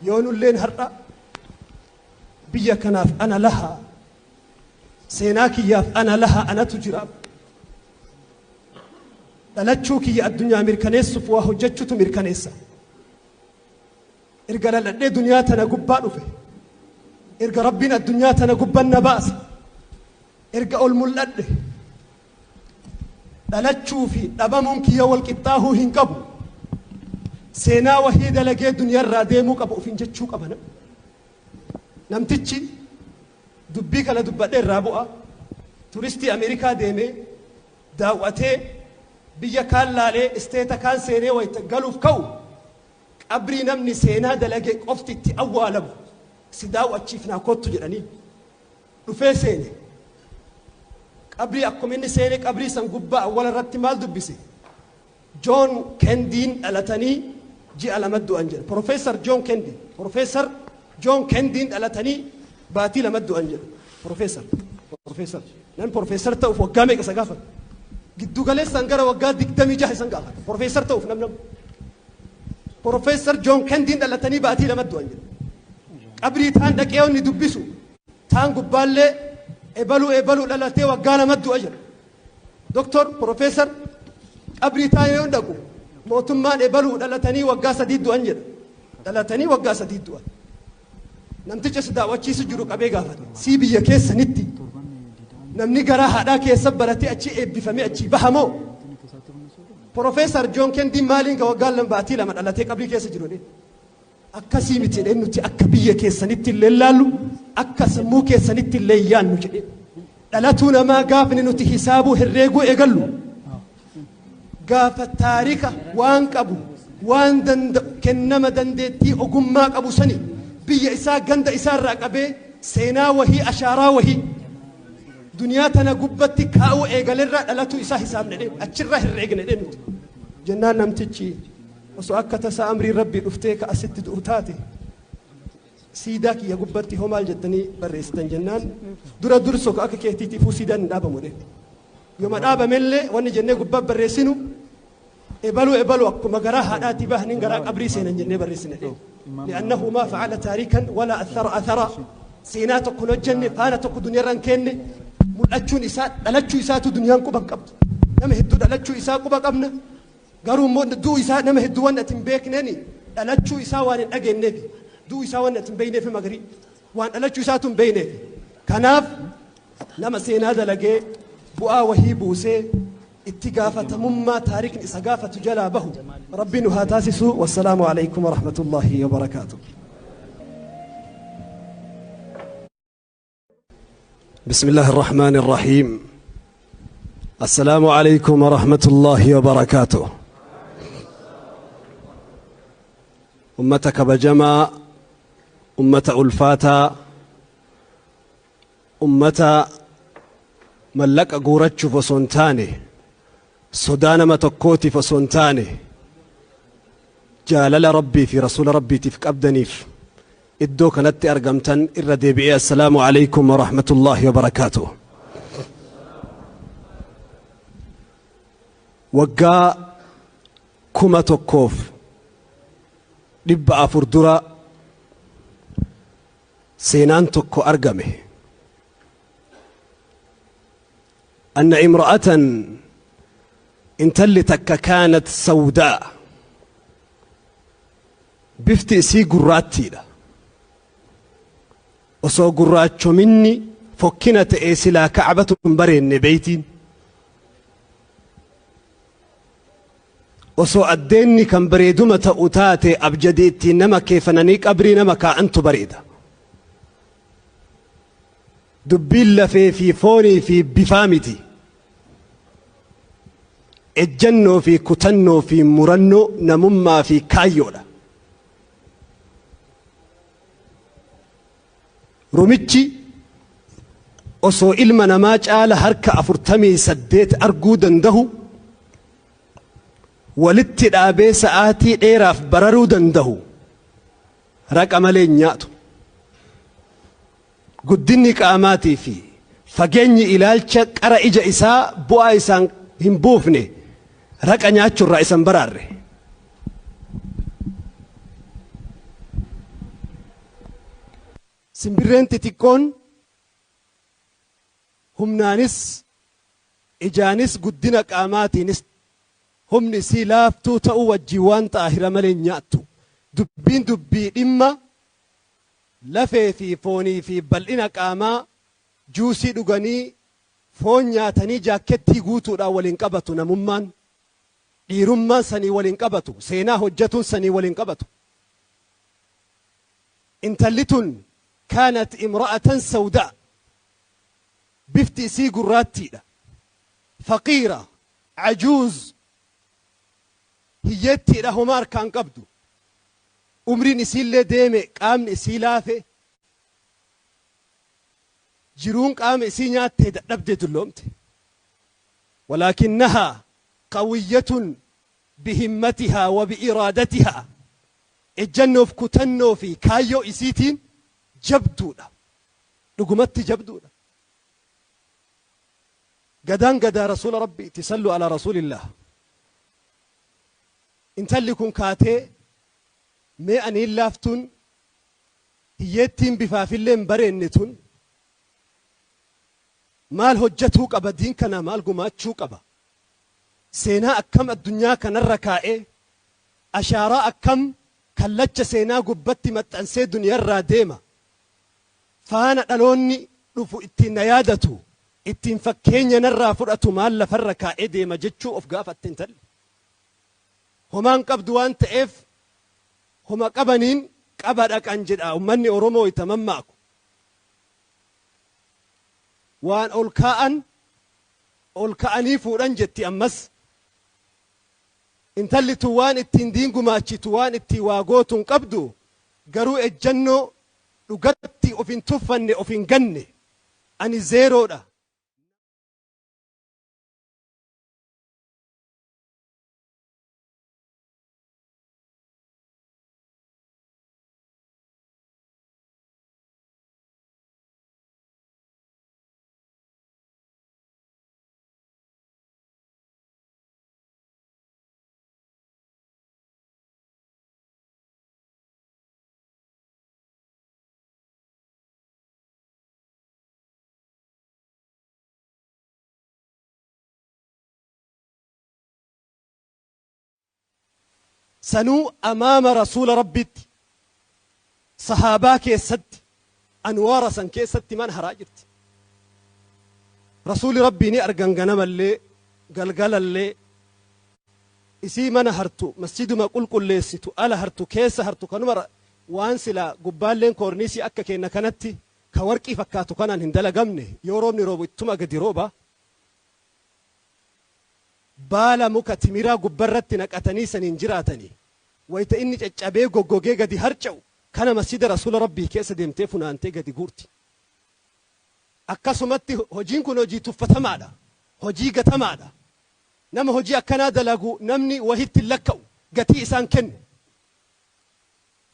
Yoo nulleen har'a biyya kanaaf ana lahaa, seenaa kiyyaaf ana lahaa, anatu jira, dhalachuu kiyya addunyaa mirkaneessuuf waa hojjechuutu mirkaneessa. Erga dhaladhee duniyaa tana gubbaa dhufe, erga Rabbiin addunyaa tana gubban na baase, erga ol mul'adhe, dhalachuu fi dhabamuun kiyya wal qixxaahuu hin qabu. Seenaa wahii dalagee duniyaarraa deemuu qaba ufin jechuu qaba. Namtichi dubbii kana dubbadhee irraa bu'a. Turistii Ameerikaa deemee daawwatee biyya kaan laalee isteeta kaan seenee wayita galuuf ka'u, qabrii namni seenaa dalage qofti itti awwaalamu si daawwachiifnaa kottu jedhanii dhufee seene. Qabrii akkuma inni seene qabrii san gubbaa awwala irratti maal dubbise? Joon Kendiin dhalatanii ji'a 2 du'an jedha. Profeesar Joon Kendi, Profeesar Joon Kendiin dhalatanii baatii 2 du'an jedha. Profeesar namni profeesar ta'uuf waggaa meeqa isa gaafata? Giddu galeessaan gara waggaa 26 isan gaafata profeesar ta'uuf. Nam Profeesar Joon Kendiin dhalatanii baatii 2 du'an jedha. Qabrii taan dhaqee inni dubbisu taan gubbaallee ebaluu ebaluu dhalatee waggaa 2 du'a jedha. Doktor profeesar qabrii taan yoo dhaqu mootummaan ebaluu dhalatanii waggaa 3 du'an jedha. Dhalatanii waggaa 3 du'an. Namticha si daawwachiisu jiru qabee gaafate, "Sii biyya keessanitti namni garaa haadhaa keessa baratee achi eebbifamee achi bahamoo Profeesar Joon Kendiin maaliin ka waggaa 2 baatii 2 dhalatee qabrii keessa jiru?" "Akkasii miti," jedheen, "nuti akka biyya keessanitti illee laallu, akka sammuu keessanitti illee yaannu," jedheen. Dhalatuu namaa gaafni nuti hisaabuu herreeguu eegallu gaafa taarika waan qabu, waan danda'u, kennama dandeettii ogummaa qabu sani biyya isaa ganda isaa irraa qabee seenaa wahii, ashaaraa wahii duniyaa tana gubbatti kaa'uu eegalerraa dhalatuu isaa hisaabne dheen, achirraa herreegne dheen nuti. Jennaan namtichi, "Osoo akka tasaa amriin Rabbii dhuftee ka asitti du'u taate, siidaa kiyya gubbatti hoo maal jettanii barreessitan?" jennaan, "Dura durso ka akka keetiitiifuu siidaan hin dhaabamu," dheen. "Yooma dhaabamellee wanni jennee gubbaa barreessinu ebaluu ebaluu akkuma garaa haadhaatii bahaniin garaa qabrii seenan jennee barreessine," dheen. لأنه ما فعل تاريخا ولا أثر أثرا. Seenaa tokko hin hojjenne, faana tokko duniyaarra hin kenne. Mul'achuun isaa, dhalachuu isaatu duniyaan quba hin qabdu. Nama hedduu dhalachuu isaa quba qabna, garuu immoo du'u isaa nama hedduu waan ati hin beekneeni dhalachuu isaa waan hin dhageenyeef, du'u isaa waan ati hin beekneef, magarii waan dhalachuu isaatu hin beekneef. Kanaaf nama seenaa dalagee bu'aa wahii buusee itti gaafatamummaa taarikni isa gaafatu jalaa bahu Rabbi nu haa taasisu. والسلام عليكم ورحمة الله وبركاته. بسم الله الرحمن الرحيم. السلام عليكم ورحمة الله وبركاته. Ummata kabajamaa, ummata ulfaataa, ummata mallaqa guurachuuf osoo hin taane, sodaa nama tokkootiif osoo hin taane, jaalala Rabbii fi Rasuula Rabbiitiif qabdaniif iddoo kanatti argamtan, irra deebi'ee assalaamu alaykum wa rahmatullaahi wa barakaatuh. Waggaa 1400 dura seenaan tokko argame. Anna imra'atan, intalli takka, kaanat sawdaa, bifti isii gurraattiidha. Osoo gurraachominni fokkina ta'ee silaa Kacbatu hin bareenne beeytiin. Osoo addeenni kan bareeduma ta'u taate, abjadii ittiin nama keefananii qabrii nama kaa'antu bareeda. Dubbiin lafee fi foonii fi bifaa miti. Ejjannoo fi kutannoo fi murannoo namummaa fi kaayyoodha. Rumichi osoo ilma namaa caala harka 48 arguu dandahu, walitti dhaabee sa'aatii dheeraaf bararuu dandahu, raqa malee hin nyaatu. Guddinni qaamaatii fi fageenyi ilaalcha qara ija isaa bu'aa isaan hin buufne, raqa nyaachuurraa isan baraarre. Simbirreen xixiqqoon humnaanis ijaanis guddina qaamaatiinis humni isii laaftuu ta'uu wajjin waan xaahira malee hin nyaattu. Dubbiin dubbii dhimma lafee fi foonii fi bal'ina qaamaa, juusii dhuganii, foon nyaatanii, jaakkettii guutuudhaan waliin qabatu. Namummaan, dhiirummaan sanii waliin qabatu, seenaa hojjetuun sanii waliin qabatu. Intalli tun kaanat imra'atan sawdaa, bifti isii gurraattiidha, faqiira, cajuuz, hiyyeettiidha, homaa harkaan qabdu, umriin isiillee deeme, qaamni isii laafe, jiruun qaama isii nyaattee dadhabdee dulloomte. Walaakinnahaa qawiyyatun bihimmatihaa wa biiraadatihaa, ejjannoof kutannoo fi kaayyoo isiitiin jabduudha, dhugumatti jabduudha. Gadaan gadaa Rasuula Rabbiiti, sallu alaa rasuulillah. Intalli kun kaatee, mee aniin laaftuun hiyyeettiin bifaafillee hin bareenne tun maal hojjetuu qaba, diin kana maal gumaachuu qaba, seenaa akkam addunyaa kanarra kaa'ee, ashaaraa akkam kallacha seenaa gubbatti maxxansee duniyarraa deema, faana dhaloonni dhufu ittiin na yaadatu, ittiin fakkeenya narraa fudhatu maal lafarra kaa'ee deema jechuu of gaafatte. Intalli homaan qabdu waan ta'eef, homa qabaniin qaba dhaqan jedha ummanni Oromoo itti mammaaku. Waan ol kaa'an ol ka'anii fuudhan jetti. Ammas intalli tun waan ittiin diin gumaachitu, waan ittiin waa gootu hin qabdu, garuu ejjannoo dhugatti of hin tuffanne, of hin ganne, ani zeeroodha. Sanuu amaama Rasuula Rabbitti, sahaabaa keessatti, anwaara san keessatti mana haraa jirti. Rasuuli Rabbii ni argan, ganamallee galgalallee isii mana hartu, masjiduma qulqulleessitu, ala hartu, keessa hartu, kanuma waan silaa gubbaalleen koorniisii akka kenna kanatti. Ka warqii fakkaatu kanaan hin dalagamne, yoo roobni roobu ittuma gadi rooba. Baala muka timiraa gubbarratti naqatanii saniin jiraatanii. Wayta inni caccabee goggogee gadi harca'u kana masjida Rasuula Rabbii keessa deemtee funaantee gadi guurti. Akkasumatti hojiin kun hojii tuffatamaadha. Hojii gatamaadha. Nama hojii akkanaa dalagu namni wahitti hin lakka'u, gatii isaan kennu.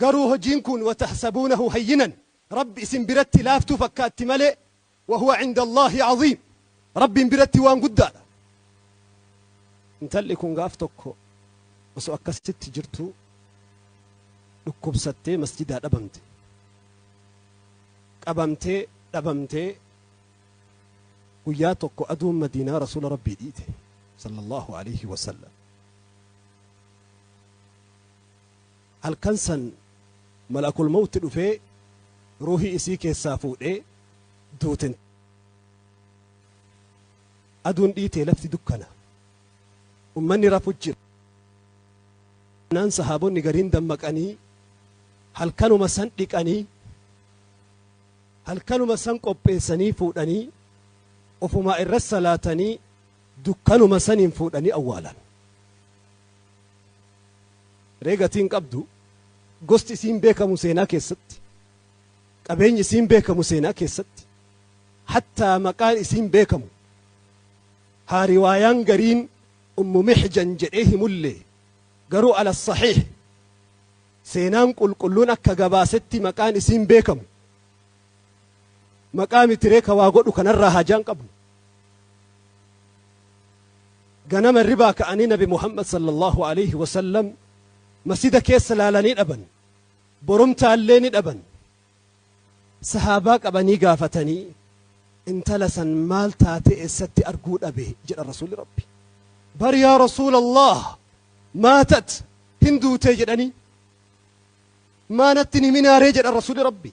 Garuu hojiin kun watahsabuunahu hayyinan, Rabbi isin biratti laaftuu fakkaatti malee, wahuwa cinda Allaahi aziim, Rabbiin biratti waan guddaadha. Intalli kun gaaf tokko osoo akkasitti jirtuu dhukkubsattee masjidaa dhabamte. Qabamtee dhabamtee guyyaa tokko aduun Madiinaa Rasuula Rabbii dhiite sallallahu aleyhi wasallam. Halkan san malakul mawti dhufee ruuhii isii keessaa fuudhee duute. Aduun dhiitee lafti dukkana. Ummanni rafu jira. Naan sahaabonni gariin dammaqanii halkanuma san dhiqanii, halkanuma san qopheessanii fuudhanii ofumaa irra salaatanii dukkanuma saniin fuudhanii awwaalan. Ree gatii hin qabdu. Gosti isiin beekamu seenaa keessatti. Qabeenyi isiin beekamu seenaa keessatti. Hattaa maqaan isiin beekamu. Haa riwaayaan gariin Ummu Mihjan jedhee himullee, garuu ala sahiih seenaan qulqulluun akka gabaasetti maqaan isiin beekamu. Maqaa mitiree ka waa godhu kanarraa haajaan qabnu. Ganama hirribaa ka'anii Nabi Muhammad sallallahu alaihi wasallam masjida keessa laalanii dhaban. Borumtaallee ni dhaban. Sahaabaa qabanii gaafatanii, intala san maal taatee eessatti arguu dhabe jedha Rasuulli Rabbi. Bar yaa Rasuulallah, maatat, hin duutee jedhanii. Maa natti hin himinaaree jedha Rasuulli Rabbi.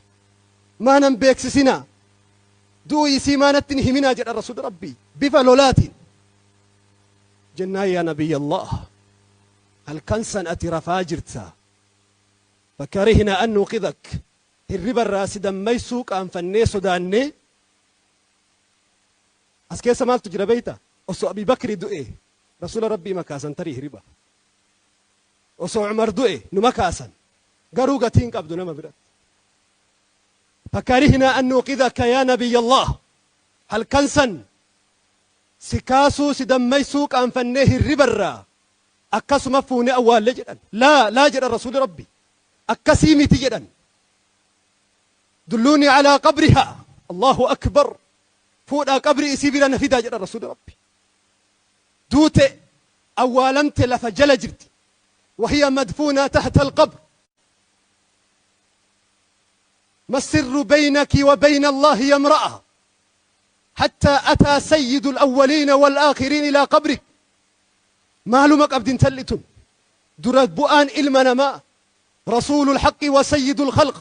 Maa nan beeksisinaa. Du'uu isii maa natti hin himinaa jedha Rasuulli Rabbii bifa lolaatiin. Jennaan, yaa Nabiyyallah, halkan san ati rafaa jirta. Fakarihna an nuuqidak, hirriba irraa si dammaysuu qaanfannee sodaannee. As keessa maaltu jira beeyta? Osoo Abii Bakri du'e Rasuula Rabbii makaasan tarii hirriba. Osoo Umar du'e numa kaasan. Garuu gatii hin qabdu nama biratti. Fakarihna an nuuqidaka yaa Nabiyyallah, halkan san si kaasuu, si dammaysuu qaanfannee hirriba irraa akkasuma fuunee awwaalle jedhan. Laa laa jedhan Rasuulli Rabbi. Akkasii miti jedhan. Dulluunii alaa qabrihaa. Allahu akbar. Fuudhaa qabrii isii bira na fidaa jedhan Rasuulli Rabbi. Duute, awwaalamte, lafa jala jirti. Wahiya madfuunaa tahta alqabr. ما السر بينك وبين الله يا امرأة حتى أتى سيد الأولين والآخرين إلى قبرك؟ Maaluma qabdi intalli tun, dura bu'aan ilma namaa, rasuulul haqqi wa sayyidul khalq,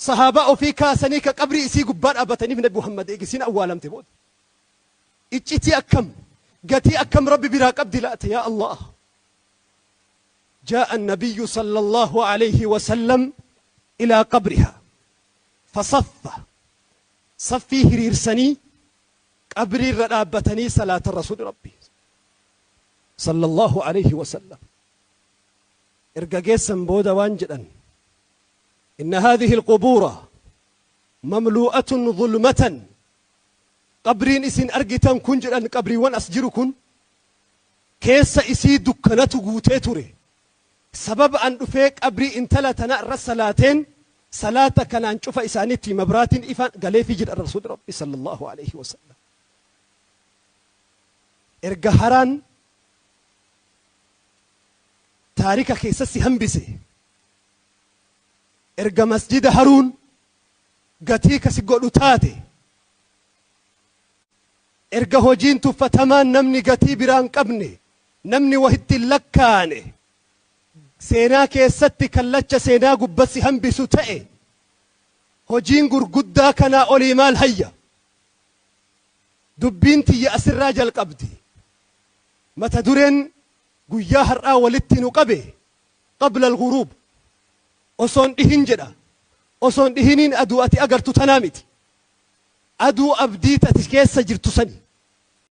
sahaabaa ofii kaasanii ka qabrii isii gubbaa dhaabbataniif Nabi Muhammad eegisiin awwaalamte booda? Iccitii akkam, gatii akkam Rabbi biraa qabdi laata, yaa Allah? جاء النبي صلى الله عليه وسلم إلى قبرها فصف، saffii hiriirsanii qabrii irra dhaabbatanii salaata Rasuuli Rabbi sallallahu alaihi wasallam. Erga geessan booda waan jedhan: inna haadhihi alqubuura mamluu'atun zulmatan, qabriin isin argitan kun jedhan, qabriiwwan as jiru kun keessa isii dukkanatu guutee ture. Sababa an dhufee qabrii intala tana irra salaateen, salaata kanaan cufa isaaniitti mabraatiin ifa galeefii jedhan Rasuuli Rabbi sallallahu alaihi wasallam. Erga haraan taarika keessatti hambise, erga masjida haruun gatii kasi godhu taate, erga hojiin tuffatamaan namni gatii biraan qabne, namni wahitti hin lakkaane, seenaa keessatti kallacha seenaa gubbatti hambisu ta'e, hojiin gurguddaa kanaa olii maal hayya? Dubbiin tiyya asirraa jalqabdi. Mata dureen guyyaa har'aa walitti nu qabe qabla al-ghuruub, osoon dhihin jedha. Osoo hin dhihiniin aduu ati agartu tanaa miti. Aduu abdii ati keessa jirtu sani.